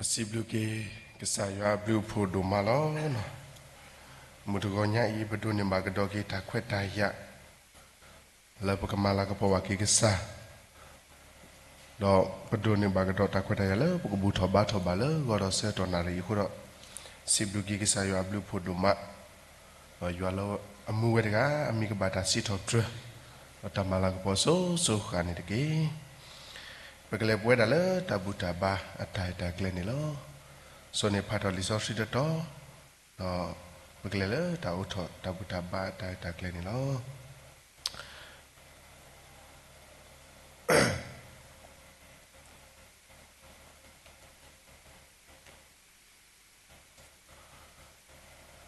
ပစံးဘျုးက့ၤ ကစၢ်ယွၤအဘျုးအဖှိၣ်ဒိၣ်မးလီၤ. မုၢ်တဂီၤညါအံၤ ပဒိးန့ၢ်ဘၣ်ကဒီးက့ၤတၢ်ခွဲးတၢ်ယာ် လၢပကမၤလၤကပီၤဘၣ်က့ၤကစၢ် ဒီးပဒိးန့ၢ်ဘၣ်ကဒီးတၢ်ခွဲးတၢ်ယာ်လၢပကဘူၣ်ထီၣ်ဘါထီၣ်ဘၣ်လၢဂီၤဒီးဆၢကတီၢ်နၣ်ရံၣ်အံၤအဃိဒီး, စံးဘျုးက့ၤကစၢ်ယွၤအဘျုးအဖှိၣ်ဒိၣ်မး, ဒီးယွၤလၢအမူဝဲတဂၤ အမံၤကဘၣ်တၢ်စံးထီၣ်ပတြၢၤ, ဒီးတၢ်မၤလၤကပီၤစိၤစိၤဃၣ်န့ၣ်တက့ၢ်. ပကလဲၤပဝဲဒၣ်လၢတၢ်ဘူၣ်တၢ်ဘါအတၢ်ရဲၣ်တၢ်ကျဲၤန့ၣ်လီၤ. စိၤန့ၣ်ဖးထီၣ်လံာ်စီဆှံတတီၤ, ဒီးပကလဲၤလၢတၢ်အိးထီၣ်တၢ်ဘူၣ်တၢ်ဘါအတၢ်ရဲၣ်တၢ်ကျဲၤန့ၣ်လီၤ.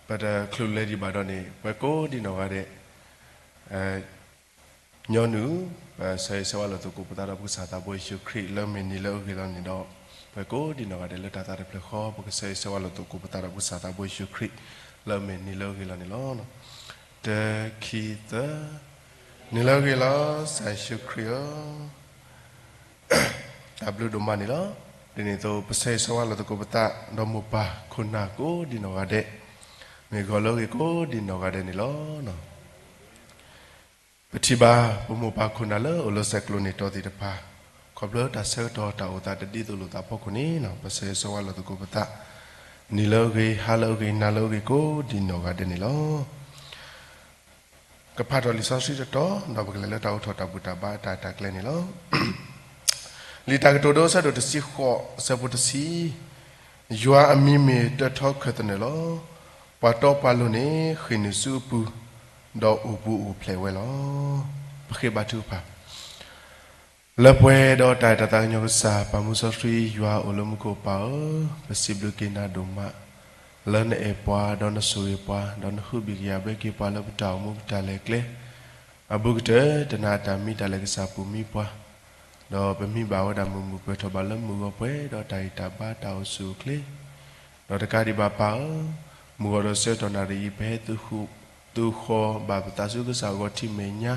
ပတချုးလဲၤဒံးဘၣ်ဒီးန့ၣ် ပှၤကိးဒံနီၢ်ဂၤဒဲး ညီနုၢ် ပဆၢဂ့ၤဆၢဝါလိာ်သကိးပသးဒီးပကစၢ်သးဘိယ့ၣ်ၡူးခရံာ်လၢမ့ၢ်နံၤလၢအဂ့ၤလီၤန့ၣ်ဒီး, ပှၤကိးဒံနီၢ်ဂၤဒဲးလၢတၢ်သးတဖျၢၣ်ဃီ ပကဆၢဂ့ၤဆၢဝါလိာ်သကိးပသးဒီးပကစၢ်သးဘိယ့ၣ်ၡူးခရံာ်လၢမ့ၢ်နံၤလၢအဂ့ၤလီၤန့ၣ်လီၤ. တၢ ခံ သၢ, နံၤလၢအဂ့ၤလီၤ ကစၢ်ယ့ၣ်ၡူးခရံာ်ဧၢ တၢ်ဘျုးဒိၣ်မးန့ၣ်လီၤ. ဒ်န့ၣ်အသိး ပဆၢဂ့ၤဆၢဝါလိာ်သကိးပသး ဒီးမိၢ်ပၢ်ခိၣ်နၢ်ကိးဒံနီၢ်ဂၤဒဲး, မ့ၢ်ဂီၤလၢအဂ့ၤကိးဒံနီၢ်ဂၤဒဲးန့ၣ်လီၤ. ပထံၣ်ဘၣ် ပမိၢ်ပၢ်ခိၣ်နၢ်လၢအိၣ်လၢဆဲးကျိးန့ၢ်တီသ့ၣ်တဖၣ်, ခီဖျိတၢ်ဆၢကတီၢ်တၢ်အိၣ်သးတဒ်သိးလိာ်သးအဖီခိၣ်န့ၣ်, ပဆၢဂ့ၤဆၢဝါလိာ်သကိးပသး, နံၤလၢအဂ့ၤ ဟါလၢအဂ့ၤ နၤလၢအဂ့ၤကိးဒံနီၢ်ဂၤဒဲးန့ၣ်လီၤ. ကဖးထီၣ်လံာ်စီဆှံတတီၤ ဒီးပကလဲၤလၢတၢ်အိးထီၣ်တၢ်ဘူၣ်တၢ်ဘါအတၢ်ရဲၣ်တၢ်ကျဲၤန့ၣ်လီၤ. လံာ်တၢ်ကတိၤဒိ အဆၢဒိၣ်တဆံဃိး အဆၢဖိတဆံ, ယွၤအမံၤမ့ၢ်တၢထီခၢၣ်သနၢၣ်လီၤ. ပှၤတီပှၤလိၤန့ၣ် ဃ့ၢ်နုာ်ဆူအပူၤ, ဒီးအိၣ်ဘူးအိၣ်ဖျဲးဝဲလီၤ. ပဃ့ဘါထုကဖၣ် လၢပှဲၤဒီးတၢ်အဲၣ်တၢ်သးကညီၤကစၢ် ပၢ်မူစီဆှံ ယွၤအိၣ်လၢမူခိၣ်ပၢ်ဧၢ, ပစံးဘျုးက့ၤနၤဒိၣ်မး လၢနအဲၣ်ပှၤ ဒီးနဆိၣ်ဂ့ၤပှၤ ဒီးနဟုဘံၣ်ကယာ်ဘၢက့ၤပှၤလၢပတၢ်အိၣ်မူပတၢ်လဲၤကျဲ အဘူးကတၢၢ် တနၤအတၢ်မံတၢ်လဲၤကစၢ်ပူၤမံပှၤ, ဒီးပမံဘၣ်ဝဲဒၣ်မုာ်မုာ်ပှဲၤထီၣ်ဘၣ်လၢမုၢ်ဂီၤပှဲၤဒီးတၢ်ဂံၢ်တၢ်ဘါတၢ်အိၣ်ဆူၣ်အိၣ်ချ့, ဒီးတကးဒံးဘၣ်ပၢ်ဧၢ, မုၢ်ဂီၤဒီးဆၢကတီၢ်နၣ်ရံၣ်အံၤ ပဟဲသုးဃီၤဘၣ်ပသးဆူကစၢ်အဂီၢ်ထံမဲာ်ညါ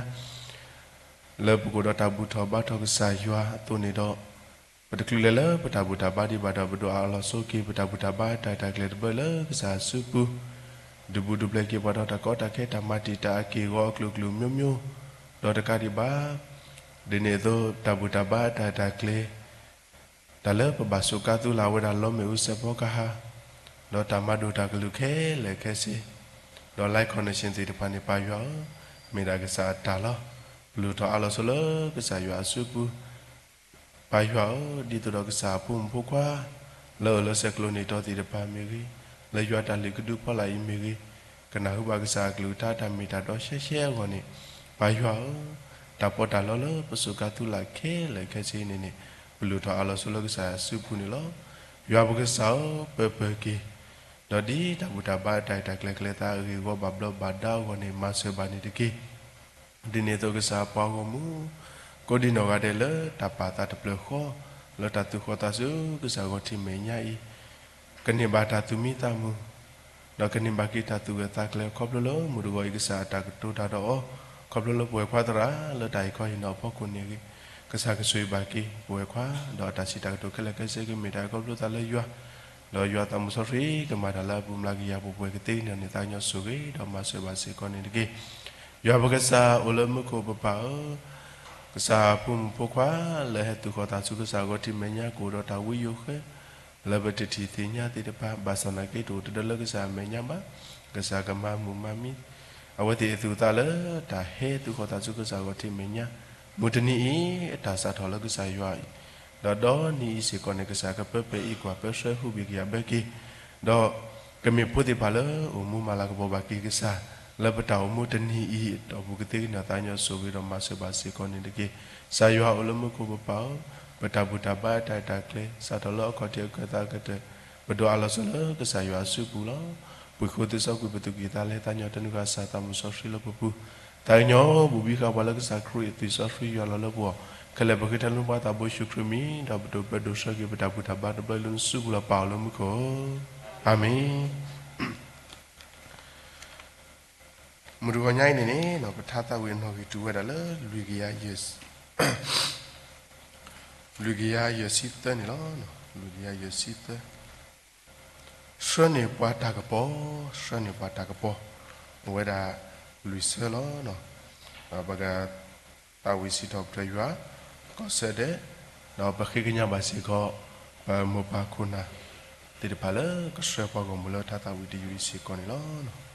လၢပကအိၣ်ဒီးတၢ်ဘူၣ်ထီၣ်ဘါထီၣ်ကစၢ်ယွၤအသိးန့ၣ်ဒီး, ပတချုးလဲၤလၢပတၢ်ဘူၣ်တၢ်ဘါဒံးဘၣ်ဒီး ပဒိၣ်အးလီၤဆိက့ၤ ပတၢ်ဘူၣ်တၢ်ဘါတၢ်ရဲၣ်တၢ်ကျဲၤတဘျီလၢကစၢ်အစုပူၤ, ဒုးဘူးဒုးပျဲက့ၤပှၤဒီးတၢ်ကီတၢ်ခဲ တၢ်မၤတံာ်တာ်အက့ၢ်အဂီၤအကလုာ်ကလုာ်မျိုးမျိုး, ဒီးတကးဒံးဘၣ် ဒ်န့ၣ်အသိး တၢ်ဘူၣ်တၢ်ဘါတၢ်ရဲၣ်တၢ်ကျဲၤ တၢ်လၢပဘၣ်စူးကါသုလၢ်ဝဲဒၣ်လီမ့ၣ်အူစဲးဖီကဟၣ်, ဒီးတၢ်မၤဒိၣ်တၢ်ကလုာ်ခဲလၢာ်ခဲဆ့, ဒီး live connection သ့ၣ်တဖၣ်န့ၣ် ပၢ်ယွၤဧၢ, မ့ၢ်ဒၣ်ကစၢ်အတၢ်လီၤ. ပလုၢ်ထီၣ်အးလီၤဆိလၢကစၢ်ယွၤအစုပူၤ ပၢ်ယွၤဧၢ, ဒ်သိးဒီးကစၢ်အဖိမုၣ်ဖိခွါ လၢအိၣ်လၢဆဲးကျိးန့ၢ်တီသ့ၣ်တဖၣ်မ့ၢ်ဂ့ၤ, လၢယွၤတၢ်လုၢ်ကဒုဖီလာ်အံၤမ့ၢ်ဂ့ၤ, ကနၢ်ဟူဘၣ်ကစၢ်အကလုၢ်ကထါတၢ်မ့ၢ်တၢ်တီရှဲရှဲအဂီၢ်န့ၣ်, ပၢ်ယွၤဧၢ, တၢ်ပီးတၢ်လီလၢပစူးကါသုလၢ်ခဲလၢာ်ခဲဆ့န့ၣ်န့ၣ်, ပလုၢ်ထီၣ်အးလီၤဆိလၢကစၢ်ယွၤအစုပူၤန့ၣ်လီၤ. ယွၤပကစၢ်ဧၢ, ပၢၤပၢၤက့ၤ ဒီးဒ်တၢ်ဘူၣ်တၢ်ဘါတၢ်ရဲၣ်တၢ်ကျဲၤကလဲၤသးအဂ့ၢ်အဂီၢ်ဘၣ်ဘျီးဘၣ်ဒါအဂီၢ်န့ၣ် မၤစၢၤဘၣ်န့ၣ်တက့ၢ်. ဒ်န့ၣ်အသိးကစၢ်ပှၤဂီၢ်မုၢ် ကိးဒံနီၢ်ဂၤဒဲးလၢတၢ်ပာ်သးတဖျၢၣ်ဃီ လၢတၢ်သူၣ်ဃီသးဆူကစၢ်ဂီၢ်ထံမဲာ်ညါအံၤ, ကန့ၢ်ဘၣ်တၢ်သူၣ်မံသးမုာ် ဒီးကန့ၢ်ဘၣ်က့ၤတၢ်သူၣ်ဂၢၢ်သးကျၢၤ ခီဖျိလၢမုၢ်တဂီၤအံၤကစၢ်အတၢ်ကတိၤတၢ်ဒီးအီၤ, ခီဖျိလၢပဝဲၢ်ခွါသရၣ်လၢတၢ်အံၤခီဟ့ၣ်နီၤအဖီခိၣ်န့ၣ်ဂ့ၤ, ကစၢ်ကဆိၣ်ဂ့ၤဘၣ်က့ၤပဝဲၢ်ခွါ ဒီးအတၢ်စံးတၢ်ကတိၤခဲလၢာ်ခဲဆ့ကမ့ၢ်တၢ်ခီဖျိသးလၢယွၤ ဒီးယွၤသးမုၣ်စီဆှံကမၤတၢ်လၢအပူၤမျးကယၤပှဲၤပှဲၤကသ့န့ၣ်န့ၣ် သးကညီၤဆိၣ်ဂ့ၤဒီးမၤစၢၤဘၣ်စ့ၢ်ကီးန့ၣ်တက့ၢ်. ယွၤပကစၢ်အိၣ်လၢမူခိၣ်ပပၢ်ဧၢ, ကစၢ်အဖိမုၣ်ဖိခွါ လၢဟဲသူၣ်ဃီၤသးဆူကစၢ်ဂီၢ်ထံမဲာ်ညါကအိၣ်ဒီးတၢ်ဝံယိၤဃဲ လၢပတထံၣ်သ့ၣ်ညါသ့ၣ်တဖၣ် ဘၣ်ဆၣ်သနာ်က့တအိၣ်တဒၢလၢကစၢ်အမဲာ်ညါဘၣ်, ကစၢ်ကမၤမုာ်မၤမံ အဝဲသ့ၣ်အသူၣ်အသးလၢတၢ်ဟဲသူၣ်ဃီၤသးဆူကစၢ်ဂီၢ်ထံမဲာ်ညါ, မုၢ်တနံၤအံၤ အတၢ်စးထီၣ်လၢကစၢ်ယွၤအံၤ, ဒီးဒီနံၤအံၤစ့ၢ်ကီးန့ၣ် ကစၢ်ကပၢၤပၢၤအံးကွၢ်ပၢဆှၢဟူးဘံၣ်ကယၤဘၢက့ၤ, ဒီးကမ့ၢ်ဖိသ့ၣ်တဖၣ်လၢအိၣ်မူမၤလၤကပီၤဘၣ်က့ၤကစၢ် လၢပတၢ်အိၣ်မူတနံၤအံၤအတီၢ်ပူၤကသ့ကန့ၢ်သးကညီၤဆိၣ်ဂ့ၤဒီးမၤစၢၤဘၣ်စ့ၢ်ကီးန့ၣ်တက့ၢ်. ကစၢ်ယွၤအိၣ်လၢမူခိၣ်ပပၢ်ဧၢ, ပတၢ်ဘူၣ်တၢ်ဘါအတၢ်ရဲၣ်တၢ်ကျဲၤ စးထီၣ်လၢအခီၣ်ထံးအခၢၣ်သးကတၢၢ် ပဒိၣ်အးလီၤဆိလၢကစၢ်ယွၤအစုပူၤလီၤ. ပှၤဃိသုစီကွံာ်ပသူၣ်ကံၢ်သးလဲ သးကညီၤတၢ်နုာ်ဃာ်ကစၢ်သးမုၣ်စီဆှံလၢပပူၤ, သးကညီၤဘူးဘံဃာ်ပှၤလၢကစၢ်ခရံာ်အသွံၣ်စီဆှံယွၤလီၤလၢပဂီၢ်, ခဲလၢာ်ပဃ့ထီၣ်လၢပှၤသးဘိယ့ၣ်ၡူးခရံာ်မံၤ ဒီးပဒိၣ်ပၢဒိၣ်ဆၢက့ၤပတၢ်ဘူၣ်တၢ်ဘါတဘျီအံၤလၢနစုပူၤလီၤ. ပၢ်အိၣ်လၢမူခိၣ်ဧၢ, အၤမ့ၣ်. မုၢ်တဂီၤညါအံၤန့ၣ်န့ၣ် ပထါသးဝံၣ်အနီၣ်ဂံၢ်တုၤဝဲဒၣ်လၢ လွံၢ်ကယၤယဲၢ်ဆံသၢန့ၣ်လီၤ. လူၤယၤယဲၢ်ဆံသၢ, ဆှၢန့ၢ်ပှၤတၢ်ကပီၤ, ဆှၢန့ၢ်ပှၤတၢ်ကပီၤ, အိၣ်ဝဲဒၣ်လွံၢ်ဆၢလီၤ. ဒီးပကသးဝံၣ်စံးထီၣ်ပတြၢၤယွၤ ကီၢ်စဲၣ်ဒဲး, ဒီးပဃ့ကညးဘၣ်စ့ၢ်ကီး ပမိၢ်ပၢ်ခိၣ်နၢ်သ့ၣ်တဖၣ်လၢ ကဆှၢပှၤဂီၢ်မုၢ်လၢတၢ်သးဝံၣ်တယုၢ်အံၤစ့ၢ်ကီးန့ၣ်လီၤ.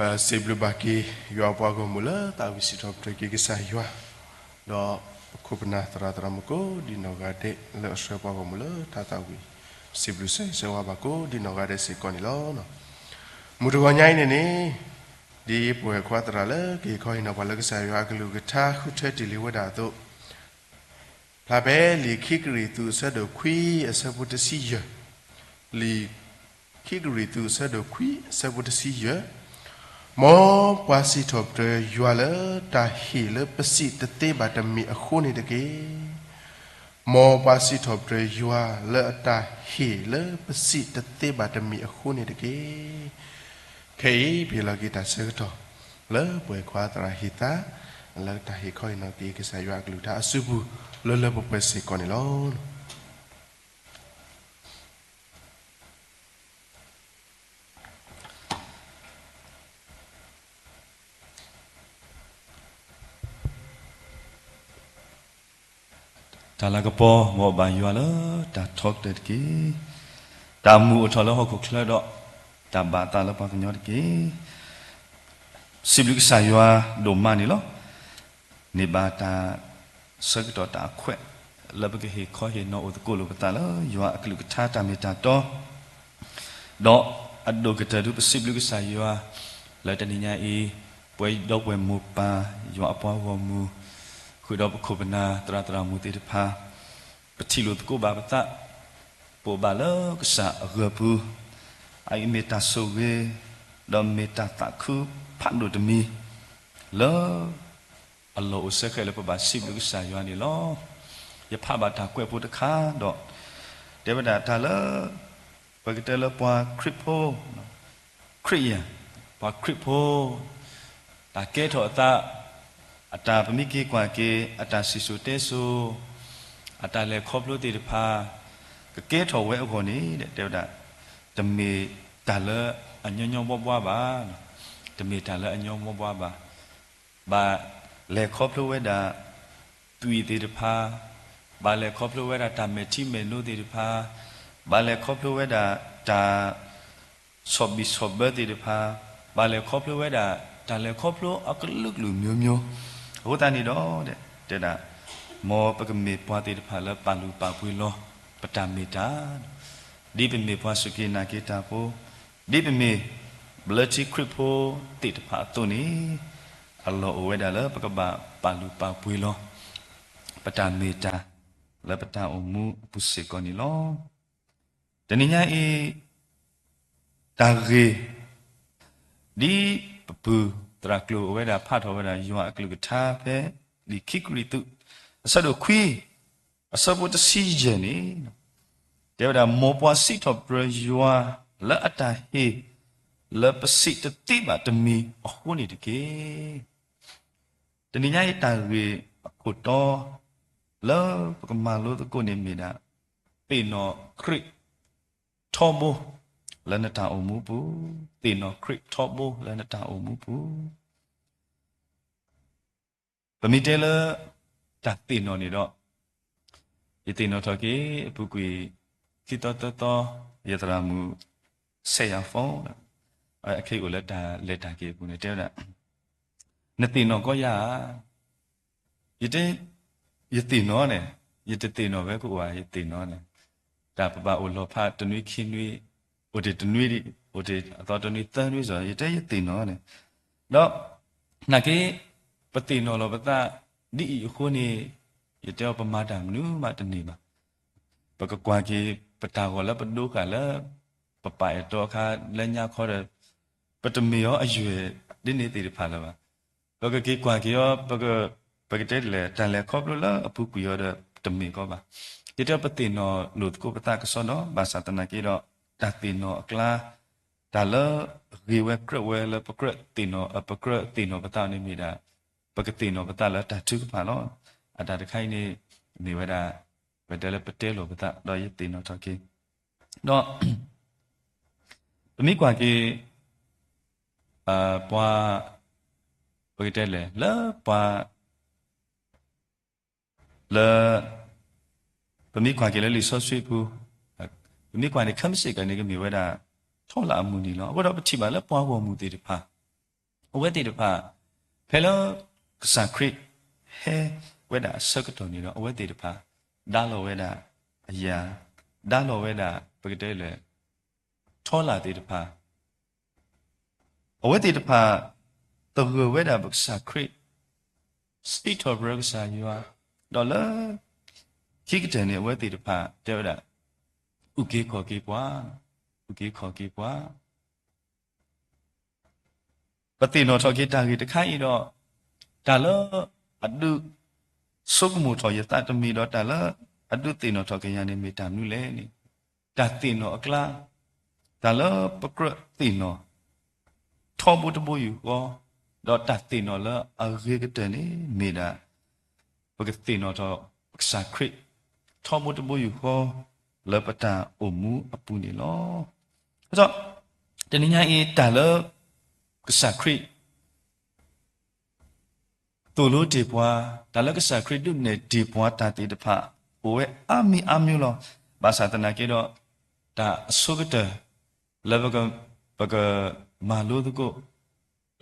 ပစံးဘျုးဘၣ်က့ၤ ယွၤပှၤဂီၢ်မုၢ်လၢသးဝံၣ်စံးထီၣ်ပတြၢၤက့ၤ ကစၢ်ယွၤ, ဒီးပခိၣ်ပနၢ်သရၣ်သရၣ်မုၣ်ကိးဒံနီၢ်ဂၤဒဲး လၢအဆှၢပှၤဂီၢ်မုၢ်လၢတၢ်သးဝံၣ်, စံးဘျုးစံးဆၢဝါဘၣ်ကိးဒံနီၢ်ဂၤဒဲးစ့ၢ်ကီးန့ၣ်လီၤ. မုၢ်တဂီၤညါအံၤန့ၣ်န့ၣ်, ဒ်ပဝဲၢ်ခွါသရၣ်လၢကဟ့ၣ်ခီဟ့ၣ်နီၤပှၤလၢကစၢ်ယွၤအကလုၢ်ကထါဃုထၢတ့ၢ်လံဝဲဒၣ်အသိး, ဖျါဖဲလံာ်ခံကရံၣ်သူးအဆၢဒိၣ်ခွံအဆၢဖိတဆံယဲၢ်, လံာ်ခံကရံၣ်သူးအဆၢဒိၣ်ခွံအဆၢဖိတဆံယဲၢ်, မ်ပှၤစံးထီၣ်ပတြၢၤယွၤလၢတၢ်ဟ့ၣ်လၢပစံးတသ့ဘၣ်တမ့ၢ်အဃိန့ၣ်တက့ၢ်. မ်ပှၤစံးထီၣ်ပတြၢၤယွၤလၢအတၢ်ဟ့ၣ်လၢပစံးတသ့ဘၣ်တမ့ၢ်အဃိန့ၣ်တက့ၢ်. ခဲအံၤပဟ့ၣ်လီၤက့ၤတၢ်ဆၢကတီၢ် လၢပဝဲၢ်ခွါသရၣ်ဟ့ၣ်သါ, လၢတၢ်ဟ့ၣ်ခီဟ့ၣ်နီၤက့ၤကစၢ်ယွၤအကလုၢ်ကထါအစုပူၤ လၢလၢပှဲၤပှဲၤစ့ၢ်ကီးန့ၣ်လီၤ. တၢ်လၤကပီၤ မ်အဘၣ်ယွၤလၢတၢ်ထီကတၢၢ်တက့ၢ်. တၢ်မူးအိၣ်ထီၣ်လၢဟီၣ်ခိၣ်ချၢဒီး တၢ်ဘၣ်သးလၢပှၤကညီတက့ၢ်. စံးဘျုးကစၢ်ယွၤဒိၣ်မးန့ၣ်လီၤ. န့ၢ်ဘၣ်တၢ်ဆၢကတီၢ်တၢ်အခွဲး လၢပကဟ့ၣ်ခီဟ့ၣ်နီၤအိၣ်သကိးလိာ်ပသးလၢယွၤအကလုၢ်ကထါတၢ်မ့ၢ်တၢ်တီ ဒီးအဒိၣ်ကတၢၢ်ဒုးပစံးဘျုးကစၢ်ယွၤ လၢတနံၤညါအံၤ ပဝဲဒီပုၢ်ဝဲၢ်မိၢ်ပၢ် ယွၤအပှၤဂီၢ်မုၢ် ဃုာ်ဒီးပခိၣ်ပနၢ်သရၣ်သရၣ်မုၣ်သ့ၣ်တဖၣ် ပထံၣ်လိာ်သကိးဘၣ်ပသး ပအိၣ်ဘၣ်လၢကစၢ်အဂၢၢ်ပူၤ အအံၤမ့ၢ်တၢ်ဆိၣ်ဂ့ၤ ဒီးမ့ၢ်တၢ်သးခုဖးဒိၣ်တမံၤ လၢ အလီၢ်အိၣ်စဲဃဲးလၢပဘၣ်စံးဘျုးကစၢ်ယွၤန့ၣ်လီၤ. ယဖးဘၣ်တၢ်ကွဲးဖိတခါဒီး တဲဝဲဒၣ်တၢ်လၢ ပကတဲလၢပှၤခရံာ်ဖိ Christian ပှၤခရံာ်ဖိ တၢ်ကဲထီၣ်အသး အတၢ်ပမ့ၢ်က့ၤကွၢ်က့ၤ အတၢ်စံၣ်စိၤတဲစိၤ အတၢ်လဲၤခီဖျိသ့ၣ်တဖၣ် ကကဲထီၣ်ဝဲအဂီၢ်န့ၣ် တဲဝဲဒၣ် တမ့ၢ်တၢ်လၢအညီညီဘှါဘှါဘၣ်, တမ့ၢ်တၢ်လၢအညီညီဘှါဘှါဘၣ်. ဘၣ်လဲၤခီဖျိဝဲဒၣ် သွံၣ်သ့ၣ်တဖၣ်, ဘၣ်လဲၤခီဖျိဝဲဒၣ်တၢ်မဲာ်ထံမဲာ်နိသ့ၣ်တဖၣ်, ဘၣ်လဲၤခီဖျိဝဲဒၣ်တၢ် ဆီၣ်ဘံၣ်ဆီၣ်ဘၢသ့ၣ်တဖၣ်, ဘၣ်လဲၤခီဖျိဝဲဒၣ် တၢ်လဲၤခီဖျိအကလုာ်ကလုာ်မျိုးမျိုး, အဃိသတးန့ၣ်ဒီး တဲဒၣ် မ်ပကမ့ၢ်ပှၤသ့ၣ်တဖၣ်လၢပာ်လုၢ်ပာ်ပှ့ၤလီၤ ပတၢ်မ့ၢ်တၢ် ဒ်ပမ့ၢ်ပှၤစူၢ်က့ၤနာ်က့ၤတၢ်ဖိ, ဒ်ပမ့ၢ် ဘျၢထံခရံာ်ဖိသ့ၣ်တဖၣ်အသိးန့ၣ်, အလီၢ်အိၣ်ဝဲဒၣ်လၢပကဘၣ်ပာ်လုၢ်ပာ်ပှ့ၤလီၤ ပတၢ်မ့ၢ်တၢ် လၢပတၢ်အိၣ်မူအပူၤစ့ၢ်ကီးန့ၣ်လီၤ. တနံၤညါအံၤ တၢ်ဂ့ၢ် ဒ်ပပုၢ်သရၣ်ကျိၤအဝဲဒၣ်ဖးထီၣ်ဝဲဒၣ် ယွၤအကလုၢ်ကထါဖဲ လံာ်ခံကရံၣ်သူး အဆၢဒိၣ်ခွံ အဆၢဖိတဆံယဲၢ်န့ၣ်, တဲဝဲဒၣ် မ်ပှၤစံးထီၣ်ပတြၢၤယွၤ လၢအတၢ်ဟ့ၣ် လၢပစံးတသ့ဘၣ်တမံၤအဃိန့ၣ်တက့ၢ်. တနံၤညါအံၤတၢ်ဂ့ၢ်အခိၣ်တီ လၢပကမၤလိသကိးန့ၣ်မ့ၢ်ဒၣ် သ့ၣ်နီၣ်ခရံာ်ထီဘိ လၢနတၢ်အိၣ်မူပူၤ, သ့ၣ်နီၣ်ခရံာ်ထီဘိလၢနတၢ်အိၣ်မူပူၤ. ပမ့ၢ်တဲလၢ တၢ်သ့ၣ်နီၣ်န့ၣ်ဒီး ယသ့ၣ်နီၣ်ထီၣ်က့ၤ အပူၤကွံာ် ခံသီသၢသီ ယသရၣ်မုၣ် ဆဲးယၤ phone အခဲအံၤအိၣ်လၢတၢ်လဲၤတၢ်က့ၤအပူၤန့ၣ် တဲဝဲဒၣ် နသ့ၣ်နီၣ်ကီးယၤဧါ. ယတဲ ယသ့ၣ်နီၣ်န့ၣ် ယတသ့ၣ်နီၣ်ဝဲကအိၣ်ဧါ ယသ့ၣ်နီၣ်န့ၣ် တၢ်ပဘၣ်အိၣ်လီၤဖးတနွံခံနွံ အိၣ်တ့ၢ်တနွံဒံး အိၣ်တ့ၢ်အသီတနွံသၢနွံစီၤ ယတဲယသ့ၣ်နီၣ်န့ၣ် ဒီး နာ်က့ ပသ့ၣ်နီၣ်လီၤပသး ဒ်အံၤအဃိန့ၣ် ယတဲအီၤပမၤတၢ်မနုၤမးတန့ၢ်ဘၣ်. ပကကွၢ်က့ၤ ပတၢ်ဂီၤလၢပဒိဃာ်လၢ ပပာ်အဲၣ်တီအခါလၢညါခီဒီး ပတမ့ၢ်အီၤအယွဲၢ်ဒ်န့ၣ်သ့ၣ်တဖၣ်လၢၤဘၣ်. ပကက့ၤကွၢ်က့ၤအီၤ ပကတဲလဲၣ် တၢ်လဲၤခီဖျိလၢအပူၤကွံာ်အီၤဒီးတမ့ၢ်ကီးဘၣ်. ယတဲပသ့ၣ်နီၣ်လိာ်သကိးပသးကစီဒီ ဘၣ်ဆၣ်သနာ်က့ဒီး တၢ်သ့ၣ်နီၣ်အကျါ တၢ်လၢဂ့ၤဝဲကြၢးဝဲလၢပကြၢးသ့ၣ်နီၣ် ပကြၢးသ့ၣ်နီၣ်ပသးန့ၣ်မ့ၢ်ဒၣ် ပကသ့ၣ်နီၣ်ပသးလၢတၢ်ထုကဖၣ်လီၤ. အတၢ်တခါအံၤန့ၣ် မ့ၢ်ဝဲဒၣ် ပတဲလၢပတဲလိာ်ပသး ဒီးယသ့ၣ်နီၣ်ထီၣ်က့ၤ ဒီး ပမ့ၢ်ကွၢ်က့ၤ ပှၤ ပကတဲလဲၣ် လၢပှၤ လၢ ပမ့ၢ်ကွၢ်က့ၤလၢလံာ်စီဆှံပူၤ ပမ့ၢ်ကွၢ်န့ၣ် ခဲမုၢ်ဆ့ၣ်ကီးန့ၣ် ကမ့ၢ်ဝဲဒၣ် ထီလၣ်အမုၢ်နံၤလီၤ. အဃိဒီးပထံၣ်ဘၣ်လၢပှၤဂီၢ်မုၢ်သ့ၣ်တဖၣ် အဝဲသ့ၣ်တဖၣ် ဖဲလၢ ကစၢ်ခရံာ်ဟဲဝဲဒၣ်အဆၢကတီၢ်န့ၣ်ဒီး အဝဲသ့ၣ်တဖၣ် ဒါလီၤဝဲဒၣ်အယၤ, ဒါလီၤဝဲဒၣ် ပကတဲလဲၣ် ထီလၣ်သ့ၣ်တဖၣ် အဝဲသ့ၣ်တဖၣ် သဂၢၢ်ဝဲဒၣ်ပကစၢ်ခရံာ်, စံးထီၣ်ပတြၢၤကစၢ်ယွၤ, ဒီးလၢ ခံကတၢၢ်န့ၣ် အဝဲသ့ၣ်တဖၣ်တဲဝဲဒၣ် အုၣ်က့ၤခီၣ်က့ၤပှၤ, အုၣ်က့ၤခီၣ်က့ၤပှၤ ပသ့ၣ်နီၣ်ထီၣ်က့ၤတၢ်ဂ့ၢ်တခါအံၤဒီး, တၢ်လၢအဒုးဆိကမိၣ်ထီၣ်ယသးတမံၤဒီး တၢ်လၢအဒုးသ့ၣ်နီၣ်ထီၣ်က့ၤယၤန့ၣ် မ့ၢ်တၢ်မနုၤလဲၣ်န့ၣ်, တၢ်သ့ၣ်နီၣ်အကျါ, တၢ်လၢပကြၢးသ့ၣ်နီၣ် ထီဘိတဘိယူၢ်ဃီ, ဒီးတၢ်သ့ၣ်နီၣ်လၢအဂ့ၤကတၢၢ်န့ၣ်မ့ၢ်ဒၣ် ပကသ့ၣ်နီၣ်ထီၣ်ပကစၢ်ခရံာ် ထီဘိတဘိယူၢ်ဃီ လၢပတၢ်အိၣ်မူအပူၤန့ၣ်လီၤ. ဒီး တနံၤညါအံၤ တၢ်လၢ ကစၢ်ခရံာ် သိၣ်လိတ့ၢ်ပှၤ, တၢ်လၢကစၢ်ခရံာ်ဒုးနဲၣ်တ့ၢ်ပှၤတၢ်သ့ၣ်တဖၣ် အိၣ်ဝဲအါမံၤအါမံၤလီၤ. ဘၣ်ဆၣ်သနာ်က့ဒီး တၢ်အဆိကတၢၢ် လၢပက ပကမၤလိသကိး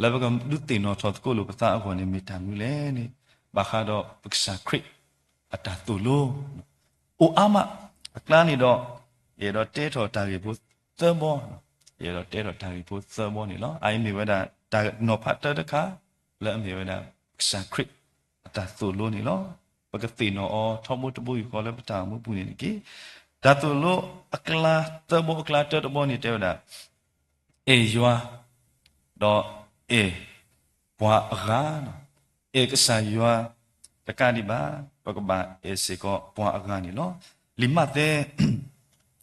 လၢပကဒုးသ့ၣ်နီၣ်ထီၣ်သကိးလိာ်ပသးအဂီၢ်န့ၣ် မ့ၢ်တၢ်မနုၤလဲၣ်န့ၣ်, ဘၣ်ဃးဒီးပကစၢ်ခရံာ်အတၢ်သိၣ်လိ အိၣ်အါမး အကျါန့ၣ်ဒီး ယအဲၣ်ဒိးတဲထီၣ်တၢ်ဂ့ၢ်ဖိသၢဘီ, ယအဲၣ်ဒိးတဲထီၣ်တၢ်ဂ့ၢ်ဖိသၢဘီန့ၣ်လီၤ. အအံၤမ့ၢ်ဝဲဒၣ် တၢ်နီၤဖးတၢတခါ လၢအမ့ၢ်ဝဲဒၣ် ကစၢ်ခရံာ်အတၢ်သိၣ်လိန့ၣ်လီၤ. ပကသ့ၣ်နီၣ်အီၤ ထီဘိတဘိယူၢ်ဃီလၢပတၢ်အိၣ်မူပူၤန့ၣ်တက့ၢ်. တၢ်သိၣ်လိအကျါ သၢဘီအကျါ တၢတဘီန့ၣ်တဲဝဲဒၣ် အဲၣ်ယွၤ ဒီးအဲၣ်ပှၤအဂၤ, အဲၣ်ကစၢ်ယွၤတကးဒံးဘၣ်, ပကဘၣ်အဲၣ်စ့ၢ်ကီးပှၤအဂၤန့ၣ်လီၤ. လံာ်မးသဲ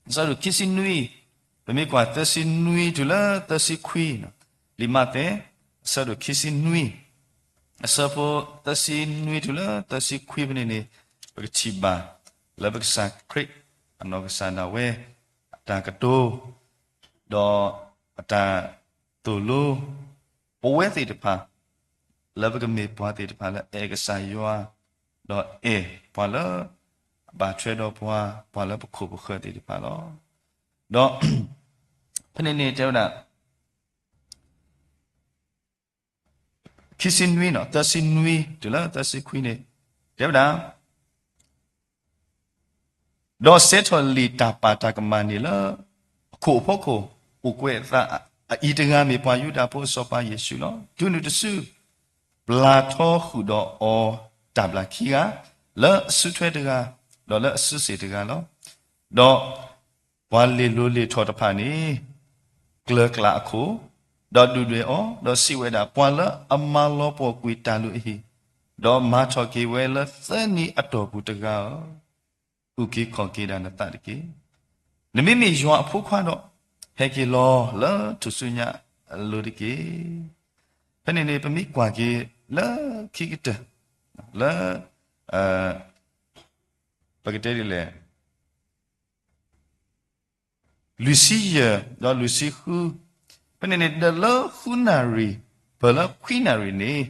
အဆၢဒိၣ်ခံဆံနွံ, ပမ့ၢ်ကွၢ်သၢဆံနွံတုၤလၢသၢဆံခွံ, လံာ်မးသဲ အဆၢဒိၣ်ခံဆံနွံ, အဆၢဖိသၢဆံနွံတုၤလၢသၢဆံခွံဖဲန့ၣ်န့ၣ် ပကထံၣ်ဘၣ် လၢပကစၢ်ခရံာ် အနီၢ်ကစၢ်ဒၣ်ဝဲ အတၢ်ကတိၤ ဒီးအတၢ်သိၣ်လိ ပဝဲသ့ၣ်တဖၣ် လၢပကမ့ၢ်ပှၤသ့ၣ်တဖၣ်လၢအဲၣ်ကစၢ်ယွၤ, ဒီးအဲၣ်ပှၤလၢ အဘၣ်ထွဲဒီးပှၤ, ပှၤလၢပခိၣ်ပဃၢၤသ့ၣ်တဖၣ်လီၤ. ဒီး ဖဲန့ၣ်န့ၣ်တဲဝဲဒၣ် ခံဆံနွံနီၤ သၢဆံနွံတုၤလၢသၢဆံခွံန့ၣ် တဲဝဲဒၣ် ဒီးစဲထီၣ်လံာ်တၢ်ပာ်တၢ်ကမၣ်န့ၣ်လၢ အခိၣ်အဖီခိၣ် အိၣ်ကွဲးအသး အအံၤတဂၤမ့ၢ်ပှၤယူဒၤဖိအစီၤပၤယ့ၣ်ၡူးလီၤ. တုၤနုၤတစု ပျၢ်ထီဃုာ်ဒီးအီၤတၢ်ဘျၣ်ခံဂၤ, လၢအစုထွဲတဂၤ, ဒီးလၢအစုစ့ၣ်တဂၤလီၤ. ဒီး ပှၤလ့ၤလိၤလ့ၤထီၣ်တဖၣ်န့ၣ် ကျၢၤကျးအခိၣ်, ဒီးဒုၣ်ဒွဲၣ်အီၤ, ဒီးစံးဝဲဒၣ်, ပှၤလၢအမၤလီၤပှီၢ်ကွံာ်တၢ်လုၢ်အဟံၣ်, ဒီးမၤထီၣ်က့ၤဝဲလၢသၢနံၤအတီၢ်ပူၤတဂၤဧၢ, အုၣ်က့ၤခီၣ်က့ၤဒၣ်နသးတက့ၢ်. နမ့မ့ၢ်ယွၤအဖိခွါဒီး, ဟဲက့ၤလီၤလၢထူၣ်စုညါအလိၤတက့ၢ်. ဖဲန့ၣ်န့ၣ် ပမ့ၢ်ကွၢ်က့ၤလၢခံကတၢၢ်, လၢ ပကတဲဒ်လဲၣ် လွံၢ်ဆံယဲၢ် ဒီးလွံၢ်ဆံဃု, ဖဲန့ၣ်န့ၣ် ဒီးလၢဃုနၣ်ရံၣ် ပၢၢ်လၢခွံနၣ်ရံၣ်န့ၣ်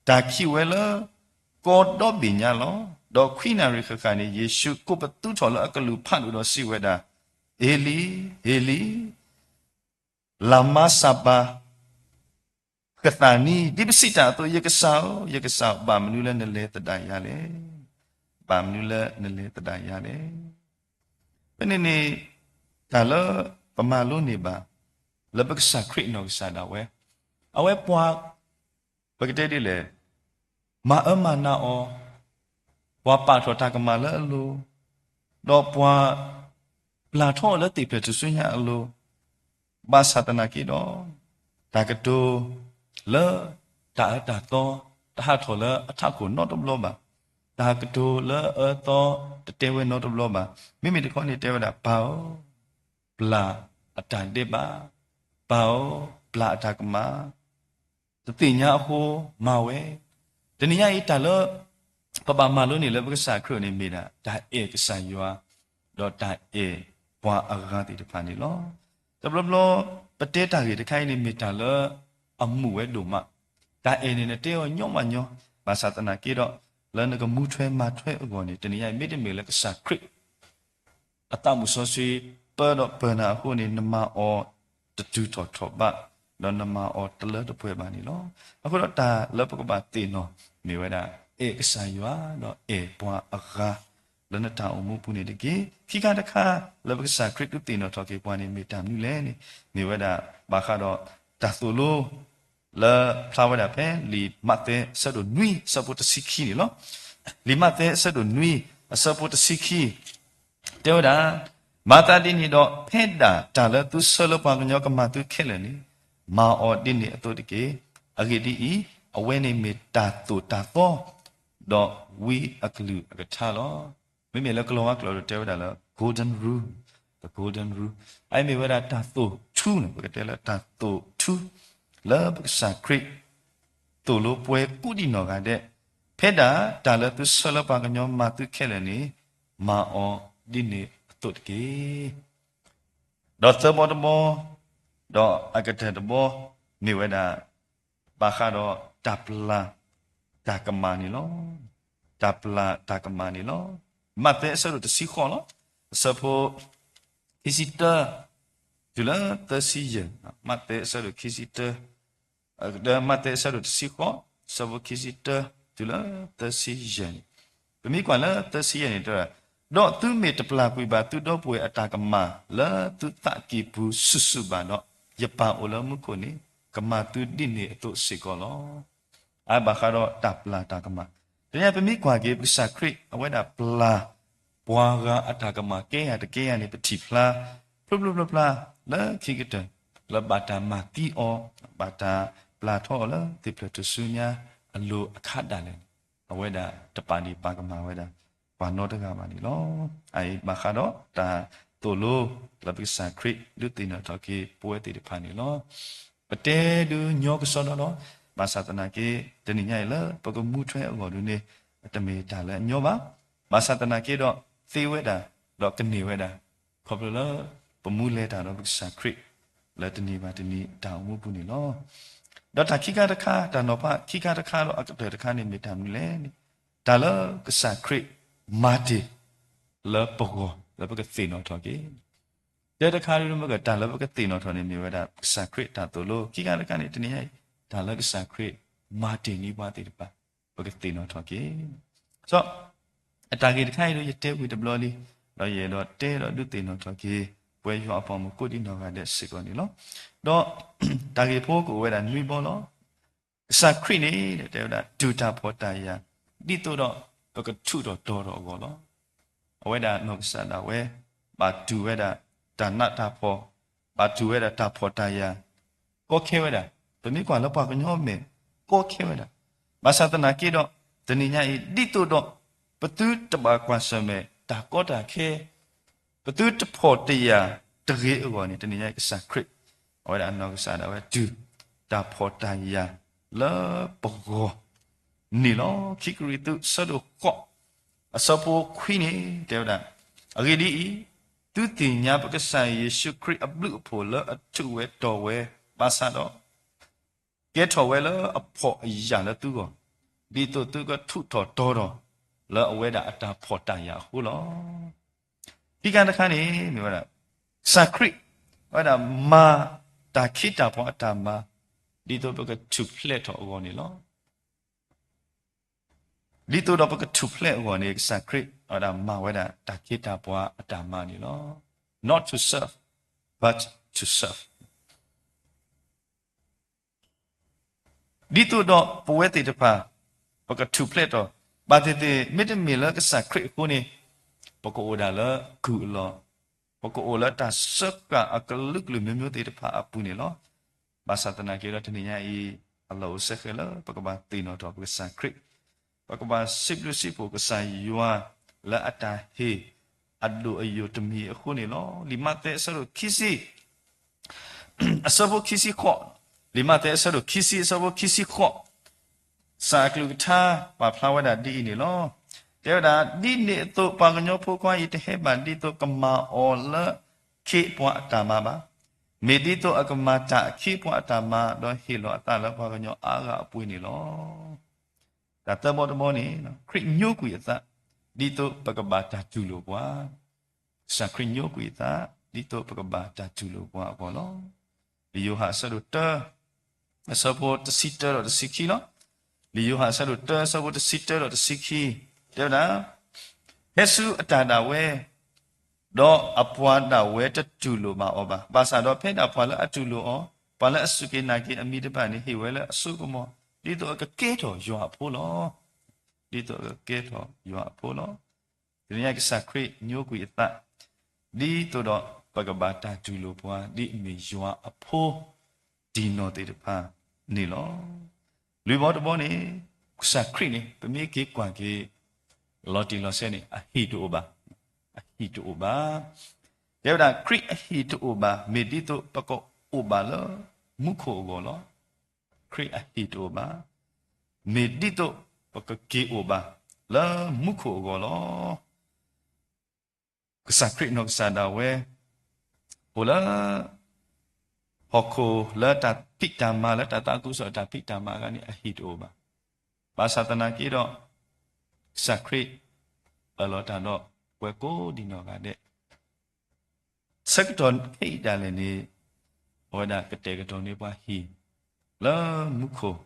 တၢ်ခံးဝဲလၢ ကီဒီဘ့ၣ်ညါလီၤ. ဒီးခွံနၣ်ရံၣ်ဃၣ်ဃၣ်န့ၣ် ယ့ၣ်ၡူးကိးပသူထီၣ်လၢအကလုၢ်ဖးဒိၣ်ဒီးစံးဝဲဒၣ်, အ့လံ, အ့လံ, လၤမါစၤဘၤ ဃသးနံ, ဒ်ပစံးတၢ်အသိး, ယကစၢ်ဧၢ, ယကစၢ်ဧၢ, ဘၣ်မနုၤလၢနလဲၤသဒၣ်ယၤလဲၣ်. ဘၣ်မနုၤလၢနလဲၤသဒၣ်ယၤလဲၣ်. ဖဲန့ၣ်န့ၣ် တၢ်လၢပမၤလိန့ၢ်ဘၣ် လၢပကစၢ်ခရံာ်အနီၢ်ကစၢ်ဒၣ်ဝဲ, အဝဲပှၤ ပကတဲဒ်လဲၣ်, မၤအၢမၤနးအီၤ, ပှၤပာ်ထီၣ်တၢ်ကမၣ်လၢအလိၤ, ဒီးပှၤပျၢ်ထီအီၤလၢသ့ၣ်ဖျၢၣ်ထူၣ်စုညါအလိၤ, ဘၣ်ဆၣ်သနာ်က့ဒီး တၢ်ကတိၤလၢတၢ်အၢတၢ်သီ တဟးထီၣ်လၢအထးခိၣ်နီတဘျီဘၣ်. တၢ်ကတိၤလၢအအၢအသီ တတဲဝဲနီတဘျီဘၣ်. မ့မ့ၢ်တခီန့ၣ်တဲဝဲဒၣ် ပၢ်ဧၢ, ပျၢ်အတၢ်ဒဲးဘး, ပၢ်ဧၢ, ပျၢ်အတၢ်ကမၣ်, တသ့ၣ်ညါအဃိမၤဝဲ. တနံၤညါအံၤတၢ်လၢ ပဘၣ်မၤလိန့ၢ်လၢပကစၢ်ခရံာ်န့ၣ်မ့ၢ်ဒၣ် တၢ်အဲၣ်ကစၢ်ယွၤ ဒီးတၢ်အဲၣ်ပှၤအဂၤသ့ၣ်တဖၣ်န့ၣ်လီၤ. တဘျီဘျီ ပတဲတၢ်ဂ့ၢ်တခါအံၤန့ၣ် မ့ၢ်တၢ်လၢအမုာ်ဝဲဒိၣ်မး. တၢ်အဲၣ်န့ၣ် နတဲအီၤညီမးညီ, ဘၣ်ဆၣ်သနာ်က့ဒီး လၢနကမူထွဲမၤထွဲအဂီၢ်န့ၣ် တနံၤညါအံၤ မ့တမ့ၢ်လၢကစၢ်ခရံာ် အသးမုၢ်စီဆှံပၢဒီးပၢၢ်နၤအဃိန့ၣ် နမၤအီၤတတုၤထီၣ်ထီၣ်ဘး, ဒီးနမၤအီၤတလၢတပှဲၤဘၣ်န့ၣ်လီၤ. အဃိဒီးတၢ်လၢပကဘၣ်သ့ၣ်နီၣ် မ့ၢ်ဝဲဒၣ် အဲၣ်ကစၢ်ယွၤ ဒီးအဲၣ်ပှၤအဂၤ လၢနတၢ်အိၣ်မူပူၤန့ၣ်တက့ၢ်. ခံခါတခါ လၢပကစၢ်ခရံာ်ဒုးသ့ၣ်နီၣ်ထီၣ်က့ၤပှၤန့ၣ် မ့ၢ်တၢ်မနုၤလဲၣ်န့ၣ် မ့ၢ်ဝဲဒၣ် ဘၣ်ဃးဒီး တၢ်သိၣ်လိ လၢဖျါဝဲဒၣ်ဖဲလံာ်မးသဲအဆၢဒိၣ်နွံ အဆၢဖိတဆံခံန့ၣ်လီၤ. လံာ်မးသဲအဆၢဒိၣ်နွံ အဆၢဖိတဆံခံ တဲဝဲဒၣ်, မၤသးဒ်န့ၣ်ဒီး ဖဲဒၣ်တၢ်လၢသုဆၢလၢပှၤကညီကမၤသုခဲလၢာ်န့ၣ်, မၤအီၤဒ်န့ၣ်အသိးတက့ၢ်. အဂ့ၢ်ဒ်အံၤ, အဝဲန့ၣ်မ့ၢ်တၢ်သိၣ်တၢ်သီ, ဒီးဝံအကလုၢ်အကထါလီၤ. မ့မ့ၢ်လၢကလီၤဝါကျိာ်ဒီးတဲဝဲဒၣ်လၢ golden rule, the golden rule, အအံၤမ့ၢ်ဝဲဒၣ်တၢ်သိၣ်ထူန့ၣ်, ပကတဲလၢတၢ်သိၣ်ထူ လၢပကစၢ်ခရံာ် သိၣ်လိပှဲၤကိးဒံးနီၢ်ဂၤဒဲး, ဖဲဒၣ်တၢ်လၢသုဆၢလၢပှၤကညီမၤသုခဲလၢာ်န့ၣ်, မၤအီၤဒ်န့ၣ်အသိးတက့ၢ်. ဒီးသၢဘီတဘီ, ဒီးအကတၢၢ်တဘီ, မ့ၢ်ဝဲဒၣ် ဘၣ်ဃးဒီးတၢ်ပျၢ်တၢ်ကမၣ်န့ၣ်လီၤ. တၢ်ပျၢ်တၢ်ကမၣ်န့ၣ်လီၤ. မးသဲအဆၢဒိၣ်တဆံဃိးလီၤ. အဆၢဖိ ခံဆံတၢ တုၤလၢသၢဆံယဲၢ်, မးသဲအဆၢဒိၣ်ခံဆံတၢ, ဒီးမးသဲအဆၢဒိၣ်တဆံဃိး, အဆၢဖိခံဆံတၢ တုၤလၢသၢဆံယဲၢ်န့ၣ်, ပမ့ၢ်ကွၢ်လၢသၢဆံယဲၢ်န့ၣ်တဲဝဲဒၣ်, ဒီးသုမ့ၢ်တပျၢ်ကွံာ်ဘၣ်သုဒီပုၢ်ဝဲၢ်အတၢ်ကမၣ်လၢသုသးကံၢ်ပူၤစုာ်စုာ်ဘၣ်ဒီး, ယပၢ်အိၣ်လၢမူခိၣ်န့ၣ် ကမၤသုဒ်န့ၣ်အသိးစ့ၢ်ကီးလီၤ. အဘၣ်ဃးဒီးတၢ်ပျၢ်တၢ်ကမၣ်, တနံၤအံၤပမ့ၢ်ကွၢ်က့ၤ ပကစၢ်ခရံာ် အဝဲဒၣ်ပျၢ်ပှၤဂၤအတၢ်ကမၣ်ကဲယၤတကဲယၤန့ၣ် ပထံၣ်ဖျါ ဖျိဖျိဖျါဖျါ လၢခံကတၢၢ် လၢဘၣ်တၢ်မၤသံအီၤ, ဘၣ်တၢ်ပျၢ်ထီအီၤလၢသ့ၣ်ဖျၢၣ်ထူၣ်စုညါအလိၤအခါဒၣ်လဲာ်န့ၣ်, အဝဲဒၣ်တပာ်ဒံးပာ်ကမၣ်ဝဲဒၣ် ပှၤနီတဂၤဘၣ်န့ၣ်လီၤ. အအံၤဘၣ်ဃးဒီးတၢ်သိၣ်လိ လၢပကစၢ်ခရံာ်ဒုးသ့ၣ်နီၣ်ထီၣ်က့ၤပဝဲသ့ၣ်တဖၣ်န့ၣ်လီၤ. ပတဲဒုးညီကစီဒီလီၤ. ဘၣ်ဆၣ်သနာ်က့ တနံၤညါအံၤလၢပကမူထွဲအဂီၢ်ဒုးန့ၣ် တမ့ၢ်တၢ်လၢအညီဘၣ်. ဘၣ်ဆၣ်သနာ်က့ဒီး သ့ဝဲဒၣ် ဒီးကန့ၢ်ဝဲဒၣ် ခီဖျိလၢ ပမူလဲၤတၢ်ဒီးပကစၢ်ခရံာ် လၢတနံၤဘၣ်တနံၤတၢ်အိၣ်မူပူၤန့ၣ်လီၤ. ဒီးတၢ်ခံခါတခါ, တၢ်နီၤဖးခံခါတခါဒီးအကတၢၢ်တခါန့ၣ် မ့ၢ်တၢ်မနုၤလဲၣ်န့ၣ်, တၢ်လၢကစၢ်ခရံာ်မၤတ့ၢ် လၢပဂီၢ် လၢပကသ့ၣ်နီၣ်ထီၣ်က့ၤ တၢ်တခါဒုးမ့ၢ်က တၢ်လၢပကသ့ၣ်နီၣ်ထီၣ်န့ၣ် မ့ၢ်ဝဲဒၣ်ကစၢ်ခရံာ်တၢ်သိၣ်လိ. ခံခါတခါန့ၣ် တနံၤညါအံၤ တၢ်လၢကစၢ်ခရံာ်မၤတ့ၢ်န့ၢ်ပှၤသ့ၣ်တဖၣ် ပကသ့ၣ်နီၣ်ထီၣ်က့ၤ. ဒီး အတၢ်ဂ့ၢ်တခါအံၤဒီး ယတဲဝံၤတဘျီလံ, ဒီးယအဲၣ်ဒိးတဲဒီးဒုးသ့ၣ်နီၣ်ထီၣ်က့ၤ ပဝဲယွၤအပှၤမုၣ်ကိးဒံးနီၢ်ဂၤဒဲးစ့ၢ်ကီးန့ၣ်လီၤ. ဒီး တၢ်ဂ့ၢ်ဖိကအိၣ်ဝဲဒၣ်နွံဘီလီၤ. ကစၢ်ခရံာ်န့ၣ် တဲဝဲဒၣ် တူၢ်တၢ်ဖှီၣ်တၢ်ယာ် ဒ်သိးဒီးပကထူးထီၣ်တီၤထီၣ်အဂီၢ်လီၤ. အဝဲဒၣ်နီၢ်ကစၢ်ဒၣ်ဝဲ ဘၣ်တူၢ်ဝဲဒၣ် တၢ်နးတၢ်ဖှီၣ်, ဘၣ်တူၢ်ဝဲဒၣ်တၢ်ဖှီၣ်တၢ်ယာ် ကီခဲဝဲဒၣ်, ပမ့ၢ်ကွၢ်လၢပှၤကညီမဲာ် ကီခဲဝဲဒၣ်. ဘၣ်ဆၣ်သနာ်က့ဒီး တနံၤညါအံၤ ဒ်သိးဒီး ပသုတဘၣ်ကွၢ်ဆၢၣ်မဲာ် တၢ်ကီတၢ်ခဲ ပသုတဖှီၣ်တယာ်တဂ့ၤအဂီၢ်န့ၣ် တနံၤညါအံၤကစၢ်ခရံာ် အဝဲဒၣ်အနီၢ်ကစၢ်ဒၣ်ဝဲ တူၢ်တၢ်ဖှီၣ်တၢ်ယာ်လၢပဂီၢ်န့ၣ်လီၤ. ခံကရံၣ်သူး အဆၢဒိၣ်ဃိး အဆၢဖိခွံန့ၣ် တဲဝဲဒၣ်, အဂ့ၢ်ဒ်အံၤ, သုသ့ၣ်ညါပကစၢ်ယ့ၣ်ၡူးခရံာ်အဘျုးအဖှိၣ်လၢအထူးဝဲတီၤဝဲ ဘၣ်ဆၣ်ဒီး ကဲထီၣ်ဝဲလၢအဖှီၣ်အယာ်လၢသုဂီၢ်, ဒ်သိးသုကထူးထီၣ်တီၤထီၣ် လၢအဝဲဒၣ်အတၢ်ဖှီၣ်တၢ်ယာ်အဃိလီၤ. ခံခါတခါန့ၣ် မ့ၢ်ဝဲဒၣ် ကစၢ်ခရံာ် အဝဲဒၣ်မၤတၢ်ခ့တၢ်ပှၤအတၢ်မၤ ဒ်သိးပကထူၣ်ဖျဲးထီၣ်အဂီၢ်န့ၣ်လီၤ. ဒ်သိးဒီးပကထူၣ်ဖျဲးအဂီၢ်န့ၣ် ကစၢ်ခရံာ် အဝဲဒၣ်မၤဝဲဒၣ်တၢ်ခ့တၢ်ပှၤအတၢ်မၤန့ၣ်လီၤ. Not to serve, but to serve. ဒ်သိးဒီးပဝဲသ့ၣ်တဖၣ် ပကထူၣ်ဖျဲးထီၣ်, ဘၣ်သ့ၣ်သ့ၣ် မ့တမ့ၢ်လၢကစၢ်ခရံာ်အဃိန့ၣ် ပကအိၣ်ဒၣ်လၢကုၢ်အလီၢ်, ပကအိၣ်လၢတၢ်စၢဃာ်အကလုာ်ကလုာ်မျိုးမျိုးသ့ၣ်တဖၣ်အပူၤန့ၣ်လီၤ. ဘၣ်ဆၣ်သနာ်က့ဒီးတနံၤညါအံၤ အလီၢ်အိၣ်စ့ၢ်ကီးလၢပကဘၣ်သ့ၣ်နီၣ်ထီၣ်ပကစၢ်ခရံာ်, ပကဘၣ်စံးဘျုးစံးဖှိၣ်ကစၢ်ယွၤ လၢအတၢ်ဟ့ၣ်အဒိၣ်အယိာ်တမံၤအဃိန့ၣ်လီၤ. လံာ်မးသဲအဆၢဒိၣ်ခံဆံ အဆၢဖိခံဆံဃိး, လံာ်မးသဲအဆၢဒိၣ်ခံဆံ အဆၢဖိခံဆံဃိး, ကစၢ်အကလုၢ်ကထါပာ်ဖျါဝဲဒၣ်ဒ်အံၤန့ၣ်လီၤ. တဲဝဲဒၣ်, ဒ်န့ၣ်အသိးပှၤကညီဖိခွါအံၤတဟဲဘၣ်ဒ်သိးကမၤအီၤလၢခ့အပှၤအတၢ်မၤဘၣ်. မ့ၢ်ဒ်သိးအကမၤတၢ်အခ့အပှၤအတၢ်မၤ ဒီးဟ့ၣ်လီၤအသးလၢပှၤကညီအါဂၤအပှ့ၤန့ၣ်လီၤ. တၢ်သၢဘီတဘီန့ၣ် ခရံာ်ညိကွံာ်အသး ဒ်သိးပကဘၣ်တၢ်တူၢ်လိာ်ပှၤ ကစၢ်ခရံာ်ညိကွံာ်အသး ဒ်သိးပကဘၣ်တၢ်တူၢ်လိာ်ပှၤအဂီၢ်လီၤ. လံာ်ယိၤဟၣ်အဆၢဒိၣ်တၢ အဆၢဖိတဆံတၢဒီးတဆံခံလီၤ. လံာ်ယိၤဟၣ်အဆၢဒိၣ်တၢ အဆၢဖိတဆံတၢဒီးတဆံခံ တဲဝဲဒၣ်, ဟဲဆူအတၢ်ဒၣ်ဝဲ, ဒီးအပှၤဒၣ်ဝဲတတူၢ်လိာ်ဘၣ်အီၤဘၣ်. ဘၣ်ဆၣ်ဒီးဖဲဒၣ်ပှၤလၢအတူၢ်လိာ်အီၤ ပှၤလၢအစူၢ်က့ၤနာ်က့ၤအမံၤတဖၣ်န့ၣ် ဟ့ၣ်ဝဲလၢအစိကမီၤ ဒ်သိးအကကဲထီၣ်ယွၤအဖိလီၤ. ဒ်သိးအကကဲထီၣ်ယွၤအဖိလီၤ. တနံၤအံၤကစၢ်ခရံာ်ညိကွံာ်အသး ဒ်သိးဒီးပကဘၣ်တၢ်တူၢ်လိာ်ပှၤ ဒ်အမ့ၢ်ယွၤအဖိ တံၢ်နီၢ်သ့ၣ်တဖၣ်န့ၣ်လီၤ. လွံၢ်ဘီတဘီန့ၣ် ကစၢ်ခရံာ်န့ၣ် ပမ့ၢ်က့ၤကွၢ်က့ၤ လီၤတံၢ်လီၤဆဲးန့ၣ် အဟံၣ်တအိၣ်ဘၣ်, အဟံၣ်တအိၣ်ဘၣ်. တဲဝဲဒၣ် ခရံာ်အဟံၣ်တအိၣ်ဘၣ် မ့ၢ်ဒ်သိးပကအိၣ်ဘၣ်လၢမူခိၣ်အဂီၢ်လီၤ. ခရံာ်အဟံၣ်တအိၣ်ဘၣ် မ့ၢ်ဒ်သိးပကက့ၤအိၣ်ဘၣ်လၢမူခိၣ်အဂီၢ်လီၤ. ကစၢ်ခရံာ်နီၢ်ကစၢ်ဒၣ်ဝဲ အိၣ်လၢ ဟီၣ်ခိၣ်လၢတၢ်ဖံးတၢ်မၤ လၢတၢ်သးခုကစီၣ်တၢ်ဖံးတၢ်မၤအဂၤန့ၣ် အဟံၣ်တအိၣ်ဘၣ်. ဘၣ်ဆၣ်သနာ်က့ဒီး ကစၢ်ခရံာ် အၢၣ်လီၤတၢ်ဒီးပှၤကိးဒံနီၢ်ဂၤဒဲး ဆၢကတီၢ်ခဲအံၤဒၣ်လဲာ်န့ၣ် အဝဲဒၣ်ကတဲာ်ကတီၤန့ၢ်ပှၤဟံၣ် လၢမူခိၣ်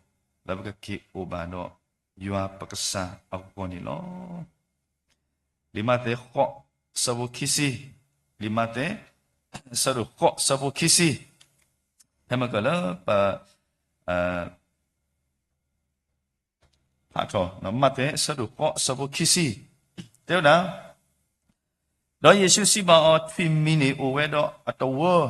လၢပကက့ၤအိၣ်ဘၣ်ဒီးယွၤပကစၢ်အဂီၢ်န့ၣ်လီၤ. လံာ်မးသဲ ဃိး ဆၢဖိခံဆံ, လံာ်မးသဲ ဆၢဒိၣ်ဃိး ဆၢဖိခံဆံ, ဖဲမ့ၢ်ကလၢပ ဖးထီၣ် မးသဲ ဆၢဒိၣ်ဃိး ဆၢဖိခံဆံ, တဲဝဲဒၣ်, ဒီးယ့ၣ်ၡူးစံးဘၣ်အီၤ, ထွံၣ်မံၤန့ၣ်အိၣ်ဝဲဒီးအတဝၢ,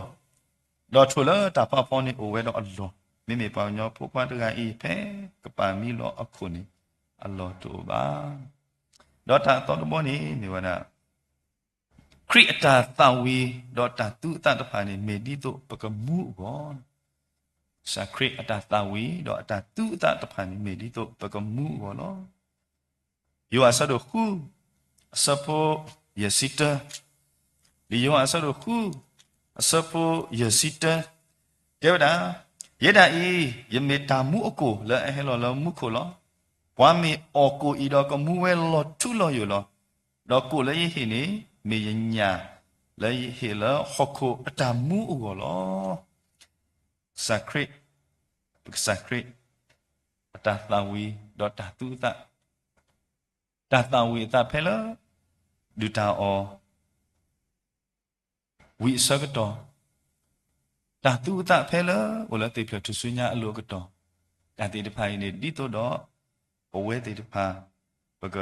ဒီးထိၣ်လၢတၢ်ဖးဖီန့ၣ်အိၣ်ဝဲဒီးအလီၢ်, မ့မ့ၢ်ပှၤကညီဖိခွါတဂၤအံၤ ဖဲကပာ်မံလီၤအခိၣ်န့ၣ် အလီၢ်တအိၣ်ဘၣ်. ဒီးတၢ်အသီတဘီန့ၣ် မ့ၢ်ဝဲဒၣ် ခရံာ်အတၢ်သးဝံၤ ဒီးတၢ်သူအသးတဖၣ်န့ၣ် မ့ၢ်ဒ်သိးပကမူအဂီၢ်, ကစၢ်ခရံာ်အတၢ်သးဝံၤ ဒီးအတၢ်သူအသးတဖၣ်န့ၣ် မ့ၢ်ဒ်သိးပကမူအဂီၢ်လီၤ. ယိၤဟၣ်အဆၢဒိၣ်ဃု အဆၢဖိယဲၢ်ဆံတၢ, လံာ်ယိၤဟၣ်အဆၢဒိၣ်ဃု အဆၢဖိယဲၢ်ဆံတၢ, တဲဝဲဒၣ်, ယဲဒၣ်အံၤ ယမ့ၢ်တၢ်မူအကိၣ်လၢအဟဲလီၤလၢမူခိၣ်လီၤ. ပှၤမ့ၢ်အီၣ်ကိၣ်အံၤဒီးကမူဝဲလီၤထူလီၤယိာ်လီၤ. ဒီးကိၣ်လၢယဟ့ၣ်န့ၣ် မ့ၢ်ယညၣ်လၢယဟ့ၣ်လၢဟီၣ်ခိၣ်အတၢ်မူအဂီၢ်လီၤ. ကစၢ်ခရံာ်, ပကစၢ်ခရံာ် အတၢ်သးဝံၤ ဒီးတၢ်သူအသး, တၢ်သးဝံၤအသးဖဲလၢ ဒုၣ်တၢ်အီၣ် ဝံၤအဆၢကတီၢ်, တၢ်သူအသးဖဲလၢ အိၣ်လၢသ့ၣ်ဖျၢၣ်ထူၣ်စုညါအလိၤအကတီၢ်, တၢ်သ့ၣ်တဖၣ်အံၤန့ၣ် ဒ်သိးဒီး ပဝဲသ့ၣ်တဖၣ် ပက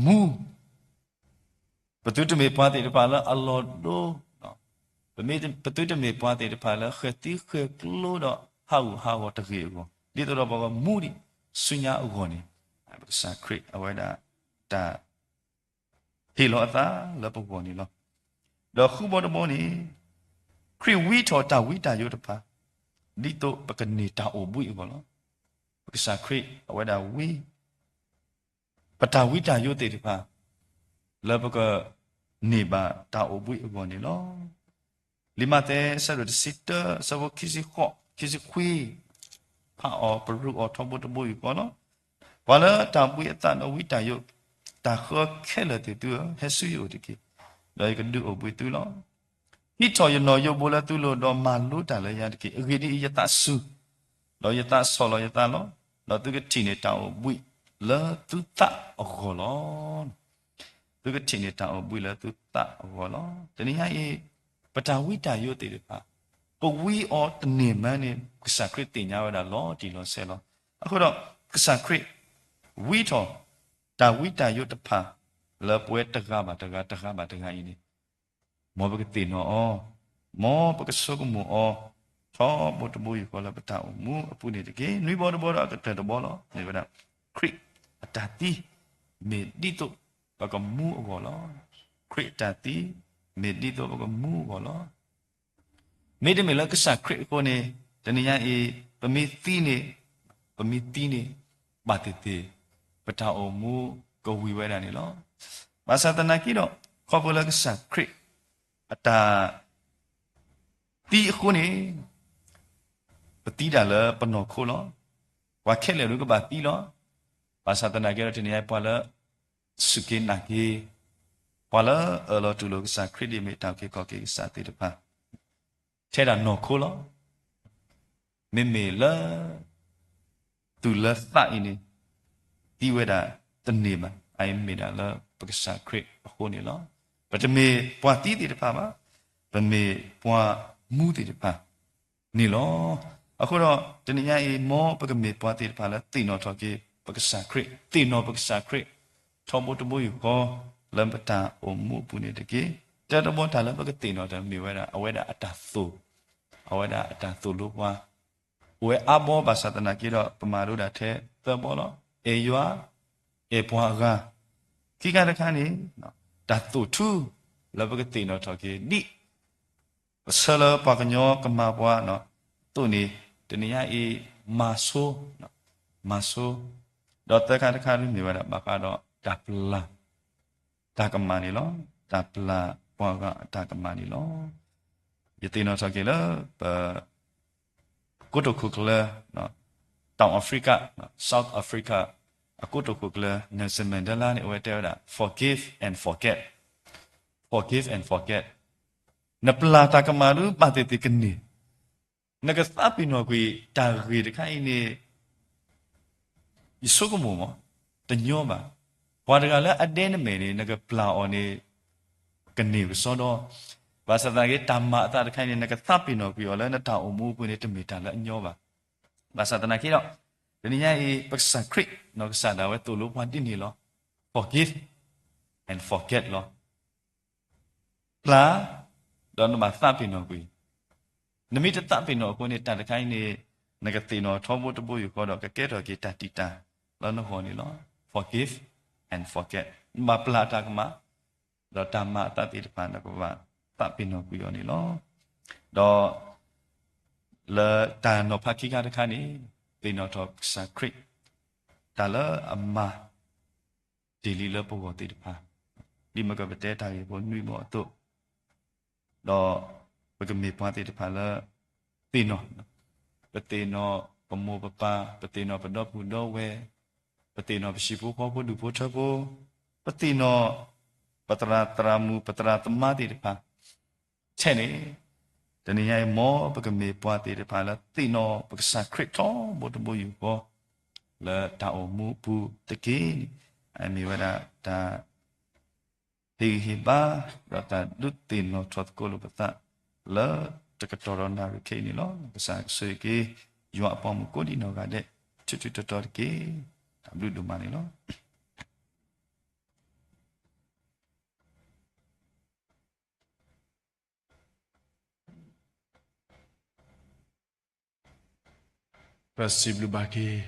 မူ, ပသုတမ့ၢ်ပှၤသ့ၣ်တဖၣ်လၢအလီၢ်ဒိ, ပသုတမ့ၢ်ပှၤသ့ၣ်တဖၣ်လၢဃဲၤသံဃဲၤကျိဒီးဟးဂူာ်ဟးဂီၤတဂ့ၤအဂီၢ်, ဒ်သိးဒီးပကမူဒံးဆူညါအဂီၢ်န့ၣ်, ပကစၢ်ခရံာ်အဝဲဒၣ်တၢ် ဟ့ၣ်လီၤအသးလၢပဂီၢ်န့ၣ်လီၤ. ဒီးဃုဘီတဘီန့ၣ်, ခရံာ်ဝံထီၣ်တၢ်ဝံတၢ်ယိးတဖၣ်, ဒ်သိးပကန့ၢ်တၢ်အိၣ်ဘှံးအဂီၢ်လီၤ. ပကစၢ်ခရံာ်အဝဲဒၣ်ဝံ ပတၢ်ဝံတၢ်ယိးသ့ၣ်တဖၣ် လၢပကန့ၢ်ဘၣ်တၢ်အိၣ်ဘှံးအဂီၢ်န့ၣ်လီၤ. လံာ်မးသဲ အဆၢဒိၣ်တဆံတၢ အဆၢဖိခံဆံဃိး ခံဆံခွံ, ဖးအီၤပရူးအီၤထီဘိတဘိယူၢ်ဃီလီၤ. ပှၤလၢတၢ်ဘှံးအသးဒီးဝံတၢ်ယိး တၢ်ဃၢခဲလၢာ်သ့ၣ်သုဧၢ, ဟဲဆူယအိၣ်တက့ၢ်, ဒီးယကဒုးအိၣ်ဘှံးသုလီၤ. ဟံးထီၣ်ယနီၣ်ယိးဘိလၢသုလိၤဒီးမၤလိတၢ်လၢယၤတက့ၢ်. အဂ့ၢ်ဒ်အံၤ, ယသးစူၤ, ဒီးယသးဆီၣ်လီၤယသးလီၤ. ဒီးသုကထံၣ်န့ၢ်တၢ်အိၣ်ဘှံးလၢသုသးအဂီၢ်လီၤ. သုကထံၣ်န့ၢ်တၢ်အိၣ်ဘှံးလၢသုသးအဂီၢ်လီၤ. တနံၤညါအံၤ, ပတၢ်ဝံတၢ်ယိးသ့ၣ်တဖၣ်, ပဝံအီၤတန့ၢ်မးန့ၣ် ကစၢ်ခရံာ်သ့ၣ်ညါဝဲဒၣ်လီၤတံၢ်လီၤဆဲးလီၤ. အဃိဒီး, ကစၢ်ခရံာ် ဝံထီၣ် တၢ်ဝံတၢ်ယိးတဖၣ် လၢပဝဲတဂၤဘၣ်တဂၤ တဂၤဘၣ်တဂၤအံၤန့ၣ် မ်ပကသ့ၣ်နီၣ်အီၤ, မ်ပကဆိကမိၣ်အီၤ, ထီဘိတဘိယူၢ်ဃီလၢပတၢ်အိၣ်မူအပူၤန့ၣ်တက့ၢ်. နွံဘီတဘီဒီးအကတၢၢ်တဘီလီၤ. မ့ၢ်ဝဲဒၣ်, ခရံာ်အတၢ်သံ မ့ၢ်ဒ်သိးပကမူအဂီၢ်လီၤ. ခရံာ်အတၢ်သံ မ့ၢ်ဒ်သိးပကမူအဂီၢ်လီၤ. မ့တမ့ၢ်လၢကစၢ်ခရံာ်အဃိန့ၣ်, တနံၤညါအံၤ, ပမ့ၢ်သံန့ၣ်, ပမ့ၢ်သံန့ၣ်, ဘၣ်သ့ၣ်သ့ၣ်, ပတၢ်အိၣ်မူကဝံၤဝဲဒၣ်န့ၣ်လီၤ. ဘၣ်ဆၣ်သနာ်က့ဒီး, ခီဖျိလၢကစၢ်ခရံာ် အတၢ် သံအဃိန့ၣ်, ပသံဒၣ်လၢပနီၢ်ခိလီၤ. ပှၤခဲလၢာ်ဒုးကဘၣ်သံလီၤ. ဘၣ်ဆၣ်သနာ်က့ဒီး တနံၤညါပှၤလၢ စူၢ်က့ၤနာ်က့ၤ, ပှၤလၢအအၢၣ်လီၤတူၢ်လိာ်ကစၢ်ခရံာ် ဒ်အမ့ၢ်တၢ်အုၣ်က့ၤခီၣ်က့ၤကစၢ်သ့ၣ်တဖၣ် ထဲဒၣ်နီၢ်ခိလီၤ. မ့မ့ၢ်လၢ သူၣ်လၢသးအံၤန့ၣ် သံဝဲဒၣ်တန့ၢ်ဘၣ်. အအံၤမ့ၢ်ဒၣ်လၢပကစၢ်ခရံာ်အဃိန့ၣ်လီၤ. ပတမ့ၢ်ပှၤသံသ့ၣ်တဖၣ်ဘၣ်. ပမ့ၢ်ပှၤမူသ့ၣ်တဖၣ် န့ၣ်လီၤ. အဃိဒီး တနံၤညါအံၤ မ်ပကမ့ၢ်ပှၤသ့ၣ်တဖၣ်လၢသ့ၣ်နီၣ်ထီၣ်က့ၤပကစၢ်ခရံာ်, သ့ၣ်နီၣ်ပကစၢ်ခရံာ် ထီဘိတဘိယူၢ်ဃီ လၢပတၢ်အိၣ်မူအပူၤန့ၣ်တက့ၢ်. တၢ်တဘီတၢ်လၢပကသ့ၣ်နီၣ်တၢ်မ့ၢ်ဝဲဒၣ် အဝဲဒၣ်အတၢ်သိၣ်, အဝဲဒၣ်အတၢ်သိၣ်လိပှၤ အိၣ်ဝဲအါဘီဘၣ်ဆၣ်သနာ်က့ဒီး ပမၤလိဒၣ်ထဲသၢဘီလီၤ. အဲၣ်ယွၤ, အဲၣ်ပှၤအဂၤ, ခံခါတခါန့ၣ် တၢ်သိၣ်ထူ လၢပကသ့ၣ်နီၣ်ထီၣ်က့ၤ ဒ် ပဆၢလၢပှၤကညီကမၤပှၤအသိးန့ၣ် တနံၤညါအံၤ မၤဆိ, မၤဆိ, ဒီးသၢခါတခါဒ်မ့ၢ်ဝဲဒၣ် ဘၣ်ဃးဒီးတၢ်ပျၢ် တၢ်ကမၣ်န့ၣ်လီၤ. တၢ်ပျၢ်ပှၤဂၤအတၢ်ကမၣ်န့ၣ်လီၤ. ယသ့ၣ်နီၣ်ထီၣ်က့ၤလၢပ ကိတိာ်ခိၣ်ကျၢၢ် တောင်အာဖရိက South Africa အကိတိာ်ခိၣ်ကျၢၢ် Nelson Mandela န့ၣ် အဝဲတဲဝဲဒၣ် forgive and forget, forgive and forget. နပျၢ်တၢ်ကမၣ်ဒုးဘၣ်သ့ၣ်သ့ၣ်ကန့ၢ်, နကသးပ့ၤနီၣ်ကွံာ်တၢ်ဂ့ၢ်တခါအံၤန့ၣ် ယဆိကမိၣ်မး တညီဘၣ်. ပှၤတဂၤလၢအဒဲနမဲာ်န့ၣ် နကပျၢ်အီၤန့ၣ် ကန့ၢ်ကစီဒီ, ဘၣ်ဆၣ်သနာ်က့ တၢ်မၤအသးတခါအံၤန့ၣ် နကသးပ့ၤနီၣ်ကွံာ်အီၤလၢနတၢ်အိၣ်မူအပူၤန့ၣ် တမ့ၢ်တၢ်လၢအညီဘၣ်. ဘၣ်ဆၣ်သနာ်က့ဒီး တနံၤညါအံၤ ပကစၢ်ခရံာ် နီၢ်ကစၢ်ဒၣ်ဝဲသိၣ်လိပှၤဒ်န့ၣ်လီၤ. Forgive and forget လီၤ. ပျၢ်, ဒီးနဘၣ်သးပ့ၤနီၣ်ကွံာ်. နမ့ၢ်တသးပ့ၤနီၣ်အဃိန့ၣ် တၢ်တခါအံၤန့ၣ် နကသ့ၣ်နီၣ်ထီဘိတဘိယူၢ်ဃီဒီး ကကဲထီၣ်က့ၤတၢ်တံာ်တာ်လၢနဂီၢ်န့ၣ်လီၤ. Forgive and forget. နဘၣ်ပျၢ်တၢ်ကမၣ်, ဒီးတၢ်မၤအသးသ့ၣ်တဖၣ် နကဘၣ်သးပ့ၤနီၣ်ကွံာ်အီၤန့ၣ်လီၤ. ဒီး လၢတၢ်နီၤဖးခံခါတခါန့ၣ် သ့ၣ်နီၣ်ထီၣ်ကစၢ်ခရံာ် တၢ်လၢအမၤ တ့ၢ်လံလၢပဂီၢ်သ့ၣ်တဖၣ်, ဒ်မ့ၢ်ကပတဲတၢ်ဂ့ၢ်ဖိနွံဘီအသိး, ဒီးပကမ့ၢ်ပှၤသ့ၣ်တဖၣ်လၢ သ့ၣ်နီၣ်, ပသ့ၣ်နီၣ်ပမိၢ်ပပၢ်, ပသ့ၣ်နီၣ်ပဒီပုၢ်ဒီဝဲၢ်, ပသ့ၣ်နီၣ်ပဟံၣ်ဖိဃီဖိဒူၣ်ဖိထၢဖိ, ပသ့ၣ်နီၣ် ပသရၣ်သရၣ်မုၣ် ပသရၣ်သမါသ့ၣ်တဖၣ် ထဲန့ၣ်, တနံၤညါအံၤ မ်ပကမ့ၢ်ပှၤသ့ၣ်တဖၣ်လၢသ့ၣ်နီၣ်ပကစၢ်ခရံာ်ထီဘိတဘိယူၢ်ဃီ လၢတၢ်အိၣ်မူအပူၤတက့ၢ်န့ၣ်, အမ့ၢ်ဝဲဒၣ်တၢ်ဟ့ၣ်ဂံၢ်ဟ့ၣ်ဘါ ဒီးတၢ်ဒုးသ့ၣ်နီၣ်ထီၣ်သကိးလိာ်ပသး လၢတကတီၢ်ဒီးနၣ်ရံၣ်ခဲအံၤန့ၣ်လီၤ. ကစၢ်ကဆိၣ်ဂ့ၤက့ၤ ယွၤအပှၤမုၣ်ကိးဒံးနီၢ်ဂၤဒဲး ထူထူတီတီတက့ၢ်. တၢ်ဘျုးဒိၣ်မးန့ၣ်လီၤ. ပစံးဘျုးဘၣ်က့ၤ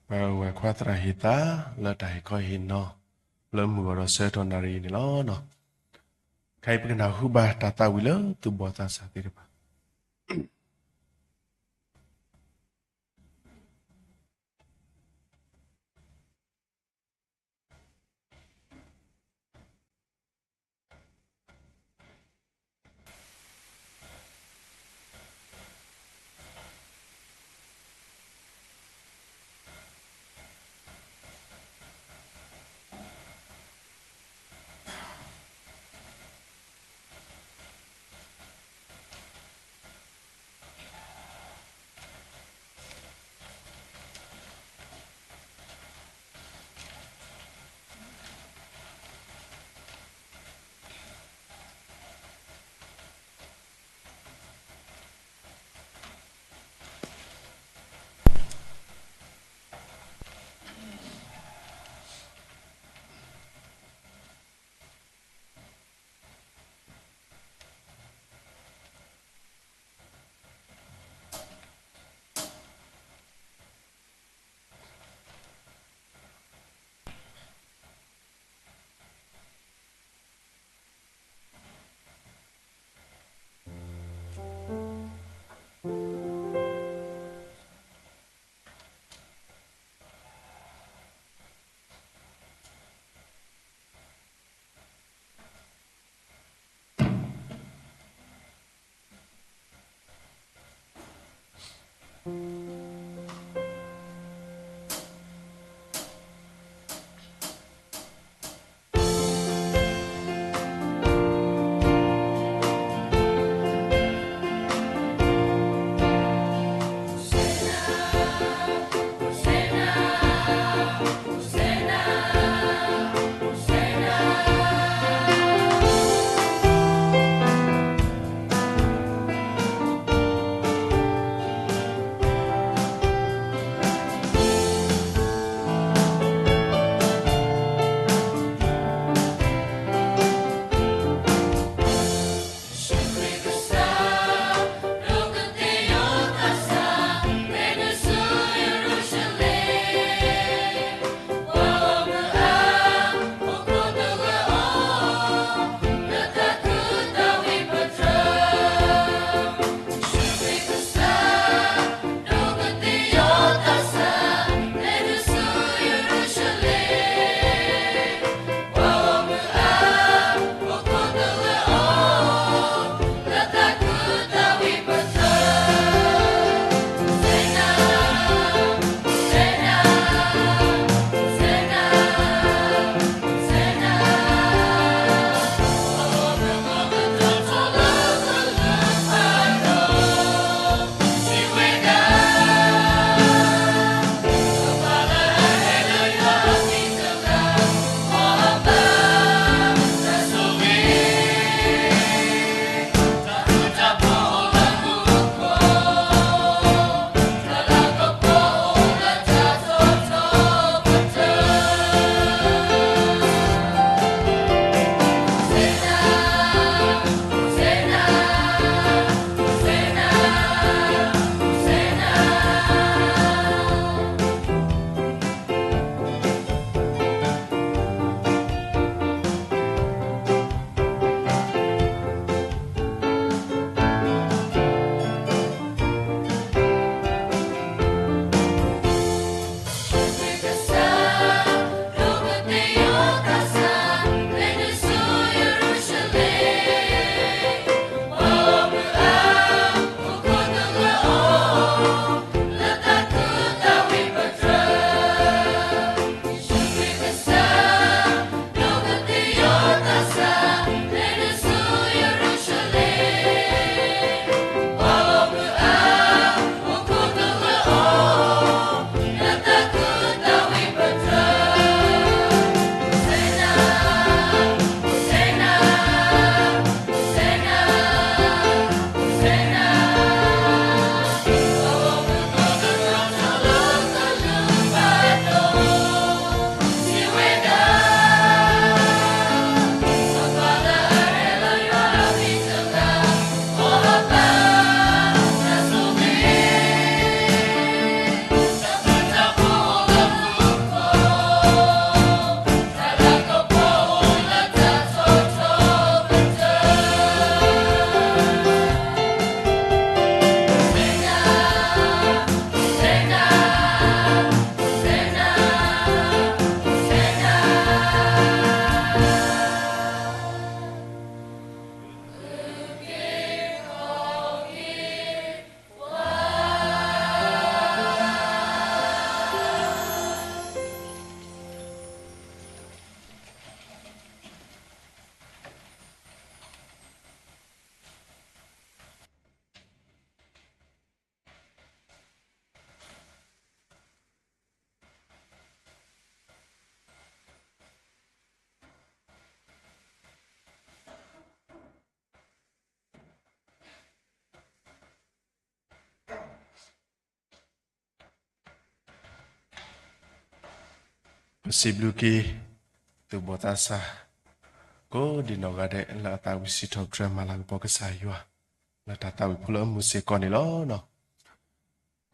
ပဝဲၢ်ခွါသရၣ်ဟ့ၣ်သး လၢတၢ်ဟ့ၣ်ခီဟ့ၣ်နီၤ လၢမုၢ်ဂီၤဒီးဆၢကတီၢ်နၣ်ရံၣ်အံၤန့ၣ်လီၤ. ခဲအံၤပကနၢ်ဟူဘၣ်တၢ်သးဝံၣ်လၢသူၣ်ဘီၣ်သးစၢ်သ့ၣ်တဖၣ် စံးဘျုးက့ၤ သူၣ်ဘီၣ်သးစၢ် ကိးဒံနီၢ်ဂၤဒဲး လၢအသးဝံၣ်စံးထီၣ်ပတြၢၤမၤလၤကပီၤကစၢ်ယွၤ လၢတၢ်သးဝံၣ်ဖိလၢအမုာ်စ့ၢ်ကီးန့ၣ်လီၤ.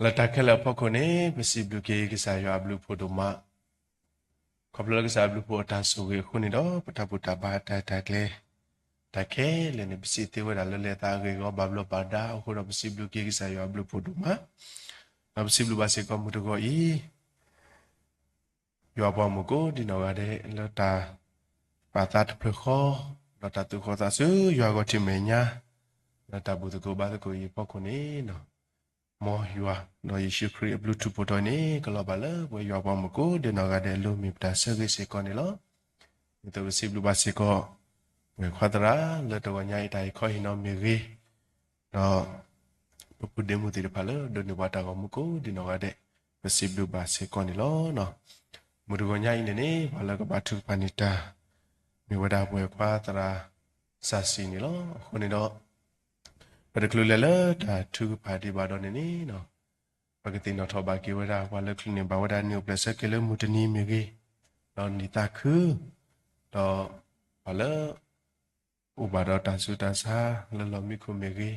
လၢတၢ်ခဲလၢာ်အဖီခိၣ်န့ၣ် ပစံးဘျုးက့ၤကစၢ်ယွၤအဘျုးအဖှိၣ်ဒိၣ်မး ခီဖျိလၢကစၢ်အဘျုးအဖှိၣ်အတၢ်ဆိၣ်ဂ့ၤအဃိန့ၣ်ဒီး ပတၢ်ဘူၣ်တၢ်ဘါတၢ်အဲၣ်တၢ်ကျဲ တၢ်ခဲလၢာ်န့ၣ် ပစံးသ့ဝဲဒၣ်လၢလဲၤသးအဂ့ၢ်အဂီၢ် ဘၣ်ဘျီးဘၣ်ဒါအဃိဒီး ပစံးဘျုးက့ၤကစၢ်ယွၤအဘျုးအဖှိၣ်ဒိၣ်မး ဒီးပစံးဘျုးဘၣ်စ့ၢ်ကီးမုၢ်တဂီၤအံၤ ယွၤပှၤမုၣ်ကိးဒံနီၢ်ဂၤဒဲး လၢတၢ်ပာ်သးတဖျၢၣ်ဃီ ဒီးတၢ်သူၣ်ဃီသးဆူယွၤအဂီၢ်ထံမဲာ်ညါ လၢတၢ်ဘူၣ်သကိးဘါသကိးအံၤအဖီခိၣ်န့ၣ် မ်ယွၤ ဒီးယ့ၣ်ၡူးခရံာ်အဘျုးထူးဖှိၣ်ထီၣ်အံၤန့ၣ် ကလီၤဘၣ်လၢပဝဲယွၤပှၤမုၣ်ကိးဒံနီၢ်ဂၤဒဲးအလိၤ မ့ၢ်ပတၢ်ဆၢဂ့ၤစ့ၢ်ကီးန့ၣ်လီၤ. ဒ်သိးပစံးဘျုးဘၣ်စ့ၢ်ကီး ပဝဲခွါသရၣ် လၢတဂီၤညါအံၤတၢ်ဟ့ၣ်ခီဟ့ၣ်နီၤမ့ၢ်ဂ့ၤ, ဒီး ပပုၢ်ဒ့မုၣ်သ့ၣ်တဖၣ်လၢဒိးန့ၢ်ပှၤတၢ်ဂီၤမူကိးဒံနီၢ်ဂၤဒဲး ပစံးဘျုးဘၣ်စ့ၢ်ကီးန့ၣ်လီၤ. မုၢ်တဂီၤညါအံၤန့ၣ်န့ၣ် ပှၤလၢကဘါထုကဖၣ်န့ၢ်တၢ် မ့ၢ်ဝဲဒၣ်ပဝဲခွါသရၣ်စၢ်စံၣ်န့ၣ်လီၤ. အဃိန့ၣ်ဒီး ပတချုးလဲၤလၢတၢ်ထုကဖၣ်ဒံးဘၣ်ဒီးန့ၣ်န့ၣ် ပကသ့ၣ်နီၣ်ထီၣ်ဘၣ်က့ၤဝဲဒၣ် ပှၤလၢချုးန့ၢ်ဘၣ်ဝဲဒၣ်နံၣ်အိၣ်ဖျဲၣ်ဆၢက့ၤလၢမုၢ်တနံၤမ့ၢ်ဂ့ၤ, ဒီးနံၣ်သးခု, ဒီး ပှၤလၢ အိၣ်ဘၣ်ဒီးတၢ်ဆူးတၢ်ဆါလၢလီၢ်မံခိၣ်မ့ၢ်ဂ့ၤ, ဒီး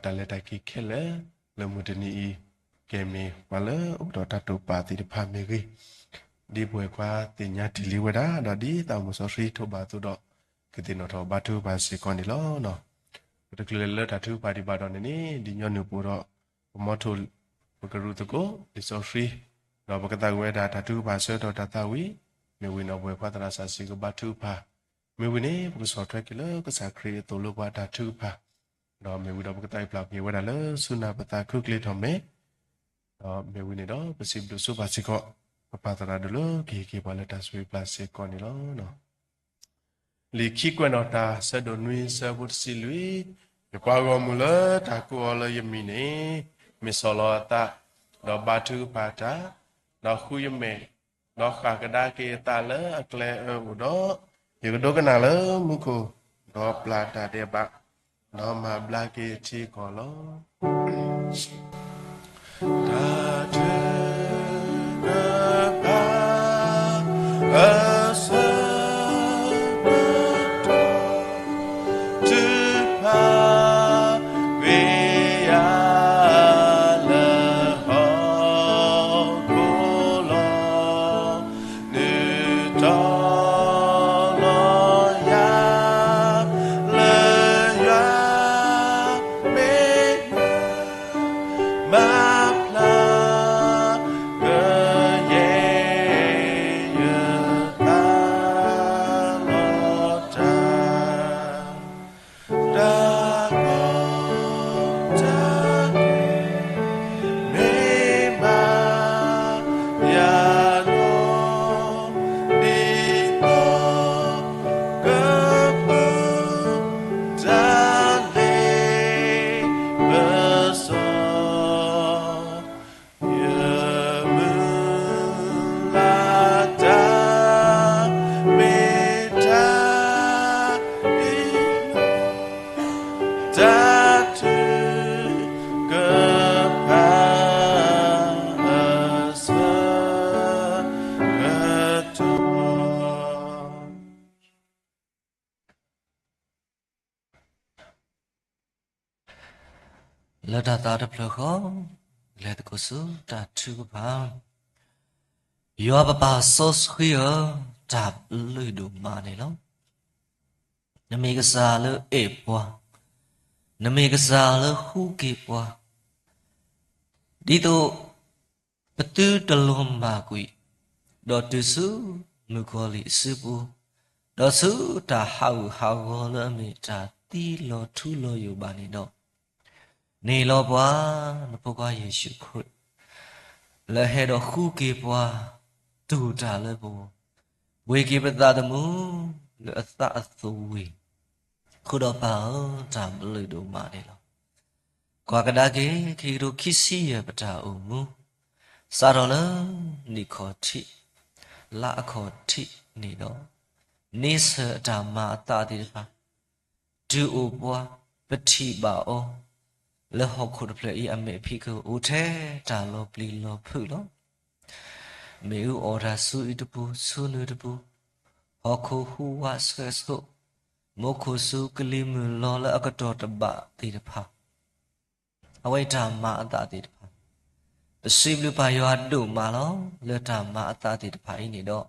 တၢ်လဲၤတၢ်က့ၤခဲလၢာ်လၢမုၢ်တနံၤအံၤ ကဲမ့ၢ်ပှၤလၢအိၣ်ဒီးတၢ်တိာ်ပာ်သ့ၣ်တဖၣ်မ့ၢ်ဂ့ၤ, ဒ်ပဝဲခွါသ့ၣ်ညါတ့ၢ်လံဝဲဒၣ် ဒီးဒ်သးမုၢ်စီဆှံထိးဘၣ်အသိးဒီး ကသ့ၣ်နီၣ်ထီၣ်ဘါထုကဖၣ်စ့ၢ်ကီးန့ၣ်လီၤ. ပတချုးလဲၤလၢတၢ်ထုကဖၣ်ဒံးဘၣ်ဒီးန့ၣ်န့ၣ် ဒ်ညီနုၢ်ပအိၣ်ဒီး ပမီထိၣ် ပကရူၢ်သကိး လံာ်စီဆှံ, ဒီးပကသးဝံၣ်ဝဲဒၣ်တၢ်ထုကဖၣ်ဆၢကတီၢ်တၢ်သးဝံၣ်, မ့ၢ်ဝံၤန့ၣ် ပဝဲခွါသရၣ်စၢ်စံၣ်ကဘါထုကဖၣ်, မ့ၢ်ဝံၤန့ၣ် ပကဆီၣ်ထွဲက့ၤလၢကစၢ်ခရံာ်အသိးလၢပှၤတၢ်ထုကဖၣ်, ဒီးမ့ၢ်ဝံၤဒီးပကသးဝံၣ်ဖျါက့ၤဝဲဒၣ်လၢဆူနၢ်ပသးခုကလ့ၤထီၣ်မဲာ်, ဒီးမ့ၢ်ဝံၤန့ၣ်ဒီး ပစံးဘျုးဆိပာ်စ့ၢ်ကီး ပပၢ်သရၣ်ဒိၣ်လၢကဟ့ၣ်က့ၤပှၤလၢတၢ်ဆိၣ်ဂ့ၤပျၢ်စ့ၢ်ကီးန့ၣ်လီၤ. လံာ်ခံကွဲးနီၣ်တၢ် ဆၢဒိၣ်နွံ ဆၢဖိတဆံလွံၢ်, ယပှၤဂီၢ်မုၢ်လၢတၢ်ကိးအီၤလၢယမံၤန့ၣ် မ့ၢ်ဆီၣ်လီၤအသး, ဒီးဘါထုကဖၣ်တၢ်, ဒီးဃုယမဲာ်, ဒီးဃၣ်ကဒါက့ၤအသးလၢအကျဲအၢအိၣ်ဒီး, ယကဒိကနၣ်လၢမူခိၣ်, ဒီးပျၢ်တၢ်ဒဲးဘး, ဒီးမၤဘျါက့ၤအထံအကီၢ်လီၤ. တၢ်ထုကဖၣ် အဆၢကတီၢ် ထုကဖၣ်ဝဲယၤ လၢဟီၣ်ခိၣ်လီၤ. နုာ်တီလီၤယၤ လၢယွၤမ့ၢ် မၤဖျါ ကယဲၢ် ယသးလီၤတၢ် တၢ်ကီတၢ်ခဲ မ့ၢ်မၤယၤလီၤ ဒ်သိး ကပၢၤတၢ်လ့ပစီ ယမုၢ်လၢ်တၢ် မ့ၢ်တၢ်အံၤ တၢ်ထုကဖၣ်အဆၢကတီၢ် လၢတၢ်သးတဖျၢၣ်ဃီ လဲၤသကိးဆူတၢ်ထုကဖၣ်, ယွၤပပၢ်စီဆှံဧၢ, တၢ်ဘျုးဒိၣ်မးန့ၣ်လီၤ. နမ့ၢ်ကစၢ်လၢအဲၣ်ပှၤ, နမ့ၢ်ကစၢ်လၢဃုက့ၤပှၤ, ဒ်သိး ပသုတလီၤမၢ်ကွံာ်, ဒီးတုၤဆူမုၣ်ကီၤလံၢ်အစုပူၤ, ဒီးဆူတၢ်ဟးဂူာ်ဟးဂီၤလၢအမ့ၢ်တၢ်သံလီၤထူလီၤယိာ်ဘၣ်န့ၣ်ဒီး, န့ၢ်လီၤပှၤ နဖိခွါယ့ၣ်ၡူးခရံာ် လၢဟဲဒီးဃုက့ၤပှၤ တူၢ်တၢ်လၢပဂီၢ်, ပှ့ၤက့ၤပသးသမူ လၢအသးအသဝံၣ်, ဃုာ်ဒီးပၢ်ဧၢ တၢ်ဘျုးဒိၣ်မးန့ၣ်လီၤ. ကွၢ်ကဒါက့ၤ ခံကထိခံဆံယဲၢ် ပတၢ်အိၣ်မူ, စးထီၣ်လၢနံၣ်ခီၣ်ထံး လါအခီၣ်ထံးန့ၣ်ဒီး, န့ဆၢၣ်အတၢ်မၤအသးသ့ၣ်တဖၣ်, ဒုးအိၣ်ပှၤ ပထံၣ်ဘၣ်အီၤ, လၢဟီၣ်ခိၣ်တဖျၢၣ်အံၤအမဲာ်ဖံးကအိၣ်ထဲတၢ်လီၤပျံၤလီၤဖုးလီၤ. မ့ၣ်အူအီၣ်တၢ်ဆူအံၤတပူၤ ဆူနုၤတပူၤ, ဟီၣ်ခိၣ်ဟူးဝးဆှဲးဆိး, မူခိၣ်စူၤကလံၤမုၢ်လီၤလၢအကတီၢ်တဘၣ်သ့ၣ်တဖၣ်, အဝဲတၢ်မၤအသးသ့ၣ်တဖၣ်, ပစံးဘျုးပၢ်ယွၤဒိၣ်မးလီၤ. လၢတၢ်မၤအသးသ့ၣ်တဖၣ်အံၤန့ၣ်ဒီး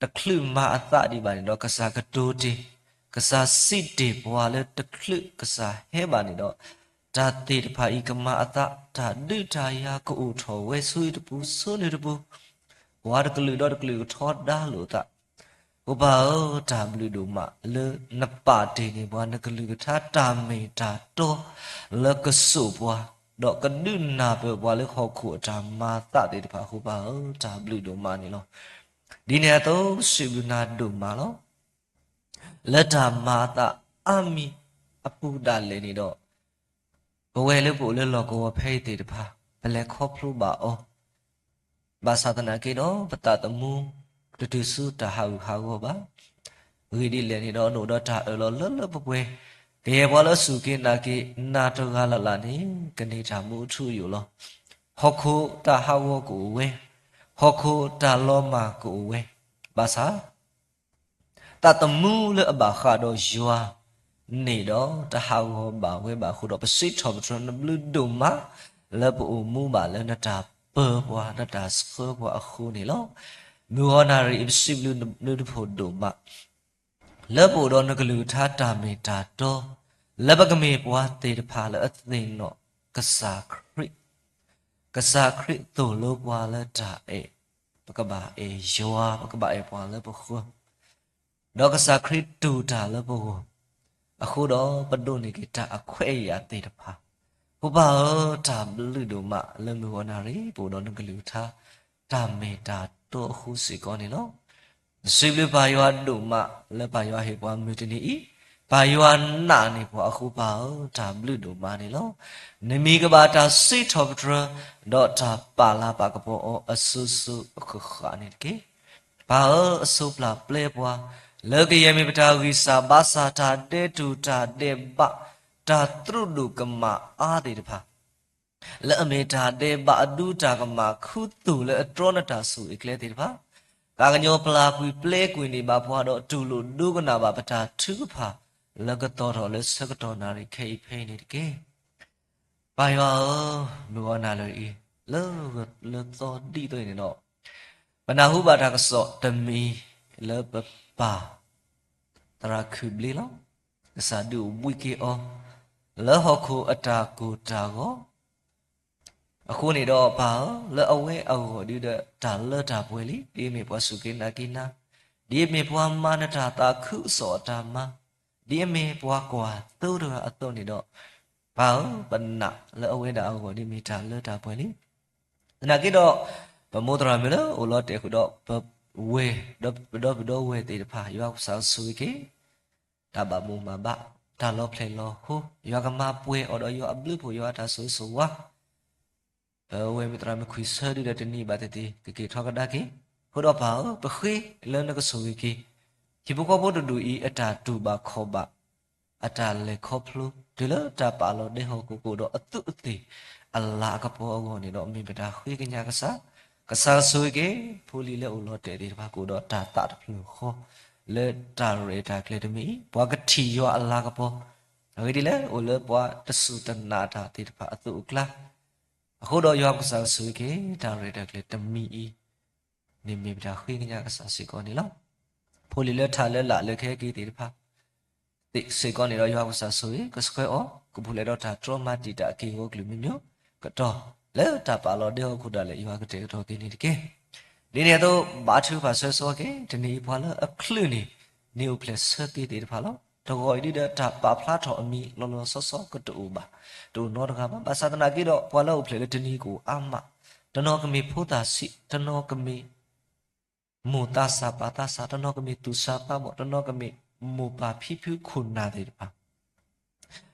တချုးမၤအသးဒံးဘၣ်န့ၣ်ဒီး ကစၢ်ကတိၤတ့ၢ်, ကစၢ်စံးတ့ၢ်ပှၤလၢတချုးကစၢ်ဟဲဘၣ်န့ၣ်ဒီး တၢ်သ့ၣ်တဖၣ်အံၤကမၤအသး, တၢ်ဒုးတၢ်ယၤကအိၣ်ထီၣ်ဝဲဆူအံၤတပူၤ ဆူနုၤတပူၤ, ပှၤတကလုာ်ဒီးတကလုာ်ကထီဒါလိာ်သး ပၢ်ပၢ်ဧၢ, တၢ်ဘျုးဒိၣ်မးလၢနပာ်တ့ၢ်န့ၢ်ပှၤ နကလုၢ်ကထါတၢ်မ့ၢ်တၢ်တီ လၢကစိာ်ပှၤ, ဒီးကဒုးနၢ်ပၢၢ်ပှၤလၢဟီၣ်ခိၣ်အတၢ်မၤသးသ့ၣ်တဖၣ် ပၢ်ပၢ်ဧၢ, တၢ်ဘျုးဒိၣ်မးန့ၣ်လီၤ. ဒ်န့ၣ်အသိး ပစံးဘျုးနၤဒိၣ်မးလီၤ. လၢတၢ်မၤအသးအါမံၤအပူၤဒၣ်လဲာ်န့ၣ်ဒီး ပဝဲလၢပအိၣ်လၢလီၢ်ကဝီၤဖဲအံၤသ့ၣ်တဖၣ် ပလဲၤခီဖျိဘၣ်အီၤ ဘၣ်ဆၣ်သနာ်က့ဒီး ပသးသမူ တတုၤဆူတၢ်ဟးဂူာ်ဟးဂီၤဘၣ်. ဂ့ၢ်ဒ်လဲၣ်န့ၣ်ဒီး နအိၣ်ဒီးတၢ်အၢၣ်လီၤလၢလၢပှဲၤပှဲၤ, ကယဲၢ်ပှၤလၢအစူၢ်က့ၤနာ်က့ၤ နၤတဂၤလၢ်လၢ်န့ၣ် ကန့ၢ်တၢ်မူအထူအယိာ်လီၤ. ဟီၣ်ခိၣ်တၢ်ဟးဂီၤကအိၣ်ဝဲ, ဟီၣ်ခိၣ်တၢ်လီၤမၢ်ကအိၣ်ဝဲ, ဘၣ်ဆၣ် သးသမူလၢအဘၣ်ဃးဒီးယွၤန့ၣ်ဒီး တဟးဂီၤဘၣ်ဝဲဘၣ်အဃိဒီး ပစံးထီၣ်ပတြၢၤနဘျုးဒိၣ်မး လၢပအိၣ်မူဘၣ်လၢနတၢ်ပၢၤပှၤ နတၢ်ဆှၢပှၤအဃိန့ၣ်လီၤ. မုၢ်ဂီၤနၣ်ရံၣ်အံၤ ပစံးဘျုးနဘျုးတဖှိၣ်ဒိၣ်မး လၢပအိၣ်ဒီးနကလုၢ်ကထါတၢ်မ့ၢ်တၢ်တီ လၢပကမ့ၢ်ပှၤသ့ၣ်တဖၣ်လၢအသ့ၣ်နီၣ်ကစၢ်ခရံာ်, ကစၢ်ခရံာ်သိၣ်လိပှၤလၢတၢ်အဲၣ်, ပကဘၣ်အဲၣ်ယွၤ, ပကဘၣ်အဲၣ်ပှၤလၢပဃၢၤ, ဒီးကစၢ်ခရံာ်တူၢ်တၢ်လၢပဂီၢ်, အဃိဒီးပဒိးန့ၢ်က့ၤတၢ်အခွဲးအယာ်သ့ၣ်တဖၣ်, ပၢ်ပၢ်ဧၢ, တၢ်ဘျုးဒိၣ်မးလၢမုၢ်ဂီၤနၣ်ရံၣ် ပအိၣ်ဒီးနကလုၢ်ကထါ တၢ်မ့ၢ်တၢ်တီအဃိစ့ၢ်ကီးန့ၣ်လီၤ. ပစံးဘျုးပၢ်ယွၤဒိၣ်မး လၢပၢ်ယွၤဟ့ၣ်ပှၤမုၢ်တနံၤအံၤ, ပၢ်ယွၤနာ်န့ၢ်ပှၤအဃိ ပၢ်ဧၢ, တၢ်ဘျုးဒိၣ်မးန့ၣ်လီၤ. နမံၤကဘၣ်တၢ်စံးထီၣ်ပတြၢၤ, ဒီးတၢ်ပာ်လၤပာ်ကပီၤအီၤအစိၤစိၤအဃၣ်ဃၣ်န့ၣ်တက့ၢ်. ပၢ်ဧၢ, အစိပျၢ်ပျဲပှၤ, လၢကယဲၢ်မ့ၢ်ပတၢ်ဂံၢ်စၢ်ဘါစၢ် တၢ်ဒဲးတူၢ်တၢ်ဒဲးဘး, တၢ်သရူးဒိၣ်ကမၣ်အါသ့ၣ်တဖၣ် လၢအမ့ၢ်တၢ်ဒဲးဘးအဒူ တၢ်ကမၣ်ခူသူၣ်လၢအတြီနတၢ်ဆိၣ်ဂ့ၤကျဲသ့ၣ်တဖၣ်, သးကညီၤပျၢ်ကွံာ်ပျဲကွံာ်န့ၢ်ဘၣ်ပှၤဒီး တူၢ်လိာ်ဒိကနၣ်ဘၣ်ပတၢ်ထုကဖၣ် လၢကသီၣ်ထီၣ်လၢဆၢကတီၢ်နၣ်ရံၣ်ခဲအံၤဖဲအံၤန့ၣ်တက့ၢ်. ပၢ်ယွၤဧၢ, မုၢ်ဂီၤနၣ်ရံၣ်အံၤ လၢဂၢၢ်လၢသီဒ်သိးအံၤန့ၣ်ဒီး ပနၢ်ဟူဘၣ်တၢ်ကစီၣ်တမံၤ လၢပပၢ် သရၣ်ခုၣ်ဘျ့လီၤ. ကစၢ်ဒုးအိၣ်ဘှံးက့ၤအီၤ လၢဟီၣ်ခိၣ်အတၢ်ကိၢ်တၢ်ဂီၤ အဃိန့ၣ်ဒီးပၢ်ဧၢ, လၢအဝဲအဂီၢ်ဒ်ဒီး တၢ်လၢတၢ်ပှဲၤလံ, ဒ်အမ့ၢ်ပှၤစူၢ်က့ၤနာ်က့ၤနၤ, ဒ်အမ့ၢ်ပှၤမၤနတၢ်သးခုအစီၣ်အတၢ်မၤ, ဒ်အမ့ၢ်ပှၤကွၢ်သိတဂၤအသိးန့ၣ်ဒီး, ပၢ်ဧၢ, ပနာ်လၢအဝဲဒၣ်အဂီၢ်ဒ်မ့ၢ်တၢ်လၢတၢ်ပှဲၤလံ. သနာ်က့ဒီး ပမိၢ်သရၣ်မုၣ်လၢအိၣ်လီၤတဲာ်ဃုာ်ဒီး ပဝဲၢ်ဒီးပဒီပုၢ်ဒီဝဲၢ်သ့ၣ်တဖၣ် ယွၤကစၢ်ဆိၣ်ဂ့ၤက့ၤ တၢ်ဘၣ်မိၣ်မၤဘၣ်, တၢ်လီၤဖျဲၣ်လီၤဟိ, ယွၤကမၤပှဲၤအီၤဒီးယွၤအဘျုးအဖှိၣ် ယွၤအတၢ်ဆိၣ်ဂ့ၤဆိၣ်ဝါ, ပဝဲၢ်မုၣ်သရၣ်မုၣ်ခွံဆၢဒုဒီးတနံၤဘၣ်သ့ၣ်သ့ၣ် ကက့ၤထီၣ်ကဒါက့ၤ, အဃိဒီးပၢ်ဧၢ, ပဃ့လၢနကဆိၣ်ဂ့ၤက့ၤ ဟံၣ်ဖိဃီဖိတဒူၣ်အံၤ အတၢ်တူၢ်ဘၣ်ခီၣ်ဘၣ်, အတၢ်လဲၤခီဖျိ တုၤလၢတၢ်ပာ်လီၤဒဲဟီၣ်ခိၣ်ကအိၣ်ဒီးအသူးအသ့ၣ် အလၤအကပီၤအဂီၢ်န့ၣ်ဒီး မ့ၢ်ပတၢ်ဃ့ကညးကစၢ်, ကစၢ်ဆိၣ်ဂ့ၤက့ၤ ဖိလံၤလၢအိၣ်လီၤတဲာ်သ့ၣ်တဖၣ် ကအိၣ်ဒီးတၢ်သးတဖျၢၣ်ဃီ လၢတၢ်ရဲၣ်တၢ်ကျဲၤတမံၤအံၤ ပှၤကထံၣ်ယွၤအလၤကပီၤ, အဂ့ၢ်ဒ်လဲၣ် အိၣ်လၢပှၤတစူၢ်တနာ်တၢ်သ့ၣ်တဖၣ်အသိးအကျါ, အဃိဒီးယွၤကစၢ်ဆိၣ်ဂ့ၤက့ၤ တၢ်ရဲၣ်တၢ်ကျဲၤတမံၤအံၤ န့ၣ်မ့ၢ်ပတၢ်ဃ့ကညးကစၢ်စ့ၢ်ကီးန့ၣ်လီၤ. ဖိလံၤလၢထးလၢလာ်လၢခဲက့ၤသ့ၣ်တဖၣ် သ့ၣ်စ့ၢ်ကီးန့ၣ်ဒီး ယွၤကစၢ်ဆိၣ်ဂ့ၤ ကဆှၢအီၤ ကဖူးလဲၤဒီးတၢ်တြီမၤတံာ်တာ်အက့ၢ်အဂီၤကလုာ်မံၤမံၤကတီၢ် လၢတၢ်ပာ်လီၤဒဲဟီၣ်ခိၣ်ဒၣ်လဲာ် ယွၤကတဲာ်ကတီၤက့ၤန့ၣ်တက့ၢ်. ဒ်န့ၣ်အသိး ဘါထုကဖၣ်ဆၢဆိက့ၤ တနံၤအံၤပှၤလၢအချုးန့ၢ် နံၣ်အိၣ်ဖျဲၣ်ဆၢက့ၤသ့ၣ်တဖၣ်လီၤ. တဂီၤအံၤဒ်ဒီး တၢ်ပာ်ဖျါထီၣ်အမံၤလီၤလီၤဆီဆီကတအိၣ်ဘၣ်, တအိၣ်နီတဂၤဘၣ်. ဘၣ်ဆၣ်သနာ်က့ဒီး ပှၤလၢအအိၣ်ဖျဲၣ်လၢတနံၤအံၤကအိၣ်အါမး, တနီၤကမ့ၢ်ဖိသၣ်ဆံး, တနီၤကမ့ၢ် မိၢ်သးစၢ်ပၢ်သးစၢ်, တနီၤကမ့ၢ်သူၣ်စၢ်သးဘီၣ်, တနီၤကမ့ၢ်မိၢ်ပၢ်ဖံဖုခိၣ်နၢ်သ့ၣ်တဖၣ်,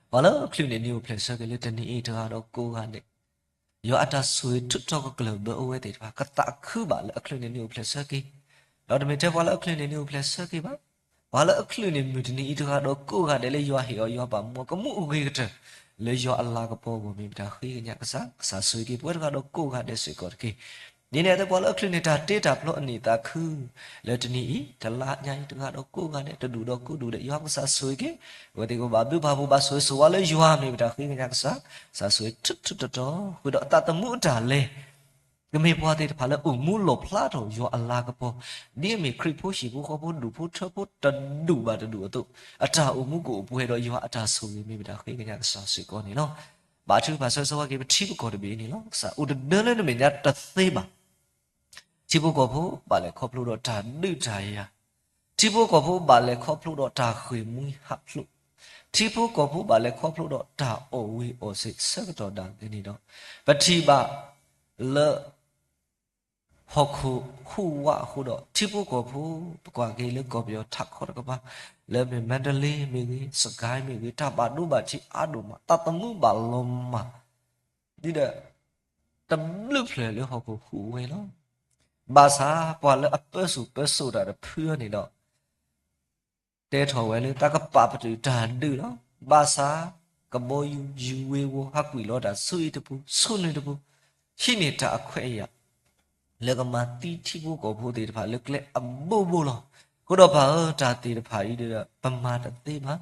ပှၤလၢအချုးန့ၢ်နံၣ်အိၣ်ဖျဲၣ်ဆၢက့ၤလၢတနံၤအံၤတဂၤဒီးကိးဂၤဒဲး, ယွၤအတၢ်ဆိၣ်ဂ့ၤထုးထီၣ်ကကျၢၢ်ဘၢအဝဲသ့ၣ်တဖၣ် ကသးခုဘၣ်လၢအချုးန့ၢ်နံၣ်အိၣ်ဖျဲၣ်ဆၢက့ၤ, ဒီးတမ့ၢ်ထဲပှၤလၢအချုးန့ၢ်နံၣ်အိၣ်ဖျဲၣ်ဆၢက့ၤဘၣ်, ပှၤလၢအချုးန့ၢ်မုၢ်တနံၤအံၤတဂၤဒီးကိးဂၤဒဲးလၢယွၤဟ့ၣ်အီၤယွၤပာ်မူအီၤ ကမူအဂ့ၤကတၢၢ် လၢယွၤအလၤကပီၤအဂီၢ် မ့ၢ်ပတၢ်ဃ့ကညးကစၢ်, ကစၢ်ဆိၣ်ဂ့ၤက့ၤပဝဲတဂၤဒီးကိးဂၤဒဲးစ့ၢ်ကီးတက့ၢ်. ဒ်န့ၣ်အသိး ပှၤလၢအချုးန့ၢ်တၢ်တ့တၢ်ဖျီအနံၣ်သးခု လၢတနံၤအံၤ တလါညါအံၤ တဂၤဒီးကိးဂၤဒဲး တဒူၣ်ဒီးကိးဒူၣ်ဒဲး ယွၤကစၢ်ဆိၣ်ဂ့ၤက့ၤ အဝဲသ့ၣ်ကဘၣ်ဘျုးဘၣ်ဖှိၣ် ဘၣ်ဆိၣ်ဂ့ၤဆိၣ်ဝါလၢယွၤမ့ၢ်ပတၢ်ဃ့ကညးကစၢ်, ကစၢ်ဆိၣ်ဂ့ၤထူထူတီတီ, ဃုာ်ဒီးအသးသမူအတၢ်လဲၤ ကမ့ၢ်ပှၤသ့ၣ်တဖၣ်လၢအိၣ်မူလီၣ်ဖျါထီၣ်ယွၤအလၤကပီၤ, ဒ်အမ့ၢ်ခရံာ်ဖိဟံၣ်ဖိဃီဖိ ဒူၣ်ဖိထၢဖိတဒူၣ်ဘၣ်တဒူၣ်အသိး, အတၢ်အိၣ်မူကအိၣ်ပှဲၤဒီးယွၤအတၢ်ဆိၣ်ဂ့ၤ မ့ၢ်ပတၢ်ဃ့ကညးကစၢ်စ့ၢ်ကီးန့ၣ်လီၤ. ဘၣ်ထုကဖၣ်ဆၢဂ့ၤဆၢဝါက့ၤ ပထံပကီၢ်တဘ့ၣ်အံၤန့ၣ်လီၤ. ကစၢ်အိၣ်တဒၢလၢနမဲာ်ညါတသ့ဘၣ်. ထံဖိကီၢ်ဖိဘၣ်လဲၤခီဖျိဒီးတၢ်ဒုးတၢ်ယၤ, ထံဖိကီၢ်ဖိဘၣ်လဲၤခီဖျိဒီးတၢ်ဃ့ၢ်မှံဟးဖျိး, ထံဖိကီၢ်ဖိဘၣ်လဲၤခီဖျိဒီးတၢ်အီၣ်ဝံၤအီၣ်စ့ၤ ဆၢကတီၢ်ဒၣ်လဲာ်န့ၣ်ဒီး, ပထံၣ်ဘၣ်လၢ ဟီၣ်ခိၣ်ဟူးဝးအဃိဒီး ထံဖိကီၢ်ဖိ, ပကွၢ်က့ၤလၢကီၢ်ပယီၤထးခီတကပၤ, လၢမ့ၢ်မါတလ့မ့ၢ်ဂ့ၤ, စကဲမ့ၢ်ဂ့ၤ, တၢ်ဘၣ်ဒိဘၣ်ထံးအါဒိၣ်မး, တၢ်သမူဘၣ်လီၤမၢ်, ဒ်ဒီး တဘျုးဖျၢၣ်လၢဟီၣ်ခိၣ်ဟူးဝဲလီၤ. ဘၣ်ဆၣ်ပှၤလၢအပၢဆူၣ်ပၢစိးတၢ်တဖုအံၤန့ၣ်ဒီး တဲထီၣ်ဝဲလၢတၢ်ကပာ်ပတုာ်တၢ်ဒုးလီၤ. ဘၣ်ဆၣ် ကဘီယူၤယူၤဝ့ၤဝီၤ ဟးကွံာ်လီၤတၢ်ဆူအံၤတပူၤ ဆူနုၤတပူၤ, ဟံးန့ၢ်တၢ်အခွဲးအယာ် လၢကမၤသံထံဖိကီၢ်ဖိသ့ၣ်တဖၣ်လၢကျဲအဘိဘိလီၤ. အဃိဒီးပၢ်ဧၢ, တၢ်သ့ၣ်တဖၣ်အံၤဒီး ပမၤတသ့ဘၣ်.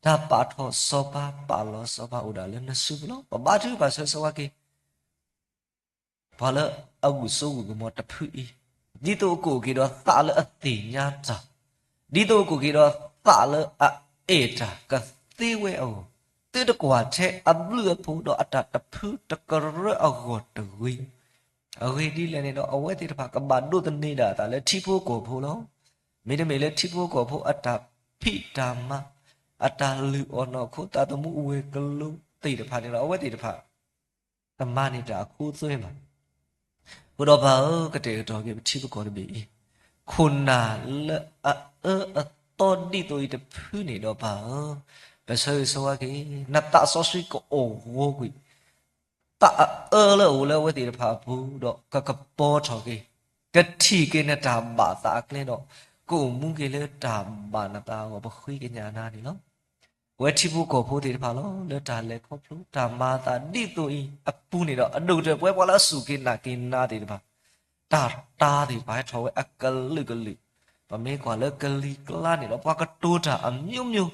တၢ်ပာ်ထီၣ်စီၤပၤ ပာ်လီၤစီၤပၤအိၣ်ဒၣ်လၢနစုပူၤလီၤ. ပဘါထုကဖၣ်ဆၢဂ့ၤဆၢဝါက့ၤ ပှၤလၢအဂုာ်စိဂုာ်ကမီၤတဖုအံၤ, ဒ်သိးအကအိၣ်က့ၤဒီးသးလၢအသ့ၣ်ညါတၢ်, ဒ်သိးအကအိၣ်က့ၤဒီးသးလၢအအဲၣ်တၢ်ကသ့ဝဲအဂီၢ်, သုတကွၢ်ထဲအဘျုးအဖှိၣ်ဒီးအတၢ်တဖုတကရၢအဂီၢ်တဂ့ၤ. အဂ့ၢ်ဒ်လဲၣ်န့ၣ်ဒီး အဝဲသ့ၣ်တဖၣ်ကဘၣ်ဒိးသန့ၤဒၣ်အသးလၢထံဖိကီၢ်ဖိလီၤ. မ့တမ့ၢ်လၢထံဖိကီၢ်ဖိအတၢ်ဖံးတၢ်မၤ, အတၢ်လုၢ်အီၣ်နီၢ်ခိ သးသမူအဝဲၤကလိသ့ၣ်တဖၣ်န့ၣ်ဒီး အဝဲသ့ၣ်တဖၣ် တမၤန့ၢ်တၢ်အခိအသွဲဘၣ်. အဃိဒီးပၢ်ဧၢ, ကတဲာ်ကတီၤက့ၤပထံပကီၢ်တဘ့ၣ်အံၤ, ခိၣ်နၢ်လၢအအၢအသီဒ်သိးအံၤတဖုန့ၣ်ဒီးပၢ်ဧၢ, ပဆၢဂ့ၤဆၢဝါက့ၤ နသးစီဆှံကအိၣ်ဂီၤကွံာ် သးအအၢလၢအအိၣ်လၢအဝဲသ့ၣ်တဖၣ်အပူၤဒီး ကကပီၤထီၣ်က့ၤ, ကထံၣ်က့ၤနတၢ်ဘၣ်သးအကျဲဒီး ကအိၣ်မူက့ၤလၢတၢ်ဘၣ်နသးအဂီၢ် ပဃ့ကညးနၤန့ၣ်လီၤ. ပဝဲထံဖိကီၢ်ဖိသ့ၣ်တဖၣ်လီၤ. လၢတၢ်လဲၤခီဖျိတၢ်မၤအသးဒ်သိးအံၤအပူၤန့ၣ်ဒီး အဒိၣ်ကတၢၢ်ပဝဲပှၤလၢအစူၢ်က့ၤနာ်က့ၤနၤသ့ၣ်တဖၣ်, တၢ်တၢ်သ့ၣ်တဖၣ်ဟဲထီၣ်ဝဲအကလုာ်ကလုာ်, ပမ့ၢ်ကွၢ်လၢကလံၤကျါန့ၣ်ဒီး ပှၤကတိၤတၢ်အမျိုးမျိုး,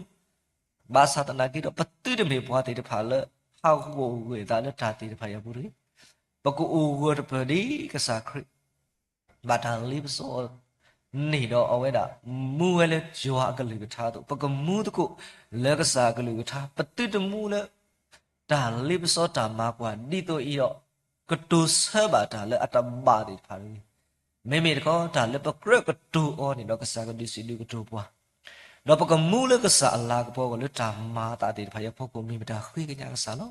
ဘၣ်ဆၣ်သနာ်က့ဒီး ပသုတမ့ၢ်ပှၤသ့ၣ်တဖၣ်လၢ ဟးဂီၤဂဲၤသးလၢတၢ်သ့ၣ်တဖၣ်အံၤအပူၤတဂ့ၤ. ပကအိၣ်ဂၢၢ်တပၢၢ်ဒ်ကစၢ်ခရံာ် ဘၣ်တၢ်လ့ပစီအီၤန့ၣ်ဒီး အဝဲဒၣ် မူဝဲလၢယွၤအကလုၢ်ကထါအသိး ပကမူသကိးလၢကစၢ်အကလုၢ်ကထါ, ပသုတမူလၢ တၢ်လ့ပစီတၢ်မၤကွၢ်ဒ်သိးအံၤဒီး ကတိၤဆၢဘၣ်တၢ်လၢအတဘၣ်သ့ၣ်တဖၣ်တဂ့ၤ. မ့မ့ၢ်တခီ တၢ်လၢပကြၢးကတိၤအီၤန့ၣ်ဒီး ကစၢ်ကဒုးစံးဒုးကတိၤပှၤ ဒီးပကမူလၢကစၢ်အလၤကပီၤအဂီၢ် လၢတၢ်မၤအသးသ့ၣ်တဖၣ်အံၤအဖီခိၣ် မ့ၢ်ပတၢ်ဃ့ကညးကစၢ်လီၤ.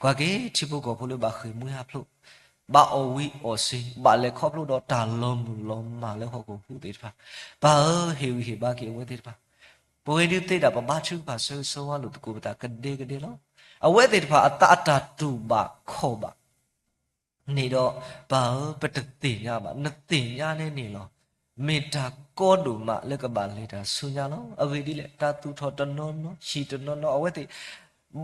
ကွၢ်က့ၤထံဖိကီၢ်ဖိလၢဘၣ်ဃ့ၢ်မှံဟးဖျိး, ဘၣ်အီၣ်ဝံၤအီၣ်စ့ၤ, ဘၣ်လဲၤခီဖျိဒီးတၢ်လီၤမုၢ်လီၤမၢ်လၢဟီၣ်ခိၣ်ဟူးသ့ၣ်တဖၣ်, ပၢ်ဧၢ, ဟ့ၣ်ဂံၢ်ဟ့ၣ်ဘါက့ၤအဝဲသ့ၣ်တဖၣ်. ပဝဲဒုးသ့ဒၣ်ပဘါထုကဖၣ်ဆၢဂ့ၤဆၢဝါလိာ်သကိးပသးကဒဲကဒဲလီၤ. အဝဲသ့ၣ်တဖၣ်အသးအတၢ်တူၢ်ဘၣ်ခီၣ်ဘၣ် န့ၣ်ဒီး ပၢ်ဧၢ, ပတသ့ၣ်ညါဘၣ်, နသ့ၣ်ညါန့ၣ်န့ၣ်လီၤ. မ့ၢ်တၢ်ကီဒိၣ်မးလၢကဘၣ်လဲၤတၢ်ဆူညါလီၤ. အဂ့ၢ်ဒ်လဲၣ်, တၢ်သူၣ်ထီၣ်တနီၤနီၤ ဟံၣ်တနီၤနီၤ အဝဲသ့ၣ်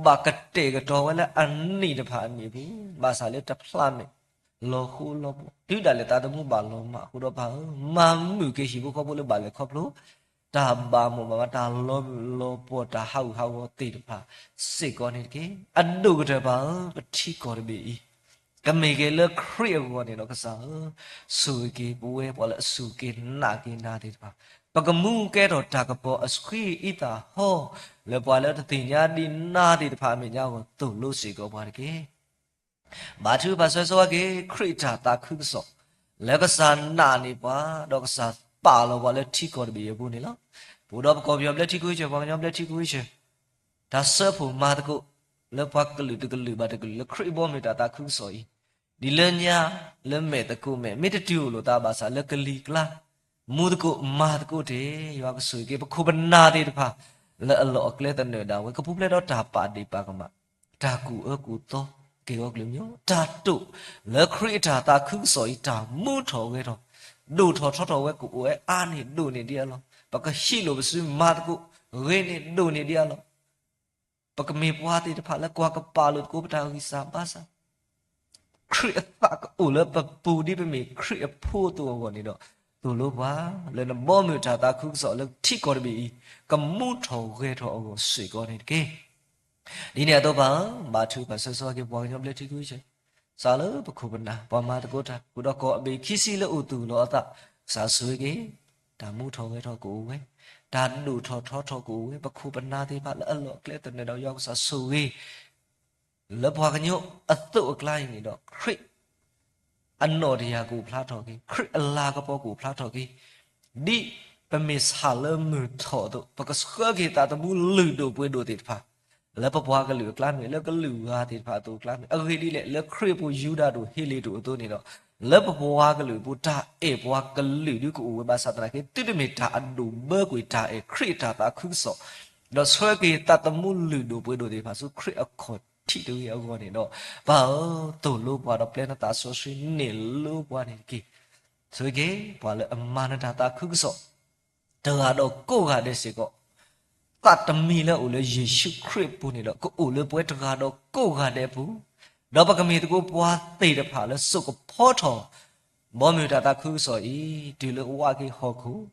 ဘၣ်ကတဲာ်ကတီၤဝဲလၢအနံၣ်တဖၣ်အနံၣ်အပူၤ, ဘၣ်ဆၣ်လၢတဖျးမဲာ် လီၤဃိလီၤပှီၢ်, တုၤဒၣ်လဲာ်သးသမူဘၣ်လီၤမၢ်အဃိဒီး ပၢ်ဧၢ, မၤမုာ်က့ၤဟံၣ်ဖိဃီဖိလၢဘၣ်လဲၤခီဖျိ တၢ်ဘၣ်မိၣ်ဘၣ်မး တၢ်လီၤမုၢ်လီၤပှီၢ် တၢ်ဟးဂူာ်ဟးဂီၤသ့ၣ်တဖၣ်စ့ၢ်ကီးန့ၣ်တက့ၢ်. အဒိၣ်ကတၢၢ်ပၢ်ဧၢ, ပထံကီၢ်တဘ့ၣ်အံၤ ကမ့ၢ်က့ၤလၢခရံာ်အဂီၢ်န့ၣ်ဒီး ကစၢ်ဧၢ, ဆိၣ်ဂ့ၤက့ၤပဝဲပှၤလၢအစူၢ်က့ၤနာ်က့ၤနၤသ့ၣ်တဖၣ်, ပကမူကဲထီၣ်တၢ်ကပီၤအဆှံအံသၣ်ဟီ လၢပှၤလၢတသ့ၣ်ညါဒံးနၤသ့ၣ်တဖၣ်အမဲာ်ညါအဂီၢ် သိၣ်လိစ့ၢ်ကီးပှၤတက့ၢ်. ဘါထုကဖၣ်ဆၢဂ့ၤဆၢဝါက့ၤ ခရံာ်အတၢ်သးခုကစီၣ် လၢကစၢ်နာ်န့ၢ်ပှၤ ဒီးကစၢ်ပာ်လီၤပှၤလၢထံကီၢ်တဘ့ၣ်အံၤအပူၤန့ၣ်လီၤ. ပအိၣ်ဒီးပကီၢ်ပယီၤဘျၢထံခဝ့ၡၢၣ်, ပှၤကညီဘျၢထံခဝ့ၡၢၣ်, တၢ်စၢဖှိၣ်မၤသကိး လၢပှၤကလုာ်တကလုာ်ဘၣ်တကလုာ် လၢခရံာ်အဘီအမုၢ်တၢ်သးခုကစီၣ်အံၤ, ဒ်လၢညါလၢမဲာ်သကိးမဲာ် မ့ၢ်တတုၤအိၣ်လိာ်သးဘၣ်ဆၣ် လၢကလံၤကျါ မူသကိးမၤသကိးတ့ၢ်, ယွၤကဆိၣ်ဂ့ၤက့ၤ ပခိၣ်ပနၢ်သ့ၣ်တဖၣ် လၢအလီၢ်အကျဲသနၢၣ်ဒၣ်ဝဲ ကပူၤဖျဲးဒီးတၢ်ပာ်ဒ့ၣ်ပာ်ကမၣ်, တၢ်ကူၣ်အၢကူၣ်သီ က့ၢ်ဂီၤကလုာ်မံၤ, တၢ်တိာ်လၢခရံာ်အတၢ်သးခုကစီၣ်အံၤ တၢ်မူထီၣ်ဂဲၤထီၣ် ဒိၣ်ထီၣ်ထီထီၣ်ဝဲ ကအိၣ်ဝဲအါန့ၢ်ဒိၣ်န့ၢ်ဒံးအလီၢ်, ပကဟံးလိာ်ပစုမၤသကိး ဂ့ၤန့ၢ်ဒိၣ်န့ၢ်ဒံးအလီၢ်, ပကမ့ၢ်ပှၤသ့ၣ်တဖၣ်လၢကွၢ်ကပာ်လိာ်သကိးပတၢ်ဂံၢ်စၢ်ဘါစၢ် ခရံာ်အသးကအိၣ်လၢပပူၤ ဒ်ပမ့ၢ်ခရံာ်အဖိအသိးအဂီၢ်န့ၣ်ဒီး, သိၣ်လိပှၤလၢနဘီမုၢ်တၢ်သးခုကစီၣ်လၢထံကီၢ်တဘ့ၣ်အံၤ ကမူထီၣ်ဂဲၤထီၣ်အဂီၢ်စ့ၢ်ကီးန့ၣ်တက့ၢ်. ဒ်န့ၣ်အသိးပၢ်ဧၢ, ဘါထုကဖၣ်ဆၢဂ့ၤဆၢဝါက့ၤ ပှၤကညီဘျၢထံခဝ့ၡၢၣ်, စးလၢပခိၣ်ပနၢ် ပှၤမၤသကိးတၢ် ဃုာ်ဒီးကီၢ်အဘ့ၣ်ခံဆံလၢအိၣ်သူၣ်လီၤအသး, ကစၢ်ဆိၣ်ဂ့ၤက့ၤ, တၢ်မူထီၣ်ဂဲၤထီၣ်ကအိၣ်ဝဲ, တၢ်ဒိၣ်ထီၣ်ထီထီၣ်ကအိၣ်ဝဲ, ပခိၣ်ပနၢ်သ့ၣ်တဖၣ်လၢအလီၢ်အကျဲသနၢၣ်ဒီးယွၤကစၢ်ဆိၣ်ဂ့ၤ လၢပှၤကညီအသိးအကျါအံၤန့ၣ်ဒီး ခရံာ်အနီၣ်တယၢ်ကအိၣ်ဖျါထီၣ်က့ၤ, ခရံာ်အလၤကပီၤကအိၣ်ဖျါထီၣ်က့ၤ, ဒ်ပမ့ၢ်ဆၣ်လၢမုၢ်ထီၣ်အသိး ပကဆှၢက့ၤသးသမူလုၢ်ဒိၣ်ပှ့ၤဒိၣ်သ့ၣ်တဖၣ် လၢပပှၤကလုာ်အကျါမ့ၢ် လၢကလုာ်ဂၤသ့ၣ်တဖၣ်အသိးအကျါမ့ၢ်, အဂ့ၢ်ဒ်လဲၣ် လၢခရံာ်အပူၤယူဒၤဒိၣ်ဟ့လ့ၣ်ဒိၣ်အသိးန့ၣ်ဒီး, လၢပပှၤကလုာ်အပူၤတၢ်အဲၣ်ပှၤကလုာ်ဒုကအိၣ်ဝဲဘၣ်ဆၣ်သနာ်က့ သုတမ့ၢ်တၢ်အဒိၣ်ဘၢကွံာ်တၢ်အဲၣ်ခရံာ်အတၢ်သးခုကစီၣ် ဒီးဆှၢက့ၤသးသမူလုၢ်ဒိၣ်ပှ့ၤဒိၣ်သ့ၣ်တဖၣ်ဆူခရံာ်အခီၣ်ထံးတဂ့ၤအဂီၢ်န့ၣ်ဒီး, ပၢ်ဧၢ, သိၣ်လိပှၤဒီးပျဲနသးစီဆှံန့ၣ်လိပှၤန့ၣ်တက့ၢ်. ဆိၣ်ဂ့ၤက့ၤ ပှၤလၢအမၤနတၢ်သးခုကစီၣ် တဂၤဒီးကိးဂၤဒဲးစ့ၢ်ကီး, သးတမံၤလၢအအိၣ်လၢယ့ၣ်ၡူးခရံာ်အပူၤန့ၣ်ဒီး ကအိၣ်လၢပဝဲတဂၤဒီးကိးဂၤဒဲးအပူၤ, ဒီးပကမ့ၢ်သကိးပှၤသ့ၣ်တဖၣ်လၢစိာ်ကဖီထီၣ် ဘီမုၢ်တၢ်သးခုကစီၣ်အံၤ တုၤလၢအဝးက့ၤဟီၣ်ခိၣ်,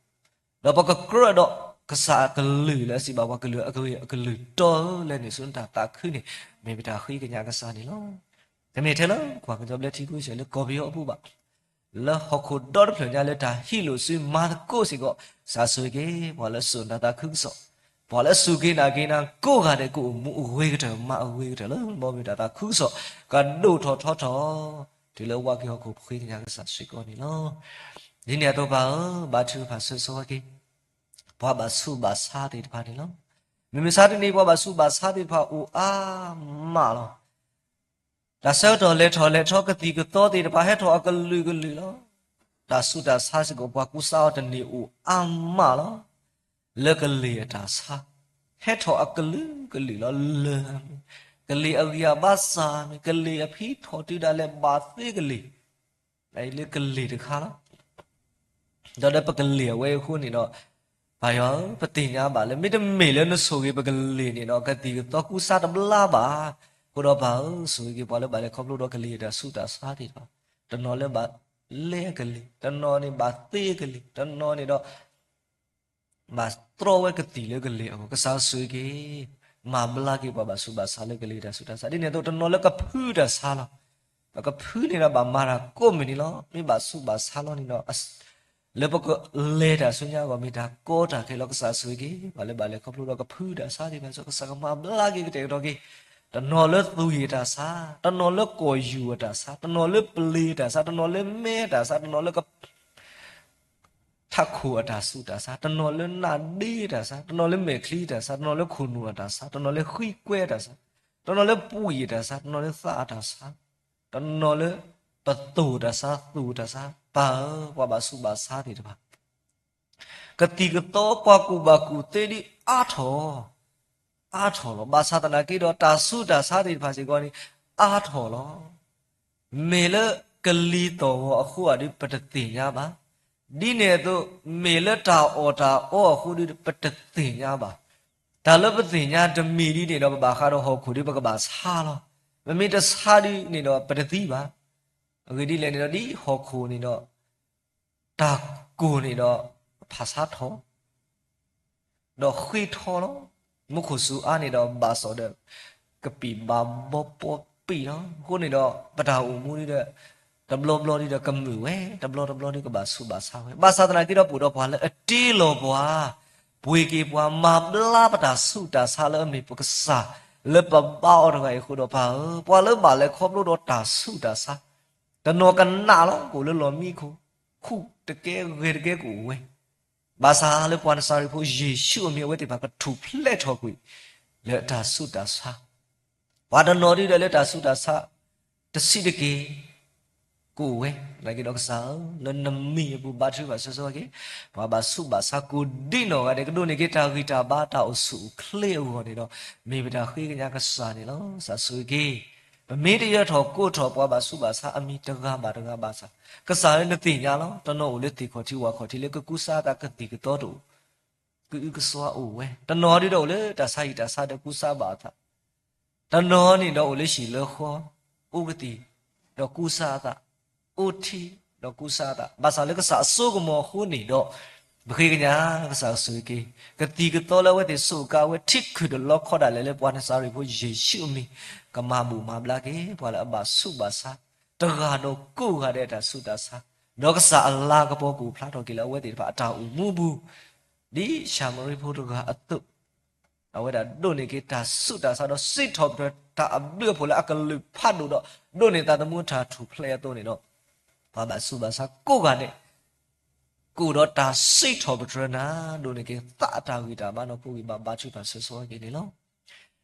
ဒီးပကကြၢးဒီးကစၢ်အကလုၢ်လၢအစံးဘၣ်ပှၤကလုာ်အကလုၢ်တီဧၢ, လဲၤနုာ်ဆူနတၢ်သးခုန့ၣ် မ့ၢ်ပတၢ်ဃ့ကညးကစၢ်န့ၣ်လီၤ. တမ့ၢ်ထဲလၢပှၤကညီဘျၢထံခဝ့ၡၢၣ်လၢကီၢ်ပယီၤအပူၤဘၣ်, လၢဟီၣ်ခိၣ်ဒီတဖျၢၣ်ညါလၢတၢ်ဟံးလိာ်စုမၤသကိးစ့ၢ်ကီး, ကစၢ်ဆိၣ်ဂ့ၤက့ၤ ပှၤလၢစိာ်နတၢ်သးခုကစီၣ်, ပှၤလၢအစူၢ်က့ၤနာ်က့ၤနၤကိးဂၤဒဲး ကအိၣ်မူအဂ့ၤကတၢၢ် မၤအဂ့ၤကတၢၢ်လၢဘီမုၢ်တၢ်သးခုကစီၣ် ကဒိၣ်ထီၣ်ထီထီၣ်, တုၤလၢအဝးက့ၤဟီၣ်ခိၣ် ပဃ့ကညးကစၢ်စ့ၢ်ကီးန့ၣ်လီၤ. ဒ်န့ၣ်အသိးပၢ်ဧၢ, ဘါထုကဖၣ်ဆၢဂ့ၤဆၢဝါက့ၤ ပှၤဘၣ်ဆူးဘၣ်ဆါသ့ၣ်တဖၣ်န့ၣ်လီၤ. မုၢ်မဆါတနံၤ ပှၤဘၣ်ဆူးဘၣ်ဆါသ့ၣ်တဖၣ်အိၣ်အါမးလီၤ. တၢ်ဆၢကတီၢ်လဲၤထီၣ်လဲၤထီ ကသံၣ်ကသီသ့ၣ်တဖၣ် ဟဲထီၣ်အကလုာ်ကလုာ်လီၤ. တၢ်ဆူးတၢ်ဆါစ့ၢ်ကီး ပှၤကူစါအီၤတန့ၢ်အိၣ်အါမးလီၤ. လၢကလံၤအတၢ်ဆါ ဟဲထီၣ်အကလုာ်ကလုာ်လီၤ. လၢ ကလံၤအဂံၢ်အဘါစၢ်မ့ၢ် ကလံၤအဖံထီၣ်တုၤဒၣ်လဲာ်ဘၣ်သ့ကလံၤ, လၢကလံၤတခါလီၤ. ဒီးလၢပကလံၤအဝဲအဃိန့ၣ်ဒီး, ပၢ်ယွၤဧၢ, ပသ့ၣ်ညါဘၣ်လၢ မ့တမ့ၢ်လၢနဆိၣ်ဂ့ၤပကလံၤန့ၣ်ဒီး ကသံၣ်ကသီကူစါတဘျါဘၣ်. အဃိဒီးပၢ်ဧၢ, ဆိၣ်ဂ့ၤက့ၤပှၤလၢဘၣ်လဲၤခီဖျိဒီးကလံၤအတၢ်ဆူးတၢ်ဆါသ့ၣ်တဖၣ်, တနီၤလၢဘၣ်လဲအကလံၤ, တနီၤန့ၣ်ဘၣ်သ့အကလံၤ, တနီၤန့ၣ်ဒီး ဘၣ်တြီဝဲကသံၣ်လၢကလံၤအဂီၢ်, ကစၢ်ဆိၣ်ဂ့ၤက့ၤ မၤဘျါက့ၤပှၤဘၣ်ဆူးဘၣ်ဆါလၢကလံၤတၢ်ဆူးတၢ်ဆါ, ဒ်န့ၣ်အသိး တနီၤလၢကဖုတၢ်ဆါလီၤ. ပကဖုန့ၣ်ဒီးဘၣ်မၤတၢ်ကိးမုၢ်နံၤလီၤ. မ့ၢ်ဘၣ်ဆူးဘၣ်ဆါလီၤန့ၣ်ဒီး လၢပကလဲၤတၢ်ဆူညါအဂီၢ် မ့ၢ်တၢ်ကီတၢ်ခဲလီၤ. ကစၢ်ဆိၣ်ဂ့ၤက့ၤ ပှၤလၢဘၣ်လဲၤခီဖျိဒီးကဖုတၢ်ဆါသ့ၣ်တဖၣ်စ့ၢ်ကီး ကစၢ်ကမၤဘျါက့ၤကတဲာ်ကတီၤက့ၤ, တနီၤလၢသူၣ်ဂံၢ်အတၢ်ဆါ, တနီၤလၢကီၢ်ယူၢ်အတၢ်ဆါ, တနီၤလၢပျ့ၤအတၢ်ဆါ, တနီၤလၢမဲအတၢ်ဆါ, တနီၤလၢက ထးခိၣ်အတၢ်ဆူးတၢ်ဆါ, တနီၤလၢနါဒ့အတၢ်ဆါ, တနီၤလၢမဲာ်ချံအတၢ်ဆါ, တနီၤလၢခိၣ်နူာ်အတၢ်ဆါ, တနီၤလၢဃံကွဲအတၢ်ဆါ, တနီၤလၢပှံၢ်အတၢ်ဆါ, တနီၤလၢသးအတၢ်ဆါ, တနီၤလၢပသိၣ်တၢ်ဆါ, သူၣ်တၢ်ဆါ, ပၢ်ဧၢ, ပှၤဘၣ်ဆူးဘၣ်ဆါသ့ၣ်တဖၣ် ကသံၣ်ကသီပှၤကူၣ်ဘၣ်ကူၣ်သ့ဒ်အါထီၣ်, အါထီၣ်လီၤ. ဘၣ်ဆၣ်သနာ်က့ဒီး တၢ်ဆူးတၢ်ဆါသ့ၣ်တဖၣ်စ့ၢ်ကီးန့ၣ် အါထီၣ်လီၤ. မ့ၢ်လၢကလံၤသီၣ်ဂီၤအဃိဧါဒုး ပတသ့ၣ်ညါဘၣ်. ဒ်န့ၣ်အသိး မ့ၢ်လၢတၢ်အီၣ်တၢ်အီအဃိဒုး ပတသ့ၣ်ညါဘၣ်. တၢ်လၢပသ့ၣ်ညါတမံၤဒ်န့ၣ်ဒီး ပဘၣ်ဃးဒီးဟီၣ်ခိၣ်ဒုး ပကဘၣ်ဆါလီၤ. ပမ့ၢ်တဆါဒ်န့ၣ်ဒီး ပတသံဘၣ်. အဂ့ၢ်ဒ်လဲၣ်န့ၣ်ဒီး ဒ်ဟီၣ်ခိၣ်န့ၣ်ဒီး တၢ်ကိၢ်န့ၣ်ဒီး ဖးဆါထီၣ် ဒီးဃ့ထီလီၤ. မူခိၣ်စူၤအါန့ၣ်ဒီး ဘၣ်စီၣ်ဒီး ကပံာ်ဘၣ်ဘီပီပံာ်လီၤ. အဃိန့ၣ်ဒီး ပတၢ်အိၣ်မူဒ်ဒီး တဘျီဘျီဒ်ဒီးကမုာ်ဝဲ, တဘျီတဘျီဒ်ကဘၣ်ဆူးဘၣ်ဆါဝဲ. ဘၣ်ဆၣ်သနာ်က့ဒီး ပအိၣ်ဒီးပှၤလၢအတ့လီၤပှၤ, ပှ့ၤက့ၤပှၤ, မၤဘျါပတၢ်ဆူးတၢ်ဆါလၢအမ့ၢ်ပကစၢ်လၢပဘါအီၤတဂၤအံၤအဃိဒီး ပၢ်ဧၢ, ပှၤလၢဘၣ်လဲၤခီဖျိဒီးတၢ်ဆူးတၢ်ဆါ တနီၤကနၣ်လီၤ ကအိၣ်လၢလီၢ်မံခိၣ်, ခူၣ်တကဲဂဲၤတကဲကအိၣ်ဝဲ. ဘၣ်ဆၣ်လၢပှၤနစၤရ့းဖိယ့ၣ်ၡူးအမံၤ အဝဲသ့ၣ်တဖၣ်ကထူၣ်ဖျဲးထီၣ်ကွံာ် လၢတၢ်ဆူးတၢ်ဆါ, ပှၤတနီၤဒ်ဒီးလၢတၢ်ဆူးတၢ်ဆါ တဆံးတက့ၢ် ကအိၣ်ဝဲ. သနာ်က့ဒီးကစၢ်ဧၢ, လၢနမံၤအပူၤဘါထုကဖၣ်ဆၢဂ့ၤဆၢဝါက့ၤ ပှၤဘၣ်ဆူးဘၣ်ဆါကိးဒ်နီၢ်ဂၤဒဲး ကဒိးန့ၢ်က့ၤတၢ်ဂံၢ်တၢ်ဘါ တၢ်အိၣ်ဆူၣ်အိၣ်ချ့အဂီၢ်န့ၣ်ဒီး မ့ၢ်ပတၢ်ဃ့ကညးကစၢ်န့ၣ်လီၤ. ကစၢ်ဆိၣ်ဂ့ၤက့ၤ ပမ့ၢ်တယၢၤထီၣ်ကိးထီၣ်ပှၤဘၣ်ဆူးဘၣ်ဆါအမံၤတဂၤဘၣ်တဂၤဘၣ်ဆၣ်, ကစၢ်ဧၢ နသ့ၣ်ညါလီၤ. တနီၤအိၣ်လၢသ့ၣ်ခီၣ်ထံးဝၣ်ခီၣ်ထံး လၢကကူစါအသးကသံၣ်ကသီတအိၣ်, ကအုကစွါအိၣ်ဝဲ. တနီၤဒ်ဒီးအိၣ်လၢတၢ်ဆါဟံၣ်တၢ်ဆါဒီးကူစါဘၣ်အသး, တနီၤန့ၣ်ဒီးအိၣ်လၢဟံၣ်လၢဃီ, အိၣ်ကသံၣ် ဒီးကူစါအသး, အိၣ်ထံဒီးကူစါအသး, ဘၣ်ဆၣ်လၢကစၢ်အစိကမီၤအဃိန့ၣ်ဒီး, ပဃ့ကညးကစၢ်ကဆိၣ်ဂ့ၤက့ၤ, ကသံၣ်ကသီလၢအဝဲသ့ၣ်စိာ်ကါဝဲ ထံခုၣ်တလီခီဒၣ်လဲာ်လၢပှၤနစၤရ့းဖိယ့ၣ်ၡူးအမံၤ, ကမၤဘူၣ်မၤဘျါက့ၤ ပှၤလၢအဘၣ်ဆူးဘၣ်ဆါ, တဂၤဒီးကိးဂၤဒဲးအတၢ်ဆူးတၢ်ဆါ, ဒီးကစၢ်အလၤကပီၤကအိၣ်ဖျါထီၣ်က့ၤလၢအဝဲသ့ၣ်တဖၣ်အတၢ်အိၣ်မူပူၤ, ဒ်ၡၤမရံဖိတဂၤအသိး အဝဲဒၣ်ဒိးန့ၢ်က့ၤတၢ်ဆူးတၢ်ဆါဒီးစံးထီၣ်ပတြၢၤတၢ်အဘျုးအဖှိၣ်လၢအကလုၢ်ဖးဒိၣ်ဒီး ဒိးန့ၢ်သးသမူအတၢ်ထူၣ်ဖျဲးအသိးန့ၣ်ဒီး, ပှၤဘၣ်ဆူးဘၣ်ဆါကိးဂၤဒဲး, ကအိၣ်ဒီးတၢ်စံးထီၣ်ပတြၢၤနၤ, ဒိးန့ၢ်က့ၤသးအတၢ်ဂံၢ်တၢ်ဘါနီၢ်ခိဂံၢ်ဘါ ဘါထုကဖၣ်ဆၢဂ့ၤဆၢဝါက့ၤန့ၣ်လီၤ.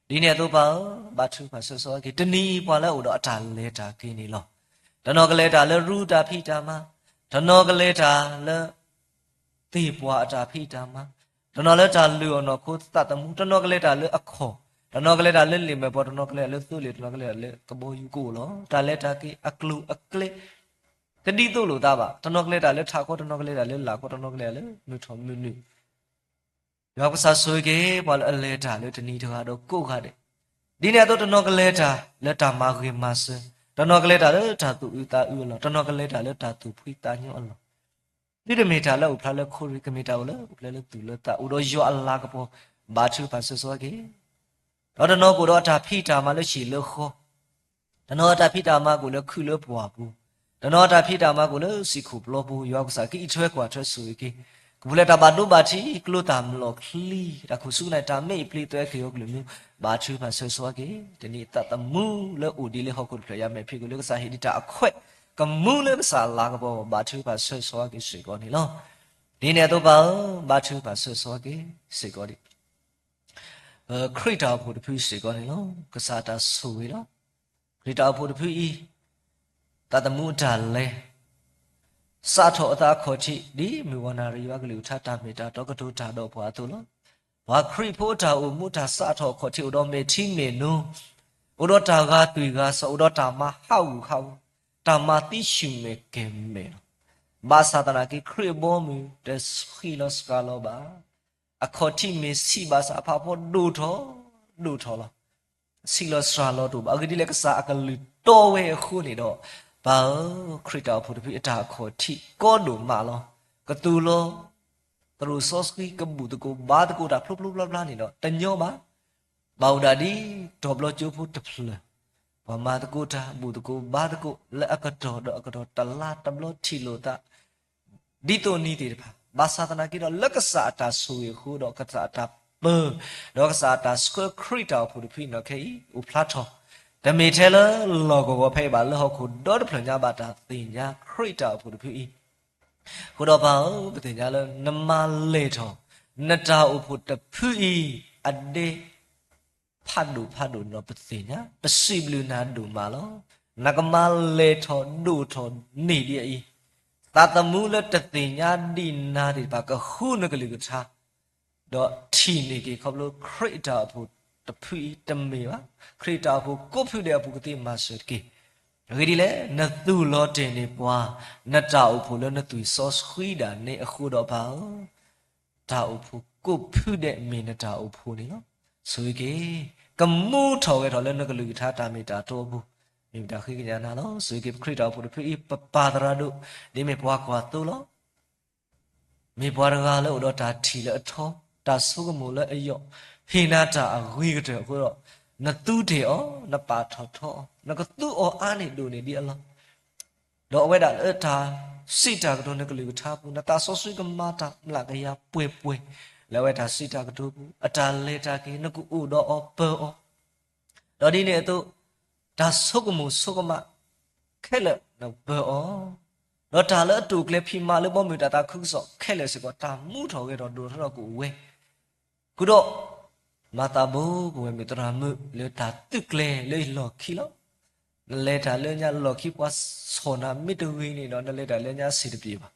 ဒ်န့ၣ်အသိးပၢ်ဧၢ, ဘါထုကဖၣ်ဆၢဂ့ၤဆၢဝါက့ၤ, တနံၤအံၤပှၤလၢအအိၣ်ဒီးအတၢ်လဲၤတၢ်က့ၤန့ၣ်လီၤ. တနီၤကလဲၤတၢ်လၢရူတၢ်ဖံးတၢ်မၤ, တနီၤကလဲၤတၢ်လၢ သ့ၣ်ပှၢ်အတၢ်ဖံးတၢ်မၤ, တနီၤလၢတၢ်လုၢ်အီၣ်နီၢ်ခိသးသမူ, တနီၤကလဲၤတၢ်လၢအခီၣ်, တနီၤကလဲၤတၢ်လၢလံာ်မဲာ်ဘီ, တနီၤကလဲၤတၢ်လၢသိလ့ၣ်, တနီၤကလဲၤတၢ်လၢကဘီယူၤကအိၣ်လီၤ. တၢ်လဲၤတၢ်က့ၤအကျိၤအကျဲ တဒ်သိးလိာ်သးဘၣ်. တနီၤကလဲၤတၢ်လၢထးခီ, တနီၤကလဲၤတၢ်လၢလာ်ခီ, တနီၤကလဲၤတၢ်လၢမုၢ်ထီၣ်မုၢ်နုာ် ယွၤကစၢ်ဆိၣ်ဂ့ၤက့ၤ ပှၤလၢအလဲၤတၢ်လၢတနံၤတဂၤဒီးကိးဂၤဒဲး, ဒ်န့ၣ်အသိးတနီၤကလဲၤတၢ်လၢတၢ်မၤဂ့ၤမၤစၢၤ, တနီၤကလဲၤတၢ်လၢတၢ်သူၣ်အုးသးအုးအလီၢ်, တနီၤကလဲၤတၢ်လၢတၢ်သူၣ်ဖှံသးညီအလီၢ်, သုတမ့ၢ်တၢ်လၢအိၣ်ဖျါလၢခိရ့ၣ်, ကမ့ၢ်တၢ်အိၣ်လၢအိၣ်ဖျါလၢသူၣ်လၢသး, အိၣ်ဒီးယွၤအလၤကပီၤ, ဘါထုကဖၣ်ဆၢဂ့ၤဆၢဝါက့ၤ ဒီးတနီၤကအိၣ်ဒီးအတၢ်ဖံးတၢ်မၤလၢဟံၣ်လၢဃီ, တနီၤအတၢ်ဖံးတၢ်မၤကအိၣ်လၢခုၣ်လၢပှၢ်ပူၤ, တနီၤအတၢ်ဖံးတၢ်မၤကအိၣ်လၢစံာ်ခိၣ်ပျီပူၤ, ယွၤကစၢ်ကအံးထွဲကွၢ်ထွဲဆိၣ်ဂ့ၤက့ၤ, ကပူၤလၢတၢ်ဘၣ်ဒိဘၣ်ထံး ကျိသၣ်မျိာ်ချံ, တၢ်ခိၣ်ဆူကနၣ်တၢ်မဲအံၤ ပျံၤသွဲခ့ၣ်ဧိၤကလုၢ်မူ, ဘါထုကဖၣ်ဆၢဂ့ၤဆၢဝါက့ၤ, တနံၤအံၤသးသမူလၢအိၣ်ဒံးလၢဟီၣ်ခိၣ်တဖျၢၣ် ယၤမဲာ်ဖံးကွံာ်လၢကစၢ်ဟ့ၣ်ဒံးတၢ်အခွဲး, ကမူလၢကစၢ်အလၤကပီၤ, ဘါထုကဖၣ်ဆၢဂ့ၤဆၢဝါက့ၤစ့ၢ်ကီးန့ၣ်လီၤ. ဒ်န့ၣ်အသိးပၢ်ဧၢ, ဘါထုကဖၣ်ဆၢဂ့ၤဆၢဝါက့ၤစ့ၢ်ကီးဒံး ပခရံာ်တၢ်အိၣ်ဖှိၣ်တဖုစ့ၢ်ကီးန့ၣ်လီၤ. ကစၢ်တၢ်ဆိၣ်ဂ့ၤလီၤ. ခရံာ်တၢ်အိၣ်ဖှိၣ်တဖုအံၤ, သးသမူအတၢ်လဲၤ စးထီၣ်အသးအခီၣ်ထံး ဒ်မုၢ်ဂီၤနၣ်ရံၣ်ယွၤကလုၢ်ကထါတၢ်မ့ၢ်တၢ်တီကတိၤတၢ်ဒီးပှၤအသိးလီၤ. ပှၤခရံာ်ဖိအတၢ်အိၣ်မူတၢ်စးထီၣ်အခီၣ်ထံး အိၣ်ဒီးမဲာ်ထံမဲာ်နိ, အိၣ်ဒီးတၢ်ဂာ်သွံၣ်ဂာ်စီၤ, အိၣ်ဒီးတၢ်မၤဟးဂူာ်ဟးဂီၤ, တၢ်မၤသံဆူၣ်မဲာ်ကဲၤမဲာ်လီၤ. ဘၣ်ဆၣ်သနာ်က့ခရံာ်အဘီအမုၢ်တဆံးလီၤစှၤလီၤဘၣ်. အခီၣ်ထံးမ့ၢ်ဆံးဘၣ်ဆၣ် အဖးဖီဒိၣ်ထီၣ်ဒိၣ်ထီၣ်လီၤ. ဆံးလီၤစှၤလီၤတအိၣ်ဘၣ်. အဂ့ၢ်ဒ်လဲၣ်ကစၢ်အကလုၢ်တီဝဲအဃိန့ၣ်ဒီး, ပၢ်ဧၢ, ခရံာ်တၢ်အိၣ်ဖှိၣ်တဖုအတၢ်အခီၣ်ထံးကီဒိၣ်မးလီၤ. ကသူၣ်လီၤ သရိာ်စီဆှံ ကဘူၣ်သကိးဘါသကိးတၢ်ဖျိဖျိဖျါဖျါန့ၣ်ဒီး တညီဘၣ်. ဘၣ်အိၣ်ဒၣ်ဒ်တီၤဘျီကၠိဖိတဖျၢၣ်, ပှၤမၤသကိးတၢ် ဘူၣ်သကိးဘါသကိး လၢအကတီၢ်ဒီးအကတီၢ် တလါတဘျီထံၣ်လိာ်သး ဒ်သိးနံၤသ့ၣ်တဖၣ်, ဘၣ်ဆၣ်သနာ်က့ဒီး လၢကစၢ်အတၢ်ဆိၣ်ဂ့ၤအဃိဒီး ကစၢ်အတၢ်ပၢ, ဒီးကစၢ်အတၢ်ဆှၢ ခရံာ်တၢ်အိၣ်ဖှိၣ်တဖုအံၤန့ၣ်ခဲအံၤ အိၣ်ဖျါထီၣ်, တမ့ၢ်ထဲလၢလီၢ်ကဝီၤဖဲအံၤဘၣ်, လၢဟီၣ်ခိၣ်ဒီတဖျၢၣ်ညါဘၣ်တၢ်သ့ၣ်ညါ ခရံာ်တၢ်အိၣ်ဖှိၣ်တဖုအံၤ အဃိဒီးပၢ်ဧၢ, ပသ့ၣ်ညါလၢနမၤလဲၢ်ထီၣ် နတၢ်အိၣ်ဖှိၣ်တဖုအံၤ အဒဲ ဖးဒိၣ်ဖးဒိၣ်န့ၣ်ဒီးပသ့ၣ်ညါ, ပစံးဘျုးနၤဒိၣ်မးလီၤ. နကမၤလဲၢ်ထီၣ်ဒိၣ်ထီၣ်န့ၢ်ဒံးအံၤ, သးသမူလၢတသ့ၣ်ညါဒံးနၤသ့ၣ်တဖၣ် ကဃုနကလုၢ်ကထါ ဒီးထံၣ်န့ၢ်က့ၤခီဖျိခရံာ်တၢ်အိၣ်ဖှိၣ်တဖုအံၤတမ့ၢ်ဘၣ်, ခရံာ်တၢ်အိၣ်ဖှိၣ်ကိးဖုဒဲးအပူၤကသ့မၤစၢၤတက့ၢ်. အဂ့ၢ်ဒ်လဲၣ်, နသူၣ်လီၤတဲာ်န့ၢ်ပှၤ နတၢ်အိၣ်ဖှိၣ်လၢနသွံၣ်စီဆှံဒၣ်န့ၣ်အဃိဒီးပၢ်ဧၢ, တၢ်အိၣ်ဖှိၣ်ကိးဖုဒဲးမ့ၢ်နတၢ်အိၣ်ဖှိၣ်န့ၣ်လီၤ. ဆိၣ်ဂ့ၤက့ၤ, ကမူထီၣ်ဂဲၤထီၣ်လၢနကလုၢ်ကထါတၢ်မ့ၢ်တၢ်တီအပူၤ, မ့ၢ်ပတၢ်ဃ့ကညးနၤလီၤ. ဆိၣ်ဂ့ၤက့ၤပခရံာ်တၢ်အိၣ်ဖှိၣ်တဖုအံၤ ပပၢ်သရၣ်ဒိၣ်, ဒ်မ့ၢ်ပှၤကွၢ်သိလီၤ. မ့ၢ်ပှၤတဂၤလၢအိၣ်ဒီးတၢ်ထံၣ်လၢအထီ, တၢ်ဆိကမိၣ်လၢအယိာ်, ဟ့ၣ်နၤတၢ်အဂ့ၤကတၢၢ်အဃိဒီး, နသူတ့ၢ်အီၤ, နပာ်ထီၣ်ထီအီၤ, နကသူအီၤအါန့ၢ်ဒိၣ်န့ၢ်ဒံးအလီၢ် ဒီးအဝဲဒၣ်လၢတၢ်စံးတၢ်ကတိၤနကလုၢ်ကထါပူၤ, နသးစီဆှံကမၤတၢ်မျးကယၤပှဲၤပှဲၤ, လၢအဝဲတၢ်စံးတၢ်ကတိၤပူၤ, အတၢ်လဲၤတၢ်က့ၤ နကအိၣ်ဒီးအီၤပၢၤအီၤ, ဒီးဒ်န့ၣ်အသိး, တၢ်ဆိကမိၣ်ဆိကမးခဲလၢာ်နပၢၤအီၤ, ဒီးတၢ်လၢအတိာ်ကျဲၤဖံးမၤလၢဘီမုၢ်တၢ်သးခုကစီၣ်ခဲလၢာ်စ့ၢ်ကီး တၢ်မူထီၣ်ဂဲၤထီၣ်ဒိၣ်ထီၣ်ထီၣ်ကအိၣ်ဝဲ ဃုာ်ဒီး, မၤသးဘိကဝဲၤမုၢ်သရၣ်မုၣ်လၢတၢ်သုးကျဲၤလၢလီၢ်ခံလီၤ. နလဲၤတၢ်လၢညါလီၢ်ခံပှၤဆီၣ်နၤမ့ၢ်တဂ့ၤန့ၣ်ဒီး နလဲၤတၢ်လၢညါအဆင်တပြေဘၣ်.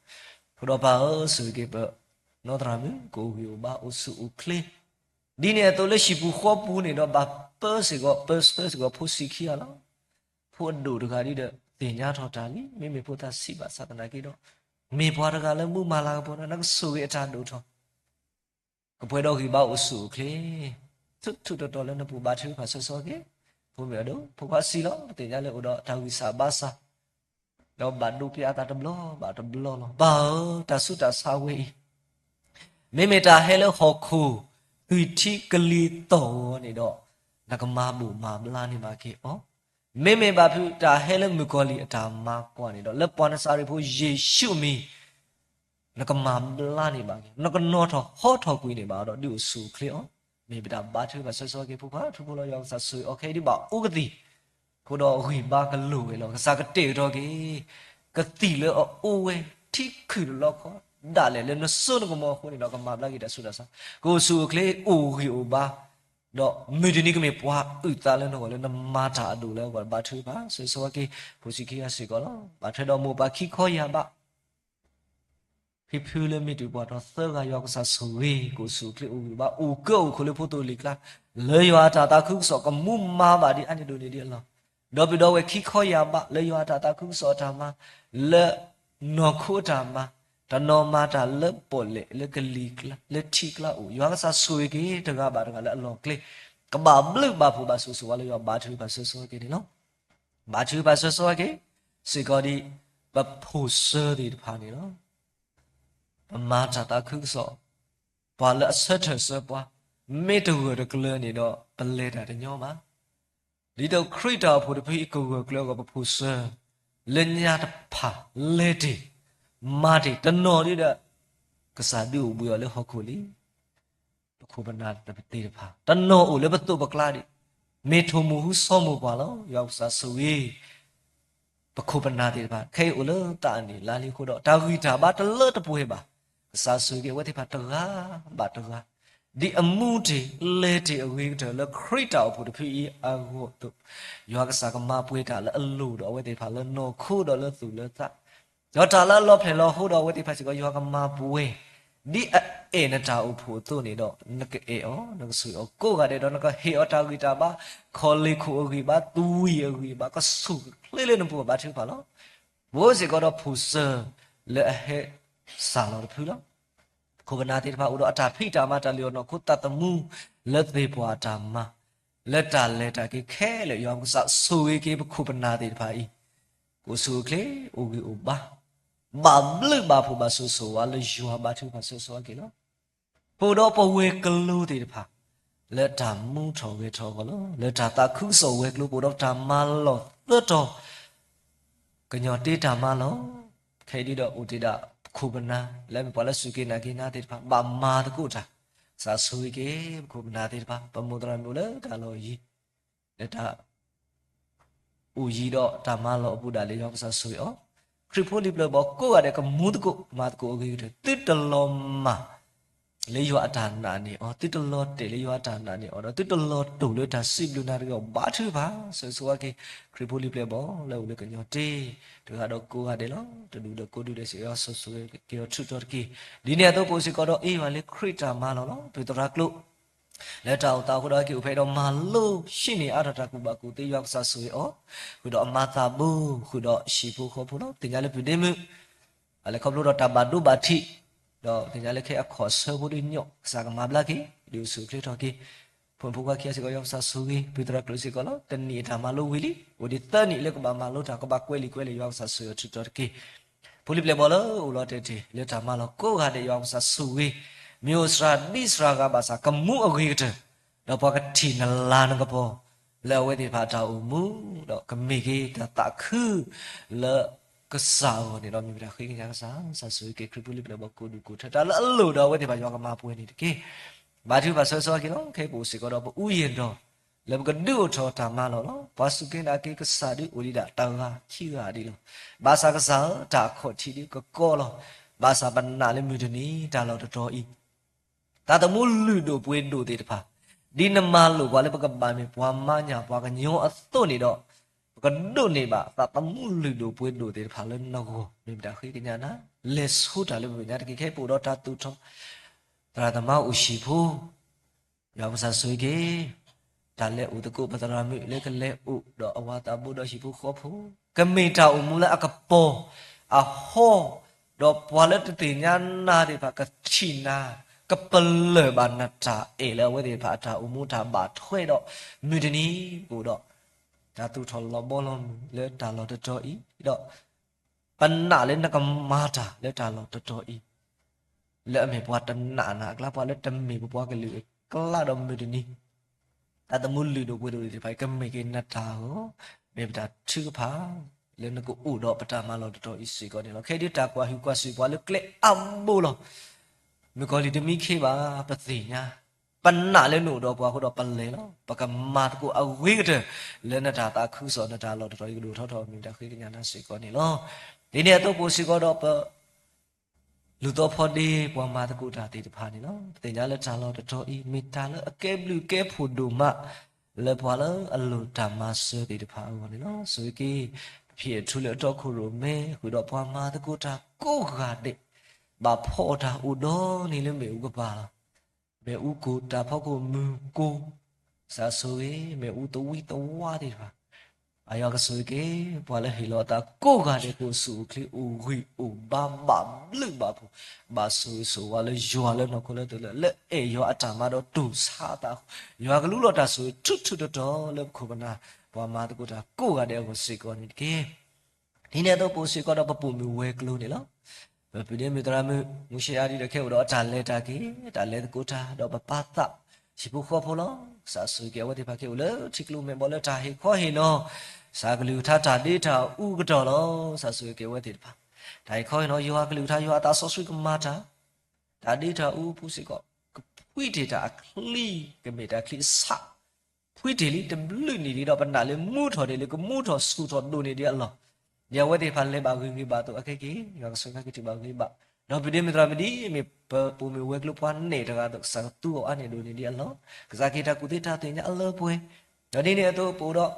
ဃုာ်ဒီးပၢ်ဧၢ, ဆိၣ်ဂ့ၤက့ၤပနီသရၣ်မုၣ် ကအိၣ်ဂံၢ်အိၣ်ဘါအိၣ်ဆူၣ်အိၣ်ချ့, ဒ်န့ၣ်အသိးလၢဟံၣ်ပူၤဃီပူၤန့ၣ်ဒီး ဘၣ်ပၢဆှၢစ့ၢ်ကီး ပၢဆှၢစ့ၢ်ကီးဖိဆံးခံဂၤလီၤ. ဖိအဒိၣ်တဂၤဒ်ဒီး သ့ၣ်ညါထီၣ်တၢ်လံ, မ့မ့ၢ်ဖိသၣ်ဆံးဘၣ်ဆၣ်သနာ်က့ဒီး, မ့ၢ်ပှၤတဂၤလၢမူမၤလၤကပီၤဒီး နကဆိၣ်ဂ့ၤအတၢ်ဒိၣ်ထီၣ် ကပှဲၤဒီးဂံၢ်ဘါအိၣ်ဆူၣ်အိၣ်ချ့, ထူးထူးတီၤတီၤလၢနပူၤ ဘါထုကဖၣ်ဆၢဂ့ၤက့ၤ, ဖိမ့ၢ်အဒိၣ် ဖိခွါဆံးလီၤ. ပသ့ၣ်ညါလၢအိၣ်ဒီးတၢ်ဂံၢ်စၢ်ဘါစၢ်, ဒီးဘၣ်ဒိပျဲအသးတဘျီဘၣ်တဘျီလီၤ. ပၢ်ဧၢ, တၢ်ဆူးတၢ်ဆါဝဲအံၤ မ့မ့ၢ်တၢ်ဟဲလၢဟီၣ်ခိၣ် သွံၣ်ထံကလံၤသီၣ်အဂီၢ်န့ၣ်ဒီး နကမၤဘူၣ်မၤဘျါန့ၢ်ဘၣ်က့ၤအီၤ, မ့မ့ၢ်ဘၣ်ဖုးတၢ်ဟဲလၢမုၣ်ကီၤလံၢ်အတၢ်မၤကွၢ်န့ၣ်ဒီး လၢပှၤနစၤရ့းဖိယ့ၣ်ၡူးအမံၤ နကမၤဘျါန့ၢ်ဘၣ်က့ၤ, နကနီၣ်ထီၣ်ဟီထီၣ်ကွံာ်န့ၢ်ဘၣ်ဒီး ဒုးအိၣ်ဆူၣ်အိၣ်ချ့အီၤ, မ့ၢ်ပတၢ်ဘါထုကဖၣ်ဆၢဂ့ၤဆၢဝါက့ၤ ဖိခွါထူဖိလီၤ. ယွၤကစၢ်ဆိၣ်ဂ့ၤအီၤခဲအံၤဒ်ဘၣ်အူကသံၣ် အဃိဒီးဂံၢ်ဘါကလိာ်ဝဲလီၤ. ကစၢ်ကတဲာ်ကတီၤက့ၤ ကသံၣ်လၢအအိၣ်ဝဲ ထံခုၣ်တလီခီ ဒၣ်လဲာ်လၢနစိနကမီၤအဃိန့ၣ်ဒီး ကမၤဘျါက့ၤတၢ်ဆူးတၢ်ဆါ, ကအိၣ်ဆူၣ်အိၣ်ချ့ အိၣ်ဂံၢ်အိၣ်ဘါ, ဒီးမုၢ်တနံၤကမ့ၢ်ပှၤအုၣ်သးလၢနဂီၢ်လၢနမၤတၢ်အဒိၣ်လၢအဂီၢ် ဘါထုကဖၣ်ဆၢဂ့ၤဆၢဝါက့ၤ ဖိဆံးခံဂၤစ့ၢ်ကီးလီၤ. ဘၣ်ထွဲဒီးမိၢ်ပၢ်ခံခီယၢ်ဘး ဖံဖုလၢမ့ၢ်တၢ်ပှၤထီၣ်သၢဂၤ ယွၤကစၢ်ဆိၣ်ဂ့ၤ ကအိၣ်ဆူၣ်အိၣ်ချ့အိၣ်ဂံၢ်ဘါ အိၣ်ကၢအိၣ်ခိၣ်လၢဖိသိၣ်လံၤကျါ, လၢယွၤအတၢ်သးခုကစီၣ်ကမူမၤဘၣ်ဒ်အါန့ၢ်ဒိၣ်န့ၢ်ဒံးအလီၢ်, ဒီပုၢ်ဒီဝဲၢ်ခံခီယၢ်ဘး လၢယွၤအတၢ်သးခုကစီၣ်အတၢ်မၤ, လၢနီၢ်ခိအတၢ်မၤ, တနီၤမၤတၢ်လၢပီၣ်လဲၣ်လၢကလံၤကျါ လၢထံကျါအိၣ်, ယွၤကစၢ်ဆိၣ်ဂ့ၤက့ၤတဂၤဘၣ်တဂၤလၢအလီၢ်ကျဲ, ကဘၣ်ဘျုးဘၣ်ဖှိၣ်ဘၣ်ဆိၣ်ဂ့ၤဆိၣ်ဝါလၢယွၤ ဘါထုကဖၣ်ဆၢဂ့ၤဆၢဝါက့ၤန့ၣ်လီၤ. ဘါထုကဖၣ်ဆၢဂ့ၤဆၢဝါက့ၤ စ့ၢ်ကီးဒ် ပဖိၣ်စၢၤသ့ၣ်တဖၣ်န့ၣ်လီၤ. ပမၤတၢ်သးခုကစီၣ်, ပှၤလၢအဆၢထၢၣ်ဆၢပှၤ မ့ၢ်တဂၢၢ်တကျၢၤန့ၣ်ဒီး ပလဲၤတၢ်တညီဘၣ်. ဒ်သိးခရံာ်တၢ်အိၣ်ဖှိၣ်တဖုအံၤ ကဂၢၢ်ကျၢၤအဂီၢ် ပဖိၣ်စၢၤ လၢညါတဖၣ် လဲၤတ့ၢ် မၤတ့ၢ် တနီၤဒ်ဒီး ကစၢ်ဒုးအိၣ်ဘှံးအီၤလၢဟီၣ်ခိၣ်လံ ပခိၣ်ပနၢ်သ့ၣ်တဖၣ် တနီၤအိၣ်လၢပသိးပကျါဒံး မ့ၢ်ထိၣ်မူၣ်ဟူစီၤမိၢ်ပှၢ်လီၤ. ယွၤကစၢ်ဆိၣ်ဂ့ၤ ပခိၣ်ပနၢ်သ့ၣ်တဖၣ် ခဲအံၤအိၣ်လၢသးအနံၣ်လါလံအဃိဒီး တၢ်ဂံၢ်တၢ်ဘါတလၢတပှဲၤဘၣ်. ကစၢ်ဆိၣ်ဂ့ၤအဝဲသ့ၣ်တဖၣ်တဂၤဘၣ်တဂၤ ဒ်အမူတ့ၢ်လဲၤတ့ၢ်အဂ့ၤကတၢၢ် လၢခရံာ်တၢ်အိၣ်ဖှိၣ်တဖုအံၤအဂီၢ်အသိး, ယွၤကစၢ်ကမၤပှဲၤတၢ်လၢအလိၤဒီးအဝဲသ့ၣ်တဖၣ်လၢနီၢ်ခိဒီးလၢသူၣ်လၢသး, ဒီးတၢ်လၢအလီၤဖျဲၣ်လီၤဟိဒီးအဝဲသ့ၣ်တဖၣ်စ့ၢ်ကီး ယွၤကမၤပှဲၤ ဒ်အအဲၣ်နတၢ်အိၣ်ဖှိၣ်အသိးန့ၣ်ဒီး နကအဲၣ်အီၤ နကဆိၣ်ဂ့ၤအီၤကိးဂၤဒဲးဒီး နကဟ့ၣ်အီၤတၢ်ဂံၢ်တၢ်ဘါ, ခီၣ်လ့ၢ်ခိၣ်အဂံၢ်ဘါ, သွံၣ်အဂံၢ်ဘါ ကဆူၣ်ချ့လၢနပူၤ ဘါထုကဖၣ်လီၤ. ပဝဲစ့ၢ်ကီးဒီးဖိၣ်စၢၤလၢအဟဲစၢ်လီၤတဖုလီၤ. ပခိၣ်ပနၢ်သ့ၣ်တဖၣ်အိၣ်ဒီးအတၢ်ဖံးတၢ်မၤ တၢ်လုၢ်အီၣ်နီၢ်ခိ သးသမူ လၢသ့ၣ်ပှၢ်အတၢ်မၤ လၢတၢ်လဲၤတၢ်က့ၤခဲလၢာ် ယွၤကစၢ်ဆိၣ်ဂ့ၤက့ၤပခိၣ်ပနၢ်သ့ၣ်တဖၣ်အံၤ ကအိၣ်ဆူၣ်အိၣ်ချ့ အိၣ်ဂံၢ်အိၣ်ဘါ ဘၣ်ဘျုးဘၣ်ဖှိၣ်ဘၣ်ဆိၣ်ဂ့ၤဆိၣ်ဝါလၢယွၤ ဘါထုကဖၣ်ဆၢဂ့ၤဆၢဝါက့ၤလီၤ. ပအိၣ်ဒီးပဝဲၤကလူးသ့ၣ်တဖၣ် လၢတၢ်မူထီၣ်ဂဲၤထီၣ်အဂီၢ်လီၤ. လၢတၢ်သးခုကစီၣ်ဝဲၤကျိၤ ပအိၣ်ဒီးတၢ်မၤလီၢ်သၢတီၤ ကညီၤတ့တၢ်မၤလီၢ်, ခဲအံၤဒ်ဒီးအိၣ်တ့ၢ်ဒၣ်ပခိၣ်ပနၢ် လၢမ့ၢ်ပှၤလၢစူၢ်က့ၤနာ်က့ၤနၤသ့ၣ်တဖၣ် ဘၣ်မၤသကိးတၢ်, ကစၢ်ဆိၣ်ဂ့ၤက့ၤ ပခိၣ်ပနၢ်သ့ၣ်တဖၣ် ပမိၢ်သရၣ်မုၣ်အိၣ်လၢတၢ်လီၢ်ယံၤ လၢတၢ် အိၣ်ယံၤဒီးတၢ်မၤလီၢ်အပူၤဒၣ်လဲာ် ယွၤကစၢ်ဆိၣ်ဂ့ၤအီၤ, ခရံာ်ဖိလံၤပျဲၢ်ဘီၣ်ကိးဂၤဒဲး ကမူသကိးမၤသကိးအဂ့ၤကတၢၢ် သုတလီၤမၢ်လၢယွၤအတၢ်နာ်န့ၢ်အီၤ, သုတလီၤတဲာ်လၢယွၤအတၢ်နာ်န့ၢ်အီၤဒီး သုတလီၤတိာ်လၢတၢ်စံးဘျုးနၤတဂ့ၤအီၤ ဘါထုကဖၣ်ဆၢဂ့ၤဆၢဝါက့ၤ ခရံာ်ဖိလံၤပျဲၢ်ဘီၣ်လၢအိၣ်လၢကညီၤတ့ တဂၤဒီးကိးဂၤဒဲးလီၤ. တဒူၣ်ဒီးကိးဒူၣ်ဒဲးစ့ၢ်ကီး ယွၤဆိၣ်ဂ့ၤက့ၤအီၤထူးတီၤတက့ၢ်. ဒ်န့ၣ်အသိးပအိၣ်စ့ၢ်ကီးဒီးအ့ၣ်ယွၤလၢခရံာ်တၢ်မၤလီၢ်လီၤ. ပသရၣ်ကျိာ် လၢတၢ်အိၣ်သးအဃိဒီး က့ၤအိၣ်ဖဲဒီးမၤလိဟံးန့ၢ်အါထီၣ်တၢ်ကူၣ်ဘၣ်ကူၣ်သ့ ယွၤကစၢ်ဆိၣ်ဂ့ၤအီၤ, ဃုာ်ဒီးအမၤသးဘိ, ဃုာ်ဒီးဟံၣ်ဖိဃီဖိလီၤ. သ့ၣ်ညါလၢပုၢ်ဒ့မုၣ် အလဲၤခီဖျိဒီးတၢ်ဘၣ်ဒိဘၣ်ထံး, ဒီးသ့ၣ်ညါလၢခဲအံၤအခီၣ်ဆၢဖိဒုးညီ ကစၢ်ကမၤဘျါက့ၤ ဒုးအိၣ်ဆူၣ်အိၣ်ချ့ထီၣ်က့ၤ ဖိမုၣ်ဖိခွါခံဂၤစ့ၢ်ကီး ယွၤကစၢ်ဆိၣ်ဂ့ၤ, ပသရၣ်ကျိာ်စ့ၢ်ကီးလီၤ. တနံၣ်အတၢ်မၤလိဝံၤလံ, အိၣ်ဒံးသၢနံၣ်လၢကဘၣ်မၤလိတၢ် ကဘၣ်ကွဲးလံာ်ကွဲးလဲၣ် ယွၤကစၢ်ဆိၣ်ဂ့ၤအီၤထူးတီၤတက့ၢ်. ဖိလံၤပျဲၢ်ဘီၣ်လၢအိၣ်လီၤတဲာ်တ့ၢ်လၢတၢ်မၤလီၢ်ကိးဂၤဒဲး ယွၤကစၢ်ဆိၣ်ဂ့ၤ, မ့ၢ်အိၣ်စှၤဒံစှၤဂၤဘၣ်ဆၣ် ကမူအဂ့ၤကတၢၢ်, ဒီးပှၤကထံၣ်နလၤနကပီၤ လၢအဝဲသ့ၣ်တဖၣ်အတၢ်အိၣ်မူ, ဒီးကမ့ၢ်က့ၤတၢ်သးခုလၢကစၢ်အဂီၢ်န့ၣ်ဒီး မ့ၢ်ပတၢ်ဃ့ကညးကစၢ်, ကစၢ်ဆိၣ်ဂ့ၤက့ၤခရံာ်ဖိလံၤပျဲၢ်ဘီၣ်ကိးဒူၣ်ကိးထၢ တၢ်လၢအလိၣ်ဒီးအဝဲသ့ၣ်တဖၣ် ယွၤကမၤပှဲၤန့ၣ်တက့ၢ်. ဘါထုကဖၣ်ဆၢဂ့ၤဆၢဝါက့ၤလီၤ. ခဲအံၤပအိၣ်စ့ၢ်ကီးဒီးပအူယံၢ်ဒီး လၢပကဒုးအိၣ်ထီၣ်တၢ်မၤလီၢ်လီၤ. ပှၤစူၢ်က့ၤနာ်က့ၤကစၢ်ဒုးအိၣ်ဒံးဒၣ်တဂၤခံဂၤဒံးလီၤ. ဘၣ်ဆၣ်ကစၢ်ဧၢ, တၢ်အခီၣ်ထံးဒုးကကီလီၤ. ဘၣ်ဆၣ်ပနာ်လၢမုၢ်တနံၤ တၢ်လီၢ်တတီၤအံၤ သးသမူလုၢ်ဒိၣ်ပှ့ၤဒိၣ်သ့ၣ်တဖၣ်, ဒ်နမၤလိာ်ပှၤလၢပကဘၣ်မ့ၢ်ပှၤမၤညၣ်ပှၤကညီအသိးန့ၣ်ဒီး, ပကဒိးန့ၢ်ဘၣ်သးသမူလုၢ်ဒိၣ်ပှ့ၤဒိၣ်သ့ၣ်တဖၣ်လၢနဂီၢ်, မ့ၢ်ပတၢ်ဃ့ကညးနၤ, လဲၤဆိတၢ်လၢပမဲာ်ညါတက့ၢ်. ခဲအံၤပအိၣ်ဒီးတၢ်သူၣ်ထီၣ် သရၣ်သမါအိၣ်ဟံၣ်ဖိ ယွၤကစၢ်ဆိၣ်ဂ့ၤက့ၤ တၢ်လဲၤအိၣ်သကိးပသရၣ်မုၣ်လၢကလဲၤအိၣ်ဒီးအဝၤသးဘိဒီးဟံၣ်ဖိဃီဖိ, ကမ့ၢ်တၢ်အိၣ်မူလၢအကပီၤအဟီ, ဒီးပှၤလၢတသ့ၣ်ညါနၤသ့ၣ်တဖၣ် ကထံၣ်နၤ, ကပလၢၢ်ဘၣ်နတၢ်အဲၣ်လၢအဝဲသ့ၣ်တဖၣ်အတၢ်အိၣ်မူတၢ်ဘၣ်ထွဲဒီး မုၢ်တနံၤပအိၣ်ဒီး တၢ်သူၣ်ထီၣ်လီၤဘီလီၤမုၢ်လၢတၢ်လီၢ်တတီၤအံၤဒီး ပနာ်လၢနကမၤတၢ်လၢတၢ်လီၢ်တတီၤအံၤ, လၢအမ့ၢ်ပှၤတနာ်နၤအကျါ, ပှၤလၢတမ့ၢ်ပပှၤကလုာ်အကျါဒီးမုၢ်တနံၤ, တၢ်သမူလုၢ်ဒိၣ်ပှ့ၤဒိၣ်သ့ၣ်တဖၣ်အံၤ ကမ့ၢ်က့ၤနတၢ်ဂီၤ, မ့ၢ်ပတၢ်ထုကဖၣ် လၢနကအိၣ်ဒီးပတၢ်မၤလီၢ်တတီၤအံၤစ့ၢ်ကီးန့ၣ်လီၤ. ခဲအံၤဒုးတၢ်ကွၢ်ဟုၣ်ကွၢ်စူၣ်ပှၤလၢကျဲအါဘိလီၤ. မုၣ်ကီၤလံၢ်တမံခ့ဘၣ်, ပသ့ၣ်ညါ, ပနာ်လၢနအိၣ်ဒီးပှၤအဃိဒီးပလဲၤလီၤ. ပကမၤသကိးအဂ့ၤကတၢၢ် လၢနတၢ်သးခုကစီၣ် နတၢ်လီၢ်တတီၤအံၤကဒိၣ်ထီၣ်ထီၣ် မ့ၢ်တၢ်ဃ့ကညးနၤစ့ၢ်ကီးန့ၣ်လီၤ. ဒ်န့ၣ်အသိးပအိၣ်စ့ၢ်ကီးဒီးပ လူၤသီဖီဒ့ ပှၤမၤသကိးတၢ်သ့ၣ်တဖၣ်န့ၣ်လီၤ. ပသ့ၣ်ညါလၢတၢ်လီၢ်တတီၤအံၤ မ့ၢ်တၢ်လၢအကဲဘျုးကဲဖှိၣ်ဒိၣ်မး လၢပှၤလၢအလိၣ်တၢ်မၤစၢၤသ့ၣ်တဖၣ်အဂီၢ်န့ၣ်လီၤ. ဆိၣ်ဂ့ၤက့ၤ ဖံအထူလၢအတီခိၣ်ရိၣ်မဲ ဃုာ်ဒီးပှၤမၤသကိးတၢ်ကိးဂၤဒဲး ဘၣ်ဖီအီၣ်တၢ်အိၣ်ဒီးန့ၣ်လၢမ့ၣ်အူကပၤလီၤ. မ့ၣ်အူကိၢ် တၢ်ဖီခိၣ်မုၢ်ကိၢ်, ကစၢ်ဆိၣ်ဂ့ၤ မ့ၣ်အူသဝံသဝါသ့ၣ်တဖၣ်, အယွၤကဆိၣ်ဂ့ၤက့ၤ ပှၤလၢဟ့ၣ်လီၤအသးကိးဂၤဒဲး ကအိၣ်ဆူၣ်အိၣ်ချ့ အိၣ်ဂံၢ်အိၣ်ဘါ ဘၣ်ဘျုးဘၣ်ဖှိၣ်, ဘၣ်ဆိၣ်ဂ့ၤဆိၣ်ဝါလၢယွၤလၢနီၢ်ခိလၢသးလၢ လၢအဲၣ်ယွၤအတၢ်မၤဒီးတူၢ်ဆါအသးအဃိ, ယွၤကလူလီၤတၢ်ဆိၣ်ဂ့ၤထူထူတီတီလၢပခိၣ်ပနၢ် ပှၤမၤသကိးတၢ်ကိးဂၤဒဲးအဂီၢ်စ့ၢ်ကီးန့ၣ်တက့ၢ်. ဒ်န့ၣ်အသိးပအိၣ်စ့ၢ်ကီးဒီးပပိာ်မုၣ်ဝဲၤကျိၤန့ၣ်လီၤ. ပပုၢ်ဒ့မုၣ်သရၣ်မုၣ် မူရှဲအါဒ်ဒီး ခဲအိၣ်ဒီးအတၢ်လဲၤတၢ်က့ၤ တၢ်လဲၤသကိးတၢ် ဒီးပပၢ်သး ဟံၣ်ဖိဃီဖိလီၤ. ကစၢ်ဆိၣ်ဂ့ၤက့ၤအဝဲသ့ၣ်တဖၣ် က့ၤအိၣ်လၢထံကျိမဲာ်ဘီလၢတၢ်ဟ့ၣ်ခီဟ့ၣ်နီၤ ကစၢ်ကလုၢ်ကထါတၢ်ဒ့တၢ်အူအကတီၢ်လီၤ. ကစၢ်ဆိၣ်ဂ့ၤက့ၤအဝဲသ့ၣ်တဖၣ် တၢ်ဟ့ၣ်ခီဟ့ၣ်နီၤ ယွၤကလုၢ်ကထါ ယွၤအသးစီဆှံကမၤတၢ် တၢ်ဒ့တၢ်အူအပူၤစ့ၢ်ကီး ကဖှံတ့ၢ်တၢ်အချံ ကမ့ၢ်တၢ်ချံအဆၣ် ဖှံတ့ၢ်လံ တဘျုးနံၣ်လံဒီး ပနာ်လၢမူထီၣ်ဒံးလၢကမူထီၣ်ဆူၣ်ထီၣ်ဒိၣ်န့ၢ်ဒံးအလီၢ်, ဒ်အဝဲသ့ၣ်တဖၣ်လဲၤဘၣ်ဂ့ၤဂ့ၤဘၣ်သိးအခဲက့ၤ ယွၤကစၢ်ခါက့ၤတုၤဘၣ်ဂ့ၤဘၣ်, ဒီးပပုၢ်ဒ့မုၣ်သရၣ်မုၣ်ဒ်အမ့ၢ် ပပိာ်မုၣ်ဝဲၤကျိၤပှၤနဲၣ်တဂၤအသိး ကစၢ်ကသူအီၤအါန့ၢ်ဒိၣ်န့ၢ်ဒံးအလီၢ်, ကစၢ်ကဟ့ၣ်တၢ်ကူၣ်သ့တၢ်သ့ၣ်ညါအလၢပှဲၤ, ဒီးဒ်န့ၣ်အသိးပအိၣ်ဒီး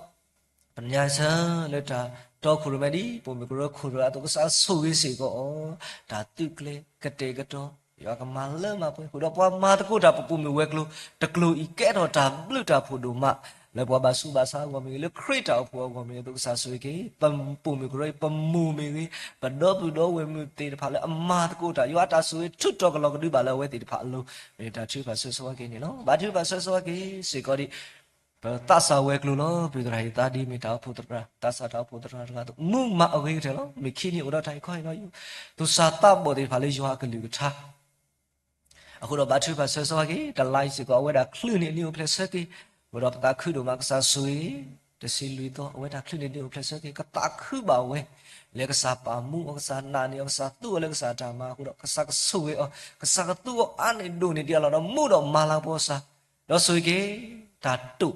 ပညါဆၢလၢတၢ်တီခိၣ်ရိၣ်မဲဒ် ပိာ်မုၣ်ကရၢခိၣ်ရိၣ်အသိး ကစၢ်ဆိၣ်ဂ့ၤစ့ၢ်ကီးအီၤ, တၢ်သုးကျဲၤကတဲာ်ကတီၤ ယွၤကမၤလၢမၤပှဲၤ ဃုာ်ဒီးပှၤမၤသကိးတၢ် ပပိာ်မုၣ်ဝဲၤကျိၤ တကျိၤအံၤကဲထီၣ်တၢ်ဘျုးတၢ်ဖှိၣ်ဒိၣ်မး လၢပှၤဘၣ်ဆူးဘၣ်ဆါအဂီၢ်မ့ၢ်ဂ့ၤ လၢခရံာ်တၢ်အိၣ်ဖှိၣ်အဂီၢ်မ့ၢ်ဂ့ၤအသိး ကစၢ်ဆိၣ်ဂ့ၤက့ၤ ပပိာ်မုၣ်ကရၢအံၤ ပမိၢ်မ့ၢ်ဂ့ၤ ပဒီပုၢ်ဒီဝဲၢ်မုၣ်သ့ၣ်တဖၣ်လၢအမၤသကိးတၢ် ယွၤအတၢ်ဆိၣ်ဂ့ၤထုးထီၣ်ကလီၤကဒုဘၣ်လၢအဝဲသ့ၣ်တဖၣ်အလိၤ မ့ၢ်တၢ်ထုကဖၣ်ဆၢဂ့ၤဆၢဝါက့ၤန့ၣ်လီၤ. ဘါထုကဖၣ်ဆၢဂ့ၤဆၢဝါက့ၤစ့ၢ်ကီးဒ် ပသးစၢ်ဝဲၤကျိၤလီၤ. ပသရၣ်ဟ့ၣ်သါဒ်မ့ၢ်တၢ်အိၣ်ဖှိၣ်သရၣ် သးစၢ်တၢ်အိၣ်ဖှိၣ်သရၣ်တဂၤအသိး မူမၤအဂ့ၤကတၢၢ်လီၤ. မ့ၢ်ခံနံၤအိၣ်ဒီးတၢ်ဟ့ၣ်ခီဟ့ၣ်နီၤ သူၣ်စၢ်သးဘီၣ်သ့ၣ်တဖၣ်လၢယွၤအကလုၢ်ကထါ အဃိဒီးဘါထုကဖၣ်ဆၢဂ့ၤဆၢဝါက့ၤ တလါအံၤစ့ၢ်ကီး အဝဲဒၣ်ချုးန့ၢ်အနံၣ်အိၣ်ဖျဲၣ်ဆၢက့ၤ အဃိဒီးပသးခုဒိၣ်မးကစၢ်ဆိၣ်ဂ့ၤ တဆံလွံၢ်သီ အဝဲဒၣ်ချုးန့ၢ်အနံၣ်အိၣ်ဖျဲၣ်ဆၢက့ၤ ကသးခုဘၣ်ဝဲ လၢကစၢ်ပာ်မူအီၤ ကစၢ်နာ်န့ၢ်အီၤ ကစၢ်သူအီၤလၢကစၢ်တၢ်မၤအဃိဒီး ကစၢ်ကဆိၣ်ဂ့ၤအီၤ ကစၢ်ကသူအီၤအါန့ၢ်ဒိၣ်န့ၢ်ဒံးအလီၢ်ဒီး မူဒီးမၤလၤကပီၤကစၢ် ဒီးဆိၣ်ဂ့ၤက့ၤ တၢ်တိာ်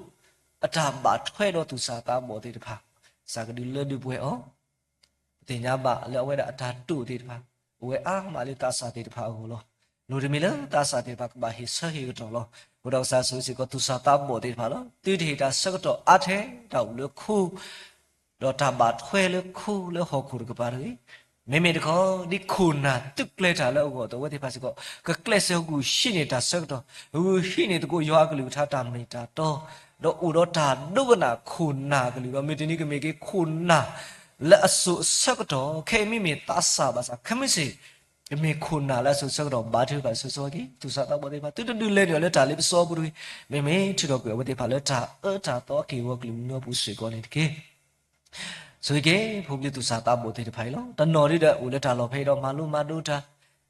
အတၢ်ဘၣ်ထွဲဒီးသူၣ်စၢ်သးဘီၣ်သ့ၣ်တဖၣ် ကစၢ်ကဒုးလၢဒုးပှဲၤအီၤ ပသ့ၣ်ညါဘၣ်လၢအဝဲဒၣ်အတၢ်တိာ်သ့ၣ်တဖၣ် အိၣ်ဝဲအါမးလၢသးစၢ်သ့ၣ်တဖၣ်အဂီၢ်လီၤ. လိၣ်တမံၤလၢသးစၢ်သ့ၣ်တဖၣ်ကဘၣ်ဟ့ၣ်ဆၢဟ့ၣ်ကတီၢ်လီၤ. အဃိဒီးကစၢ်ဆိၣ်ဂ့ၤစ့ၢ်ကီးသူၣ်စၢ်သးဘီၣ်သ့ၣ်တဖၣ်လီၤ. သုတဟ့ၣ်တၢ်ဆၢကတီၢ်အါထဲတၢ်အိၣ်လၢခိ ဒီးတၢ်ဘၣ်ထွဲလၢခိလၢဟီၣ်ခိၣ်တကပၤတဂ့ၤ. မ့မ့ၢ်တခီ ဒ်ခိၣ်နၢ်သုးကျဲၤတၢ်လၢအဂီၢ်အသိး အဝဲသ့ၣ်တဖၣ်စ့ၢ်ကီး ကကျဲးစၢးဂုာ်ဟံးန့ၢ်တၢ်ဆၢကတီၢ်, ဂုာ်ဟံးန့ၢ်သကိးယွၤအကလုၢ်ကထါတၢ်မ့ၢ်တၢ်တီ, ဒီးအိၣ်ဒီးတၢ်ဒိကနၣ်ခိၣ်နၢ်အကလုၢ်ဒီး မုၢ်တနံၤကမ့ၢ်က့ၤခိၣ်နၢ်လၢအစိၤအဆၢကတီၢ်, ခဲအံၤမ့မ့ၢ်သးစၢ်ဘၣ်ဆၣ် ခဲမုၢ်ဆ့ၣ် ကမ့ၢ်ခိၣ်နၢ်လၢအစိၤအဆၢကတီၢ် ဘါထုကဖၣ်ဆၢဂ့ၤဆၢဝါက့ၤ သူၣ်စၢ်သးဘီၣ်သ့ၣ်တဖၣ် သုတဒုးလဲၤနုာ်လၢတၢ်လ့ပစီအပူၤတဂ့ၤ. မ့မ့ၢ်ထုးထီၣ်ကွံာ်အဝဲသ့ၣ်တဖၣ်လၢတၢ်အၢတၢ်သီက့ၢ်ဂီၤကလုာ်မုၢ်နွံအပူၤစ့ၢ်ကီးန့ၣ်တက့ၢ်. ဆိၣ်ဂ့ၤက့ၤ ဖိပလံၤသူၣ်စၢ်သးဘီၣ်သ့ၣ်တဖၣ်အံၤလီၤ. တနီၤဒ်ဒီးအိၣ်လၢတၢ်လီၢ်ဖဲအံၤဒီး မၤလိမၤဒိးတၢ်,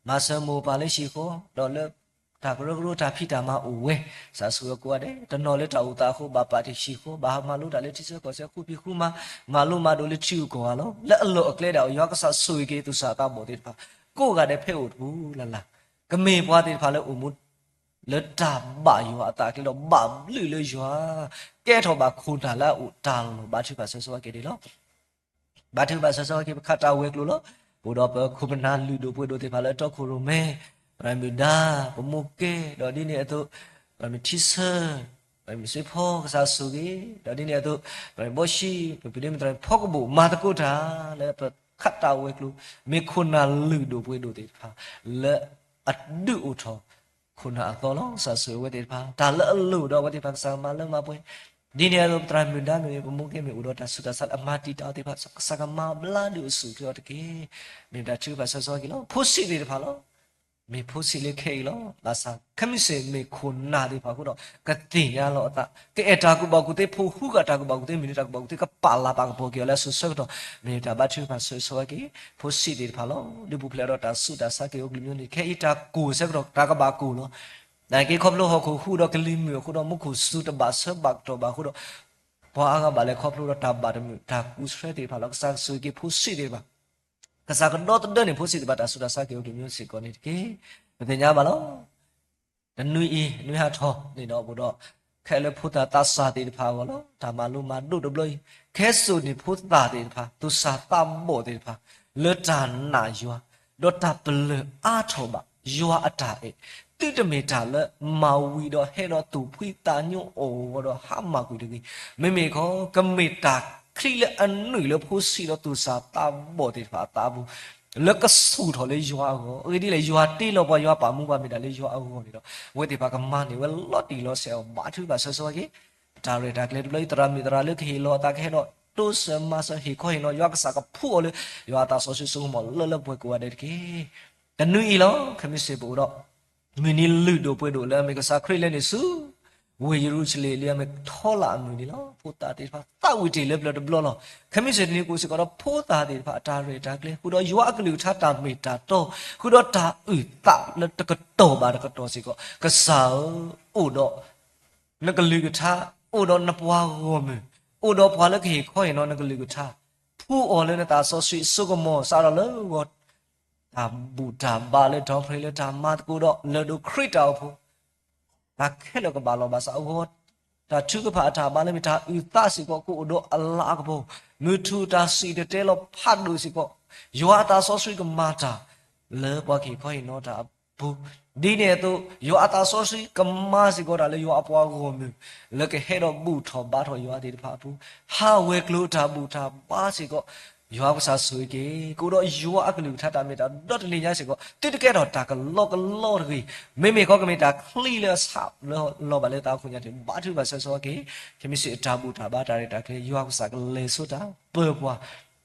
မၤစၢၤမိၢ်ပၢ်လၢဟံၣ်ဃီ, ဒီးလၢတၢ်ကရၢကရိတၢ်ဖံးတၢ်မၤအိၣ်ဝဲ, ကစၢ်ဆိၣ်ဂ့ၤကိးဂၤဒဲး, တနီၤလၢတၢ်အိၣ်သးအဃိ ဘၣ်ပာ်တ့ၢ်ဟံၣ်ဃီ, ဘၣ်မၤလိတၢ်လၢထံဆၢကီၢ်ဆၢ ဃူဖံးဃူမၤ, မၤလိမၤဒိးလၢထံဂုၤကီၢ်ဂၤလီၤ. လၢအလီၢ်အကျဲဒၣ် ယွၤကစၢ်ဆိၣ်ဂ့ၤက့ၤသူၣ်စၢ်သးဘီၣ်သ့ၣ်တဖၣ် ကိးဂၤဒဲးဖဲအိၣ်တပူၤလၢ်လၢ်, ကမ့ၢ်ပှၤသ့ၣ်တဖၣ်လၢအိၣ်မူ လၢတၢ်ဘၣ်ယွၤအသးအကျဲဒီး ဘၣ်ဘျုးလၢယွၤ, ကဲထီၣ်ဘၣ်ခိၣ်နၢ်လၢအအိၣ်တၢ်လီၢ် ဘါထုကဖၣ်ဆၢဂ့ၤဆၢဝါက့ၤန့ၣ်လီၤ. ဘါထုကဖၣ်ဆၢဂ့ၤဆၢဝါက့ၤ ပခးတၢ်ဝဲၤကျိၤလီၤ. အိၣ်ဒီးပခိၣ်ပနၢ်လုၢ်ဒိၣ်ပှ့ၤဒိၣ်သ့ၣ်တဖၣ်လၢတီခိၣ်ရိၣ်မဲ, သရၣ်မုၣ်ဒါ, ပမိၢ်ကဲ, ဒီးဒ်န့ၣ်အသိး သရၣ်မုၣ်ထံဆၢ, သရၣ်မုၣ်စ့ဖီ ကစၢ်ဆိၣ်ဂ့ၤ, ဒီးဒ်န့ၣ်အသိး သရၣ်မုၣ်ဘီၡံ, ပပုၢ်ဒ့မုၣ်သရၣ်မုၣ်ဖီကဘိၣ် မၤသကိးတၢ် လၢပခးတၢ်ဝဲၤကျိၤ မ့ၢ်ခိၣ်နၢ်လုၢ်ဒိၣ်ပှ့ၤဒိၣ်သ့ၣ်တဖၣ် လၢအဒုးအိၣ်ထီၣ် ခိၣ်နၢ်အသီလီၤ. ကစၢ်ဆိၣ်ဂ့ၤအဝဲသ့ၣ်တဖၣ် တၢ်လၢအလိၣ်ဒီးအဝဲသ့ၣ်တဖၣ် ကစၢ်ကမၤလၢမၤပှဲၤ, ဒ်န့ၣ်အသိး ပသရၣ်မုၣ်ဒါမ့ၢ်ဂ့ၤ ပမိၢ်ကဲမ့ၢ်အိၣ်ဒီးတၢ်ဆူးတၢ်ဆါလၢအမၤတံာ်တာ်အီၤသ့ၣ်တဖၣ် ကစၢ်ကမၤဘျါဒုးအိၣ်ဆူၣ်အိၣ်ချ့အီၤတက့ၢ်. မ့ၢ်တၢ်ထုကဖၣ်ဆၢဂ့ၤဆၢဝါက့ၤလီၤ. ဖိဆံးသ့ၣ်တဖၣ်လီၤ. မ့ၢ်ဖိဆံးလၢခဲအံၤလီၤ. ဘၣ်ဆၣ် ခဲမုၢ်ဆ့ၣ်မ့ၢ်ခိၣ်နၢ်သ့ၣ်တဖၣ်အဃိဒီး ကသ့ၣ်ညါလီၤအသး, ကအဲၣ်တၢ်ကူၣ်ဘၣ်ကူၣ်သ့, ဖိဃုဃာ်တၢ်ကူၣ်ဘၣ်ကူၣ်သ့, မ့ၢ်န့ၢ်တၢ်ကူၣ်ဘၣ်ကူၣ်သ့, ကပာ်လၤပာ်ကပီၤက့ၤအီၤလၢအစိၤဆၢကတီၢ်, မ့ၢ်တၢ်ဘါထုကဖၣ်ဆၢဂ့ၤဆၢဝါက့ၤ ဖိဆံးသ့ၣ်တဖၣ်လီၤ. ဒုးပူၤဖျဲးဒီးတၢ်ဆူးတၢ်ဆါက့ၤအိၣ်ကလုာ်မံၤန့ၣ် ခဲအံၤတၢ်ကိၢ်ဆၢကတီၢ် တၢ်ကဘၣ်ကိၢ်လီၤ. နာ်က့ခီဖျိဟီၣ်ခိၣ်ဟူးဒီးကလံၤမုၢ်အဃိဒီး မူခိၣ်စူၤတဘၣ်ဆၢဘၣ်ကတီၢ်ဘၣ်အဃိဒီး ပှၤအါဂၤဘၣ်လဲၤခီဖျိဒီးတၢ်ဘၣ်တမုာ် တၢ်ကူၣ်ဆှၢသ့ၣ်တဖၣ်လီၤ. ကစၢ်ဆိၣ်ဂ့ၤက့ၤဖိဆံးသ့ၣ်တဖၣ်, ကစၢ်ကဒီသဒၢန့ၢ်ဖိဆံးသ့ၣ်တဖၣ် တၢ်ဆူးတၢ်ဆါက့ၤအိၣ်ကလုာ်မံၤစ့ၢ်ကီးန့ၣ်တက့ၢ်. ပသ့ၣ်ညါဘၣ်လီၤ. တနွံအံၤ နွံဟးထီၣ်န့ၣ်ဒီး ပအိၣ်ဒီး ခဲလၢာ်ဖိသၣ်သးစၢ်သ့ၣ်တဖၣ်အဂီၢ်လီၤ. တၢ်မၤလိမၤဒိၣ်တဘျီအံၤ ကဲစိာ်န့ၢ်ဖိသၣ်သ့ၣ်တဖၣ် သူၣ်စၢ်သးဘီၣ်သ့ၣ်တဖၣ် လၢတၢ်နာ်ယွၤ ဒီးတၢ်ပလၢၢ်အါထီၣ်ဘၣ် ယွၤအတၢ်အဲၣ်, သုတမ့ၢ်တၢ်လၢမၤဝံၤဒီးဟဲဒီးသူၣ်ဖှံသးညီအီၣ်ဂီၤဒီးဟးမၢ်ကွံာ်တဂ့ၤ. မ့မ့ၢ်ခီ ကမ့ၢ်တၢ်ချံလၢအနုာ်လၢဖိဆံးဒီးသူၣ်စၢ်သးဘီၣ်သ့ၣ်တဖၣ်အသးအပူၤ လၢကဆူၣ်ထီၣ်လၢယွၤအဂီၢ်, အဂ့ၢ်ဒ်လဲၣ် ယွၤတ့လီၤပှၤ ယွၤပာ်မူပှၤမ့ၢ်ဒၣ်လၢယွၤအဂီၢ်န့ၣ်ဒီး အဝဲသ့ၣ်တဖၣ်ကမၤန့ၢ်ဝဲလီၤတံၢ်လီၤဆဲးအီၤ ဘါထုကဖၣ်ဆၢဂ့ၤဆၢဝါက့ၤ တၢ်ရဲၣ်တၢ်ကျဲၤတဘျီအံၤ သရၣ်မုၣ်သရၣ်လၢကဟ့ၣ်လီၤအသးကဟဲဒီး တိစၢၤမၤစၢၤဟ့ၣ်ခီဟ့ၣ်နီၤ ယွၤကစၢ်ကဖှူအီၤလၢ ယွၤအသးစီဆှံစိကမီၤလၢလၢပှဲၤပှဲၤကိးဂၤဒဲးတက့ၢ်. တနွံအံၤလီၤ ခဲမုၢ်ဆ့ၣ်ပအိၣ်ဒီး မုၢ်နံၤလုၢ်ဒိၣ်ပှ့ၤဒိၣ်လၢအမ့ၢ်ကစၢ်ခရံာ်လဲၤနုာ်ဆူ ဝ့ၢ်ယရူၤၡလ့ၣ်လၢအမ့ၢ်ထီလၣ်အမုၢ်နံၤလီၤ. ဖိသၣ်သ့ၣ်တဖၣ်သးဝံၣ်တ့ၢ်လၢပျၢၤတဘျီလီၤ. ခဲမုၢ်ဆ့ၣ်တနံၤကအိၣ်စ့ၢ်ကီးဒီးဖိသၣ်သ့ၣ်တဖၣ်အတၢ်ရဲၣ်တၢ်ကျဲၤ ဃုာ်ဒီးယွၤအကလုၢ်ကထါတၢ်မ့ၢ်တၢ်တီ ဃုာ်ဒီးတၢ်အုၣ်သးလၢတကတီၢ်ဘၣ်တကတီၢ်စ့ၢ်ကီး ကစၢ်ဧၢ, အိၣ်ဒီး နကလုၢ်ကထါ, အိၣ်ဒီးနပှၤဂီၢ်မုၢ်, အိၣ်ဒီးပှၤလၢကဟ့ၣ်ခီဟ့ၣ်နီၤနကလုၢ်ကထါ, ဖှူအီၤလၢနသးစီဆှံအစိကမီၤ စးထီၣ်လၢဂီၤ တၢ်ဘူၣ်တၢ်ဘါလၢ ဒီဖရ့လၢတၢ်မၤသကိးဒီး လၢၢ်ဒိၣ်ခရံာ်တၢ်အိၣ်ဖှိၣ် တၢ်ခဲလၢာ်ကဘၣ်လီၤဘၣ်ဆၣ်အဂီၢ်, တၢ်ထုကဖၣ်အတၢ်ဘါလၢမ့ၢ်တၢ်အုၣ်သးစ့ၢ်ကီး ကအိၣ်ဒီးအလၤအကပီၤ, မုၢ်ထူၣ်တၢ်စံၣ်တဲၤတဲလီၤဖးဒိၣ်စ့ၢ်ကီး, ယွၤအသးစီဆှံကမၤတၢ် လၢပှၤကဟ့ၣ်ခီဟ့ၣ်နီၤတၢ်အပူၤ, ဒ်န့ၣ်အသိး ယွၤအသးစီဆှံကမၤစ့ၢ်ကီးတၢ်လၢယွၤအပှၤဂီၢ်မုၢ် လၢကဟဲဒီးဘူၣ်ထီၣ်ဘါထီၣ်ယွၤသ့ၣ်တဖၣ်အပူၤ, ဟးဝဲၤကျိၤတၢ်ဘူၣ်တၢ်ဘါစ့ၢ်ကီး, ယွၤကစၢ်ဆိၣ်ဂ့ၤက့ၤ ကအိၣ်ဒီးယွၤအကလုၢ်ကထါတၢ်မ့ၢ်တၢ်ဒီတနံၤညါစ့ၢ်ကီး သုတကဲထီၣ်တၢ်ကလီကလီတဂ့ၤ, မ့မ့ၢ်ခီကမ့ၢ်တၢ်ချံလၢအဆးလီၤဘၣ်လၢသးအခိၣ်ညါတ့ၢ် ဘါထုကဖၣ်ဆၢဂ့ၤဆၢဝါက့ၤ, ခဲမုၢ်ဆ့ၣ်အတၢ်ဘူၣ်တၢ်ဘါတၢ်ရဲၣ်တၢ်ကျဲၤ ယွၤကစၢ်ကလဲၤဆိတၢ်ပၢပှၤ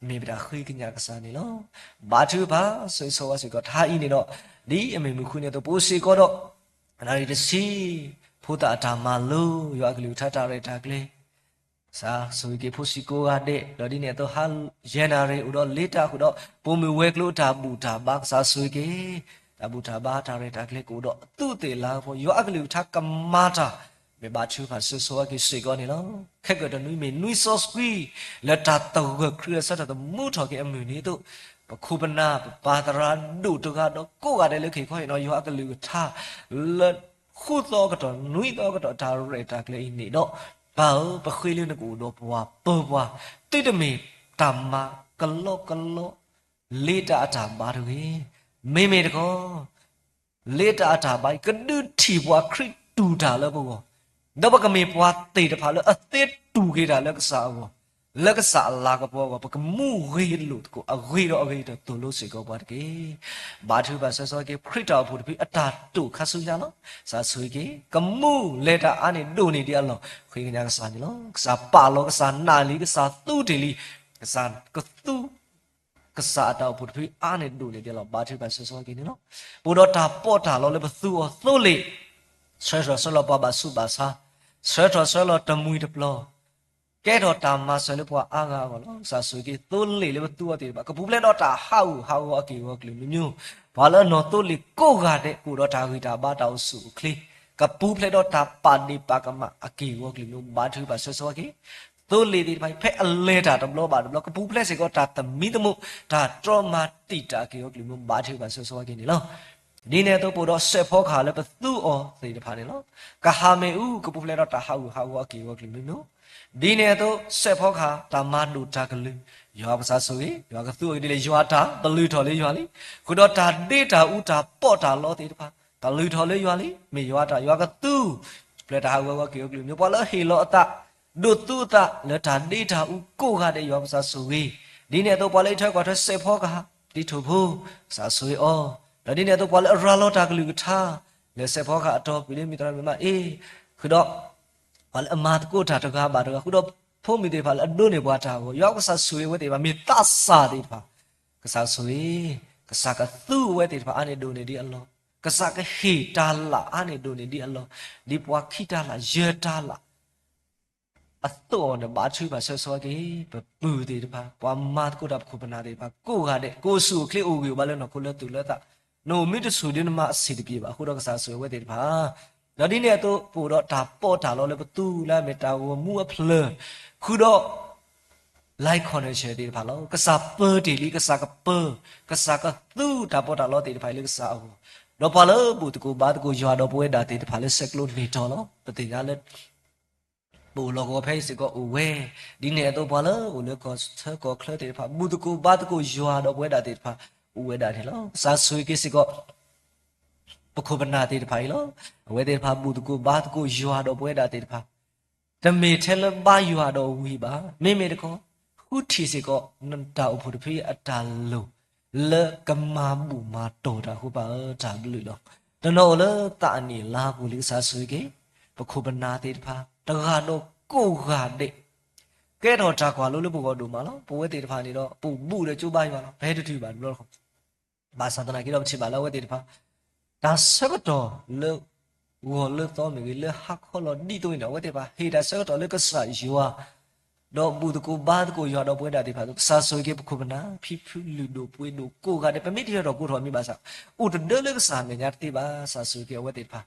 မ့ၢ်ပတၢ်ဃ့ကညးကစၢ်န့ၣ်လီၤ. ဘါထုကဖၣ်ဆၢဂ့ၤဆၢဝါစ့ၢ်ကီး တဟါအံၤန့ၣ်ဒီး ဒ်အမ့ၢ်မုၢ်ဃုန့ၣ်အသိး ပအိၣ်စ့ၢ်ကီးဒီး နၣ်ရံၣ်တဆံ ဖိသၣ်အတၢ်မၤလိ ယွၤအကလုၢ်ကထါတၢ်ရဲၣ်တၢ်ကျဲၤ ကစၢ်ဆိၣ်ဂ့ၤက့ၤဖိဆံးကိးဂၤဒဲး ဒီးဒ်န့ၣ်အသိး ဟါယဲၢ်နၣ်ရံၣ်အိၣ်ဒီးလ့တၢ်ဃုာ်ဒီး ပိာ်မုၣ်ဝဲၤကျိၤအတၢ်ဘူၣ်တၢ်ဘါ ကစၢ်ဆိၣ်ဂ့ၤက့ၤ တၢ်ဘူၣ်တၢ်ဘါတၢ်ရဲၣ်တၢ်ကျဲၤကအိၣ်ဒီး သုးသ့ၣ်လၤကပီၤ ယွၤအကလုၢ်ကထါကမၤတၢ် မ့ၢ်ဘါထုကဖၣ်ဆၢဂ့ၤဆၢဝါက့ၤစ့ၢ်ကီးန့ၣ်လီၤ. ခဲကတနွံမ့ၢ်နွံစီဆှံ လၢတၢ်သဂၢၢ်ခရံာ်အဆၢထၢၣ်သမူထီၣ်က့ၤအမုၢ်နံၤအသိး ပခိၣ်ပနၢ် ပပၢ်သရၣ်ဒိၣ်တဂၤဒီးကိးဂၤဒဲးလၢကဟ့ၣ်ခီဟ့ၣ်နီၤယွၤအကလုၢ်ကထါ လၢဃုသီအကတီၢ် နွံသီအကတီၢ် တၢ်ရဲၣ်တၢ်ကျဲၤအံၤန့ၣ်ဒီး ပၢ်ဧၢ ပဃ့လၢနကအိၣ်ဒီးပှၤ ပၢပှၤ သုတမ့ၢ်တၢ်မၤကလီကလီ လ့တၢ်အတၢ်ဘါတဂ့ၤ. မ့မ့ၢ်တခီ လ့တၢ်အတၢ်ဘါအံၤ ကဒုးထံၣ်ပှၤခရံာ်တူၢ်တၢ်လၢပဂီၢ်, ဒီးပကမ့ၢ်ပှၤသ့ၣ်တဖၣ်လၢအသ့တူၢ်က့ၤတၢ်လၢကစၢ်အဂီၢ်, လၢကစၢ်အလၤကပီၤအဂီၢ် ပကမူဂ့ၤလိာ်သကိး အဂ့ၤဒီးအဂ့ၤတသိးလိစ့ၢ်ကီးပှၤတက့ၢ်. ဘါထုကဖၣ်ဆၢဂ့ၤဆၢဝါက့ၤ ခရံာ်တၢ်အိၣ်ဖှိၣ်တဖုအတၢ်တိာ်ခါဆူညါလီၤ. ကစၢ်ဆိၣ်ဂ့ၤက့ၤ ကမူလဲၤတၢ်အါန့ၢ်ဒိၣ်န့ၢ်ဒံးအလီၢ် ဃ့ကညးကစၢ်န့ၣ်လီၤ. ကစၢ်ပာ်လီၤ ကစၢ်နာ်လံ ကစၢ်သူတ့ၢ်လံ ကစၢ်ကသူ ကစၢ်အတၢ်အိၣ်ဖှိၣ်တဖုအါန့ၢ်ဒိၣ်န့ၢ်ဒံးအလီၢ် ဘါထုကဖၣ်ဆၢဂ့ၤဆၢဝါက့ၤန့ၣ်လီၤ. ပအိၣ်ဒီးတၢ်ပီးတၢ်လီလၢပသူအီၤသိလ့ၣ်, ဆှၢထီၣ်ဆှၢလီၤပှၤဘၣ်ဆူးဘၣ်ဆါ, ဆှၢထီၣ်ဆှၢလီၤတမှံၤတပျီၤ, ကဲထီၣ်တၢ်မၤစၢၤလၢပှၤအါဂၤအဂီၢ်လီၤ. ကစၢ်ဆိၣ်ဂ့ၤက့ၤသိလ့ၣ်လၢပသူအီၤသ့ၣ်တဖၣ် ကပူၤဖျဲးဒီးတၢ်ဟးဂူာ်ဟးဂီၤအက့ၢ်အဂီၤကလုာ်မံၤမံၤ, ပှၤလၢအနီၢ်သိလ့ၣ်ကိးဂၤဒဲး ကအိၣ်ဒီးတၢ်ဂံၢ်တၢ်ဘါတၢ်အိၣ်ဆူၣ်အိၣ်ချ့, ကပူၤဖျဲးဒီးတၢ်ပာ်ဒ့ၣ်ပာ်ကမၣ်အက့ၢ်အဂီၤကလုာ်မံၤ ဘါထုကဖၣ်ဆၢဂ့ၤဆၢဝါက့ၤ သိလ့ၣ်သ့ၣ်တဖၣ်အံၤ ဖဲအလဲၤတၢ်တဘျီဘၣ်တဘျီ ကပူၤဖျဲးစ့ၢ်ကီးတၢ်သမံသမိး တၢ်တြီမၤတံာ်တာ်က့ၤအီၤကလုာ်မံၤ ဘါထုကဖၣ်ဆၢဂ့ၤဆၢဝါက့ၤန့ၣ်လီၤ. ဒ်န့ၣ်အသိးပအိၣ်ဒီးစဲးဖီကဟၣ်လၢပသူအီၤသ့ၣ်တဖၣ်န့ၣ်လီၤ. ကဟၣ်မ့ၣ်အူ ကပူၤဖျဲးဒီးတၢ်ဟးဂူာ်ဟးဂီၤအက့ၢ်အဂီၤကလုာ်မံၤမံၤ, ဒ်န့ၣ်အသိးစဲးဖီကဟၣ်တၢ်မၤဒိၣ်တၢ်ကလုၢ်, ယွၤကစၢ်ဆိၣ်ဂ့ၤ ယွၤကသူအီၤဒ်လဲၣ် ယွၤတၢ်ပလုၢ်ထီၣ်လၢယွၤလံ, ဃုာ်ဒီးတၢ်ဒ့တၢ်အူတၢ်ပီးတၢ်လီသ့ၣ်တဖၣ် ပလုၢ်ထီၣ်လၢယွၤလံ, မ့ၢ်ယွၤတၢ် ယွၤကသူ ပျဲတၢ်ဟးဂူာ်ဟးဂီၤက့ၤအီၤကလုာ်မံၤ ပှၤလၢဟ့ၣ်လီၤအသး ဒိးသူအသးလၢတၢ်ဒ့တၢ်အူကိးဂၤဒဲး ယွၤကစၢ်ဆိၣ်ဂ့ၤ, ဒ်န့ၣ်အသိးပှၤလၢအံးထွဲကွၢ်ထွဲစဲးဖီကဟၣ် တံၤထိၣ်ဖိ ကစၢ်ဆိၣ်ဂ့ၤအီၤ, ဒီးဒ်န့ၣ်အသိးပှၤလၢအရၤလီၤတၢ်ကလုၢ်ကထါ လၢစဲးဖီကဟၣ်အတီၢ်ပူၤလၢမံၤသရၣ်မုၣ်မးအ့, ဃုာ်ဒီး ပှၤလၢအမၤသကိးတၢ်တဂၤဘၣ်တဂၤ ဃုာ်ဒီးဖိမုၣ်သ့ၣ်တဖၣ်လၢအဒိးန့ၢ်ပှၤတၢ်အဂီၢ် ယွၤကစၢ်ဆိၣ်ဂ့ၤဝဲသ့ၣ်တဖၣ် မ့ၢ်သးစၢ်သ့ၣ်တဖၣ်, ကစၢ်ဆိၣ်ဂ့ၤ, ကစၢ်ကသူဝဲသ့ၣ်တဖၣ်အါန့ၢ်ဒိၣ်န့ၢ်ဒံးအလီၢ် ကစၢ်ကဟ့ၣ်တၤလၣ်အါန့ၢ်ဒိၣ်န့ၢ်ဒံးအလီၢ်, ဒ်ပှၤခံတၤလၣ်ယဲၢ်တၤလၣ် အသိးအီၤန့ၣ် ဘါထုကဖၣ်ဆၢဂ့ၤဆၢဝါက့ၤ ပပုၢ်သ့ၣ်တဖၣ်, ပှၤမၤသကိးတၢ် ပခိၣ်ပနၢ်သ့ၣ်တဖၣ် ကိးဂၤဒဲး, ကအိၣ်ဆူၣ်အိၣ်ချ့အိၣ်ဂံၢ်အိၣ်ဘါလၢနီၢ်ခိလၢသူၣ်လၢသး, နအိၣ်မ့ၢ်တဆူၣ်ဒီးနမၤအဆံးတပျ့ၤဘၣ်အဃိဒီး ကစၢ်ဆိၣ်ဂ့ၤအဝဲသ့ၣ်တဖၣ်. ဒီးဒ်န့ၣ်အသိး ပအိၣ်ဒီးတၢ်ပီးတၢ်လီလၢပသူလၢအမ့ၢ်တၢ်ဂီၤမူအဖျၢၣ်, ဃုာ်ဒီး like connection သ့ၣ်တဖၣ်လီၤ. ကစၢ်ပၢတ့ၢ်လံ, ကစၢ်ကပၢ, ကစၢ်ကသူတၢ်ပီးတၢ်လီသ့ၣ်တဖၣ်အံၤလၢကစၢ်အဂီၢ်, ဒီးပှၤလၢဘူၣ်သကိးဘါသကိးယွၤဒီးပဝဲဒၣ်သ့ၣ်တဖၣ်လၢဆဲးကျိးန့ၢ်တီၤလီၤ. ပသ့ၣ်ညါလၢ ပအိၣ်လီၤကဝီၤဖဲအံၤစ့ၢ်ကီးအိၣ်ဝဲ, ဒ်န့ၣ်အသိးပှၤလၢအိၣ်လၢကီၢ်ဆၢကီၢ်ချၢသ့ၣ်တဖၣ် ဘူၣ်သကိးဘါသကိးယွၤဒီးပဝဲဒၣ်သ့ၣ်တဖၣ် အိၣ်ဝဲဒၣ်န့ၣ်လီၤ. ကစၢ်ဆိၣ်ဂ့ၤက့ၤစ့ၢ်ကီး ပခိၣ်ပနၢ်သ့ၣ်တဖၣ်အံၤလီၤ. အဝဲသ့ၣ်တဖၣ်ဘူၣ်သကိးဘါသကိးယွၤဒီးပဝဲဒၣ်သ့ၣ်တဖၣ်, တမ့ၢ်ထဲလၢဘါယွၤဒီးဝံၤဘၣ်, မ့မ့ၢ်တခီ ဃုထံၣ်စ့ၢ်ကီး နတၢ်အိၣ်ဖှိၣ်တဖုအတၢ်လိၣ် လၢကမၤဘူၣ်မၤတီၢ်တၢ်အဃိ ပၢ်ဧၢ တၢ်ဘျုးလီၤ. တနီၤအိၣ်လၢသးအနံၣ်အလါပူၤလံ, ကစၢ်ဆိၣ်ဂ့ၤက့ၤ ပခိၣ်ပနၢ်သ့ၣ်တဖၣ် တဂၤဒီးကိးဂၤဒဲး ကဲထီၣ်တၢ်ကွၢ်လိလၢပဂီၢ်ဒိၣ်မးလီၤ. ပဝဲသ့ၣ်တဖၣ်န့ၣ်ဒီး ပဘူၣ်ဒီးကၠိဘါယွၤလီၤ, ပဟဲတတုၤဘၣ်တဘျီတခီၣ် ဘၣ်ဆၣ်သနာ်က့ဒီး ပထံၣ်ဘၣ်လၢအဝဲသ့ၣ်တဖၣ် တၢ်ဆၢကတီၢ်လၢဂီၤလၢသီမ့ၢ်ဂ့ၤ, လၢဟါခီလီၤဒ်သိးန့ၣ် အဝဲသ့ၣ်တဖၣ် ဟ့ၣ်တၢ်ဆၢကတီၢ်လၢကစၢ်ယွၤ, ဒီးဘူၣ်သကိးဘါသကိးယွၤဒီးပဝဲဒၣ်သ့ၣ်တဖၣ်အသိး, ကစၢ်ဆိၣ်ဂ့ၤက့ၤပခိၣ်ပနၢ် ဖံဖုလုၢ်ဒိၣ်ပှ့ၤဒိၣ်ကိးဂၤဒဲး, ပမ့ၢ်တဟဲထီၣ်ကိးထီၣ်မ့ၢ်ဘၣ်ဆၣ် အိၣ်တဒၢလၢကစၢ်အမဲာ်ညါတသ့ဘၣ်, ကစၢ်ဆိၣ်ဂ့ၤက့ၤအဝဲသ့ၣ်တဖၣ်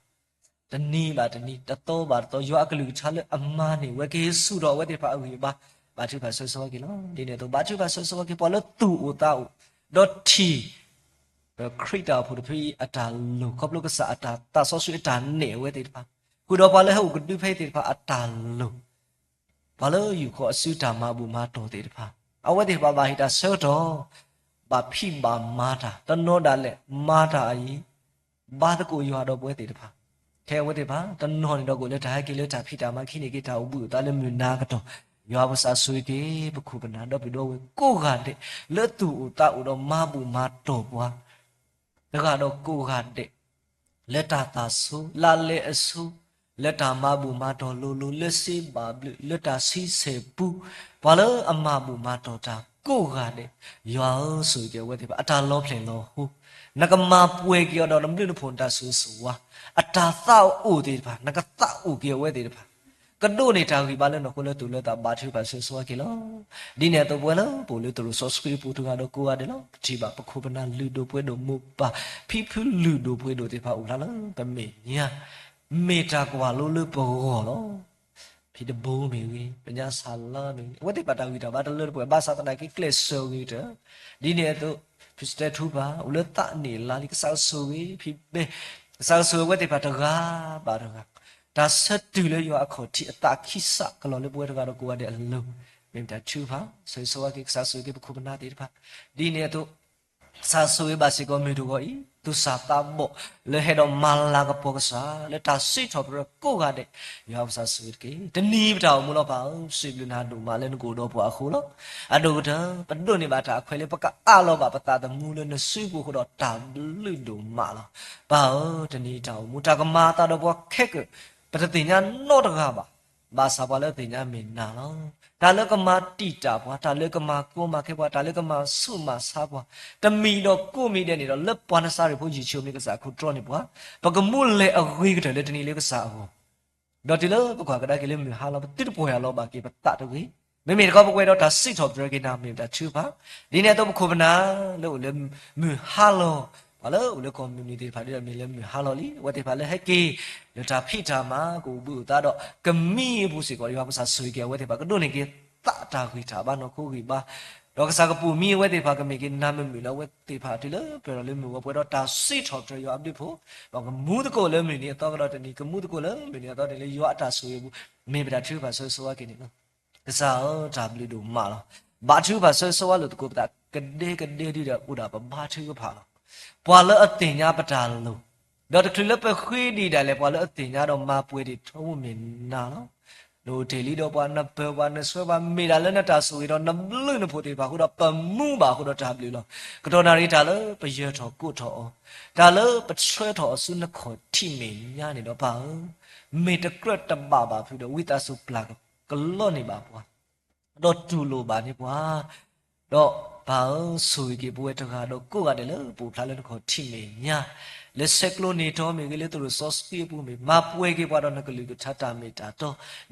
တနံၤဘၣ်တနံၤ, တသီဘၣ်တသီ, ယွၤအကလုၢ်ကထါလၢအမၤန့ၢ်ဝဲကဟ့ၣ်ဆူၣ်ထီၣ်အဝဲသ့ၣ်တဖၣ်အဂံၢ်အဘါ, ဘါထုကဖၣ်ဆၢဂ့ၤဆၢဝါက့ၤလီၤ. ဒ်န့ၣ်အသိး ဘါထုကဖၣ်ဆၢဂ့ၤဆၢဝါက့ၤ ပှၤလၢသူၣ်အိၣ်သးအိၣ်, ဒီးထံၣ် ခရံာ်တၢ်အိၣ်ဖှိၣ်တဖုအံၤအတၢ်လိၣ်, ခီဖျိကစၢ်အတၢ်သးစီဆှံအတၢ်နဲၣ်အဝဲသ့ၣ်တဖၣ်, ဃုာ်ဒီးပှၤလၢဟဲအိၣ်ကဒုဖဲအံၤသ့ၣ်တဖၣ်အတၢ်လိၣ်, ပှၤလၢယူာ်ဃီၤအစုတၢ်မၤဘူၣ်မၤတီၢ်သ့ၣ်တဖၣ်, အဝဲသ့ၣ်တဖၣ်ဘၣ်ဟ့ၣ်တၢ်ဆၢကတီၢ်, ဘၣ်ဖံးဘၣ်မၤတၢ်, တနီၤဒၣ်လဲာ်မၤတၢ်အံၤ ဘါသကိးယွၤဒီးပဝဲသ့ၣ်တဖၣ်, ခဲအဝဲသ့ၣ်တဖၣ် တနီၤန့ၣ်ဒီးကအိၣ်လၢတၢ်ဟဲက့ၤလၢတၢ်ဖံးတၢ်မၤ ခံန့ၢ်က့ၤတၢ်အိၣ်ဘှံးအိၣ်သါလၢမုၢ်နၤကတီၢ်, ယွၤပကစၢ်ဆိၣ်ဂ့ၤက့ၤ ပခိၣ်ပနၢ်ဒီပုၢ်ဒီဝဲၢ်ကိးဂၤဒဲး လၢသူၣ်အိၣ်သးအိၣ်ဒီးမၤဘူၣ်မၤတီၢ်ပှၤ တဂၤဒီးကိးဂၤဒဲး လၢတၢ်သးဆိ လၢအလဲအဆိ, လၢတၢ်မၤဘူၣ်မၤတီၢ်လိၤလိၤ, လၢစ့ဘၣ်ဘျုး, လၢတၢ်ဆံဆဲၣ်ပူ, ပှၤလၢအမၤဘူၣ်မၤတီၢ်တၢ်ကိးဂၤဒဲး, ယွၤဧၢ ဆိၣ်ဂ့ၤက့ၤအဝဲသ့ၣ်တဖၣ် အတၢ်လီၤဖျဲၣ်လီၤဟိ, နကမၤပှဲၤက့ၤအီၤဒီးနဘျုးနဖှိၣ်နတၢ်ဆိၣ်ဂ့ၤဆိၣ်ဝါ, အတၢ်သးအိၣ်သ့ၣ်တဖၣ် နကသးအိၣ်က့ၤအဝဲသ့ၣ်တဖၣ် ကဒိးန့ၢ်တၢ်ဂံၢ်ဘါလၢနီၢ်ခိလၢသူၣ်လၢသး ဘါထုကဖၣ်ဆၢဂ့ၤဆၢဝါက့ၤလီၤ. ဒ်န့ၣ်အသိးပဝဲလၢ ပအိၣ်လၢသရိာ်စီဆှံပူၤတဂၤဒီးကိးဂၤဒဲးလီၤ. ပထံၣ်ဘၣ်ပခိၣ်ပနၢ်လုၢ်ဒိၣ်ပှ့ၤဒိၣ်မိၢ်ပၢ် ဖံဖုလုၢ်ဒိၣ်ပှ့ၤဒိၣ်သ့ၣ်တဖၣ်အိၣ်ဖျါလၢပမဲာ်ညါ, မ့ၢ်တၢ်ကွၢ်လိလၢပဂီၢ်လီၤ. ဖံတဘိမ့ၢ်ဂ့ၤ, ပညါဆၣ်လါမ့ၢ်ဂ့ၤ, အဝဲသ့ၣ်တဖၣ်တၢ်ဂံၢ်တၢ်ဘါတလၢတပှဲၤဘၣ်ဆၣ်သနာ်က့ကျဲးစၢးဂ့ၤကတၢၢ်, ဒ်န့ၣ်အသိး ဖုစတဲထူပၢ် အိၣ်လၢသးနံၣ်လါလံ ကစၢ်ဆိၣ်ဂ့ၤ, ဖံဘဲ ကစၢ်ဆိၣ်ဂ့ၤအဝဲသ့ၣ်တဖၣ်တဂၤဘၣ်တဂၤ, တၢ်ဆၢတုၤလၢယွၤအခီၣ်ထံးအသးခံစးကလီၤလၢပဝဲတဂၤဒီးကိးဂၤဒဲးအလိၤ, မ့ၢ်မတၤထုကဖၣ် ဆၢဂ့ၤဆၢဝါက့ၤကစၢ်ဆိၣ်ဂ့ၤက့ၤပခိၣ်ပနၢ်သ့ၣ်တဖၣ်, ဒ်န့ၣ်အသိး ကစၢ်ဆိၣ်ဂ့ၤဘၣ်စ့ၢ်ကီးမုၢ်တဂီၤအံၤ သူၣ်စၢ်သးဘီၣ်လၢဟဲဒီးမၤလၤကပီၤကစၢ် လၢတၢ်စံးထီၣ်ပတြၢၤကိးဂၤဒဲး, ယွၤကစၢ်ဆိၣ်ဂ့ၤတက့ၢ်. တနံၤပတၢ်အိၣ်မူလီၤပၢ်ဧၢ, စံးဘျုးနၤဒိၣ်မးလၢနကအိၣ်ဒီးပှၤအဃိလီၤ. အဒိၣ်ကတၢၢ် ပဒိးန့ၢ်ဘၣ်တၢ်အခွဲးလၢပကအးလီၤဘၣ်ပသးသမူလၢနစုပူၤအဃိဒီးတၢ်ဘျုးဒိၣ်မးလီၤ. ပၢ်ဧၢ, တနံၤအံၤတၢ်အိၣ်မူ တၢ်ကမၤအသးဒီးပှၤခဲကၢာ် ပတသ့ၣ်ညါနီတဂၤဘၣ်. ဘၣ်ဆၣ်ပှၤလၢအသ့ၣ်ညါမ့ၢ်နၤလီၤ. တၢ်လၢကမၤတံာ်တာ်ပှၤ, တၢ်လၢကမၤကိးမၤခဲပှၤ, တၢ်လၢကမၤဆူးမၤဆါပှၤ, တမံၤဒီးကိးမံၤဒဲးန့ၣ်ဒီး လၢပှၤနစၤရ့းဖိယ့ၣ်ၡူးအမံၤ ကစၢ်ခူၣ်တြီန့ၢ်ပှၤ, ပကမူလဲၤအဂ့ၤကတၢၢ်လၢတနံၤလၢကစၢ်အဂီၢ် ဒီးတုၤလၢပကွၢ်ကဒါက့ၤလၢမုၢ်ဟါလီၤ ပသုတပီၢ်ယၢ်လီၤဘၣ်က့ၤပသးတဂ့ၤ. မ့မ့ၢ်တခီပကွဲးဒီးတၢ်စံးထီၣ်ပတြၢၤက့ၤနၤ မ့ၢ်တၢ်ထုကဖၣ်, ဒ်န့ၣ်အသိးပခိၣ်ပနၢ်လၢအိၣ်လၢမုၢ်ဟါလီၤ, ပှၤလၢအိၣ်လၢကီၢ်မုၢ်နုာ်သ့ၣ်တဖၣ်ဒီးမ့ၢ်လၢမုၢ်ဟါလီၤလံ, အဝဲသ့ၣ်တဖၣ်လၢဟဲက့ၤ လၢတၢ်ဖံးတၢ်မၤ ကအိၣ်ဘှံးအိၣ်သါဒီး ကမံအပူၤစ့ၢ်ကီး ယွၤကစၢ်ဆိၣ်ဂ့ၤက့ၤအဝဲသ့ၣ်တဖၣ် ကဒိးန့ၢ်က့ၤသးတၢ်ဂံၢ်တၢ်ဘါနီၢ်ခိဂံၢ်ဘါ ဒီးကစၢ်ကပိာ်မံအဝဲသ့ၣ်တဖၣ် ကမ့ၢ်က့ၤနၤမ့ၢ်မုာ်လၢအဝဲသ့ၣ်တဖၣ်တုၤလၢပၢၢ်ထီၣ်လၢမုၢ်ဂီၤပှဲၤဒီးတၢ်စံးထီၣ်ပတြၢၤယွၤအဘျုးအဖှိၣ်, ဒီးကမူသကိးလၢမုၢ်နံၤအသီကဒီးတနံၤ ကမူသကိးလၢမုၢ်နံၤအသီတနံၤလၢယွၤအတၢ်ဆိၣ်ဂ့ၤအပူၤ, မ့ၢ်ပတၢ်ထုကဖၣ်ဆၢဂ့ၤဆၢဝါက့ၤန့ၣ်လီၤ. ကစၢ်ဧၢ တၢ်ဘျုးဒိၣ်မးလီၤ. ဘါထုကဖၣ်ဆၢဂ့ၤဆၢဝါလိာ်သကိးပသး ကဒဲကဒဲဒုဒီးအိၣ်ဒၣ်ပဘါထုကဖၣ်လီၤ. ပှၤလၢအသ့ၣ်ညါပတၢ်လိၣ်, ဒီးတချုးလၢပဃ့ဒံးဒၣ်လဲာ် ပှၤလၢအသ့ၣ်ညါဒီးမၤပှဲၤဒံးထီဘိမ့ၢ်နၤလီၤ. နအိၣ်တ့ၢ်လံဒီးပှၤ နပၢၤပှၤ နဆှၢပှၤ မ့ၢ်ဒၣ်လၢနတၢ်ဆိၣ်ဂ့ၤဒီးနဘျုးနဖှိၣ်သ့ၣ်တဖၣ်အဃိဒီး ပမူဘၣ်အဃိဒီးတၢ်ဘျုးလီၤ. ကတီၢ်နၣ်ရံၣ်တၢ်လၢပယၢၤထီၣ်ကိးထီၣ်အီၤ, တၢ်လၢပဆှၢထီၣ်အီၤဆူနခီၣ်ထံးမဲာ်ညါန့ၣ်ဒီးပၢ်ဧၢ, မ့ၢ်တကြၢးတဘၣ်ဘၣ်ဖုးဒီး ဝံသးစူၤပျၢ်ကလီန့ၢ်ဘၣ်ပှၤ ဒီးတူၢ်လိာ်ဘၣ်န့ၢ်ပှၤ, ဒီးပၢ်ဧၢ, ဆိၣ်ဂ့ၤက့ၤပဝဲတဂၤဒီးကိးဂၤဒဲးလၢပအိၣ်ဖျါလၢနခီၣ်ထံးမဲာ်ညါ, လၢဆဲးကျိးန့ၢ်တီမ့ၢ်ဂ့ၤ, လၢသရိာ်စီဆှံအပူၤမ့ၢ်, မၤပှဲၤက့ၤပှၤဒီးနကလုၢ်ကထါတၢ်မ့ၢ်တၢ်တ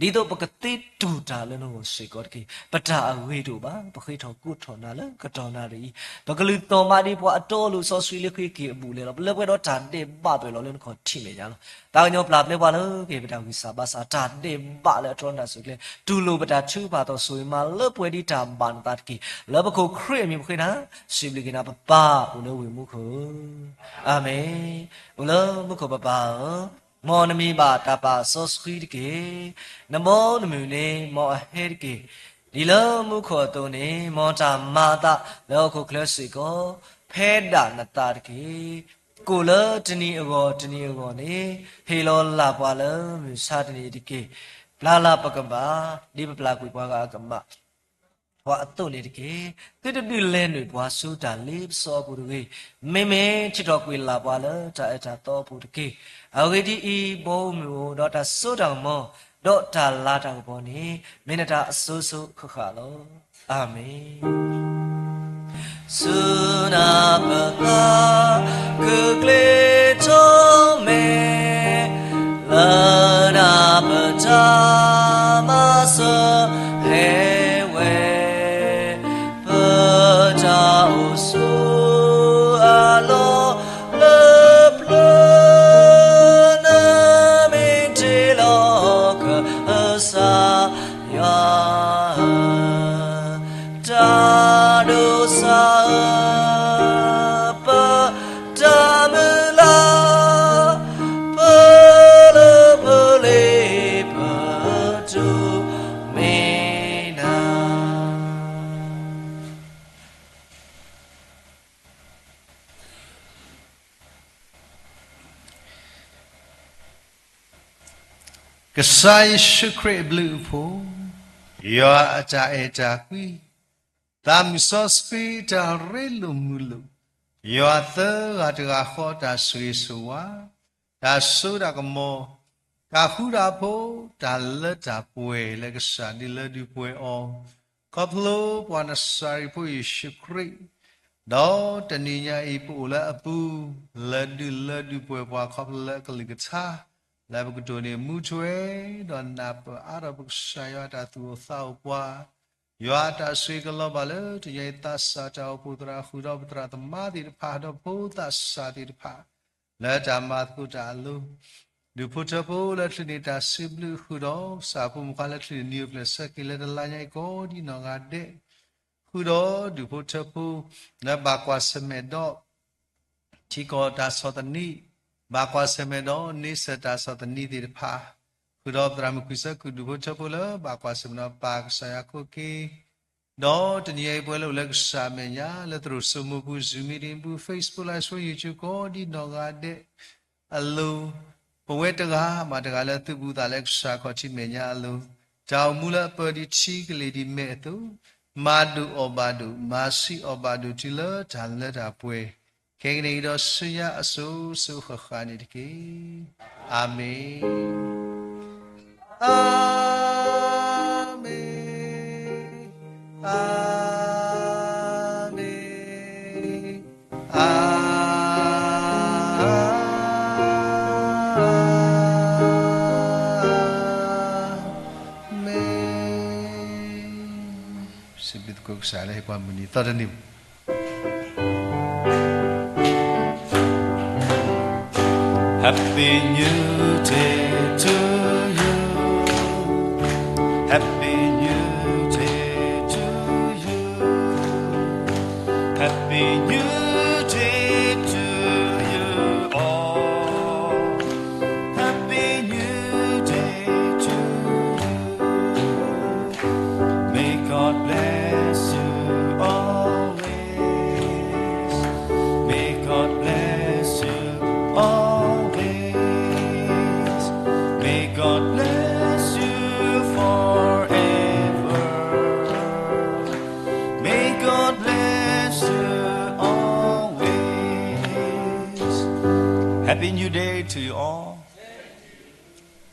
ီ, ဒ်သိးပကသ့တူၢ်တၢ်လၢနဂီၢ်စ့ၢ်ကီးတက့ၢ်. ပတၢ်အဂ့ၤတအိၣ်ဘၣ်, ပဃ့ထီၣ်ကိးထီၣ်နၤလၢကတီၢ်နၣ်ရံၣ်အံၤ, ပကလုၢ်သီၣ်မးဒ်ပှၤအတီအလိၤစီဆှံလၢဃ့က့ၤအဘူးအလဲလီၤ. ပလၢပှဲၤဒီးတၢ်ဒဲးဘးပှဲၤလီၤလၢနခီၣ်ထံးမဲာ်ညါလီၤ. သးကညီၤပျၢ်ပျဲပှၤလၢကဟ့ၣ်ပတၢ်ဂံၢ်စၢ်ဘါစၢ်, တၢ်ဒဲးဘးလၢအတြီနတၢ်စူၢ်ကျဲ, တူၢ်လိာ်ပတၢ်ထုကဖၣ်သီၣ်စိၤအံၤမးလၢပှဲၤဒ်တၢ်ဘၣ်နသးတက့ၢ်. လၢပခိၣ်ခရံာ်အမံၤပဃ့နၤ, စံးဘျုးက့ၤနၤပပၢ်အိၣ်လၢဝ့ၢ်မူခိၣ်ဧၢ, အၤမ့ၣ်. အိၣ်လၢမူခိၣ်ပပၢ်ဧၢ, မ်နမံၤဘၣ်တၢ်ပာ်စီဆှံတက့ၢ်. နဘီနမုၢ်န့ၣ်မ်အဟဲတက့ၢ်. ဒ်လၢမူခိၣ်အသိးန့ၣ်, မ်တၢ်မၤအသးလၢဟီၣ်ခိၣ်ချၢစ့ၢ်ကီး, ဖဲဒၣ်နသးတက့ၢ်. ကိၣ်လၢတနံၤအဂီၢ်တနံၤအဂီၢ်န့ၣ်, ဟ့ၣ်လီၤလၢ်ပှၤလၢမုၢ်ဆါတနံၤအံၤတက့ၢ်. ပျၢ်လၢ်ပကဘၣ်, ဒ်ပပျၢ်ကွံာ်ပှၤဂၤအကမၣ် ပှၤအသိးန့ၣ်တက့ၢ်. သုတဒုးလဲၤနုာ်ပှၤဆူတၢ်လ့ပစီအပူၤတဂ့ၤ. မ့မ့ၢ်ထံၣ်ထီၣ်ကွံာ်လၢ်ပှၤလၢတၢ်အၢတၢ်သီအပူၤတက့ၢ်. အဂ့ၢ်ဒ်အံၤ, ဘီမုၢ်အိၣ်ဒီးတၢ်စိတၢ်ကမီၤ, ဒီးတၢ်လၤတၢ်ကပီၤန့ၣ်, မ့ၢ်နတၢ်အစိၤစိၤဃၣ်ဃၣ်လီၤ. အၤမ့ၣ်. ဆူနၤပသးခုကျ့ထီၣ်မဲာ်, လၢနၤပတၢ်မၤစၢၤဟဲဝဲ, ပတၢ်အိၣ်ဆိးအလီၢ် လၢပျၢၤ, နမ့ၢ်တ့လီၤကစၢ်ယွၤဧၢ, တၢ်ဒိးစၢ်ဧၢ, ပတၢ်မုၢ်လၢ်, ပလၢပလ့ၤ ပတမ့ၢ်နၤ ကစၢ်ယ့ၣ်ၡူးခရံာ်အဘျုးအဖှိၣ်, ယွၤအတၢ်အဲၣ်တၢ်ကွံ, သးမုၢ်စီဆှံတၢ်ရ့လိာ်မုာ်လိာ်, ယွၤသၢဂၤတဂၤဃီတၢ်ဆိၣ်ဂ့ၤဆိၣ်ဝါ, တၢ်စိတၢ်ကမီၤ, တၢ်ဃူတၢ်ဖိး, တၢ်လၢတၢ်ပှဲၤလၢကစၢ်ဒုးလၢဒုးပှဲၤအီၤ, ခီဖျိပှၤနစၤရ့းဖိယ့ၣ်ၡူးခရံာ်, ဒီးတနံၤညါအံၤပအိၣ်လၢအပူၤ, လၢဒုးလၢဒုးပှဲၤပှၤခီဖျိလၢအကလုၢ်ကထါ, လၢပကတိၢ်န့ၢ်မူထွဲ, ဒီးနၢ်ပၢၢ်အါထီၣ်ပကစၢ်ယွၤအတၢ်သူၣ်အိၣ်သးအိၣ်ပှၤ, ယွၤအတၢ်ဆိၣ်ဂ့ၤကလီၤဘၣ်လၢတနံၤညါအံၤ သးစၢ်တၢ်အိၣ်ဖှိၣ်သရၣ်ဃုာ်ဒီးပသရၣ်သမါသ့ၣ်တဖၣ်, ဒီးဖိသၣ်စၢ်သ့ၣ်တဖၣ်, လၢတၢ်မၤသကိးတၢ်အလိၤ, ဒူၣ်ဖိထၢဖိလၢချုးန့ၢ်တၢ်စံးဘျုးဃုာ်ဒီး ကစၢ်ဖိမုၣ်ခွါလၢချုးန့ၢ်နံၣ်အိၣ်ဖျဲၣ်ဆၢက့ၤလၢတလါညါအံၤကိးဒံနီၢ်ဂၤဒဲး, ဃုာ်ဒီးဒူၣ်ဖိထၢဖိ, လၢဘၣ်ကွၢ်ဆၢၣ်မဲာ်ဒီး ထံကီၢ်တၢ်ဆီၣ်သနံး, ဘၣ်ကွၢ်ဆၢၣ်မဲာ်ဒီးန့ဆၢၣ်တၢ်ဆီၣ်သနံးသ့ၣ်တဖၣ်, ဃုာ်ဒီးပသရၣ်မုၣ်ခွံဆၢကုၢ်ဒူၣ်ဖိထၢဖိလၢဘၣ်ကွၢ်ဆၢၣ်မဲာ်ဒီးပၢ်ကစၢ်ယွၤကိးက့ၤ, ဒီးတနံၤညါအံၤပဝဲလၢအိၣ်လၢကစၢ်အမဲာ်ညါ လၢသရိာ်စိမိၤပူၤ Zoom meeting ပူၤ Facebook Live ပူၤ YouTube ကိးဒံနီၢ်ဂၤဒဲး, အလိၤ, ပဝဲတဂၤမးတဂၤလၢသုဘူးသးလၢကစၢ်ခီၣ်ထံးမဲာ်ညါအလိၤ, တၢ်အိၣ်မူလၢအပၢၤဒံးထံကလ့ၢ်ဒံးမဲာ်အသိး, မၤဒိၣ်အီၣ်ဘၣ်ဒိၣ်, မၤဆံးအီၣ်ဘၣ်ဒိၣ်တုၤလၢတၢ်လၢတၢ်ပှဲၤ, ခဲကနံၣ်အံၤဒီးဆူညါအစိၤစိၤဃၣ်ဃၣ်န့ၣ်တက့ၢ်. အၤမ့ၣ်, အၤမ့ၣ်, အၤမ့ၣ်, အၤမ့ၣ်. စံးဘျုးသကိးကစၢ်လၢဟ့ၣ်ပှၤမုၢ်နံၤသီတနံၤ Happy New Day to you. Happy New Day to you. Happy New Day to you all. Happy New Day to you. May God bless you always. May God bless you always. May God bless you forever. May God bless you always. Happy New Day to you all.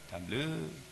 တၢ်ဘျုး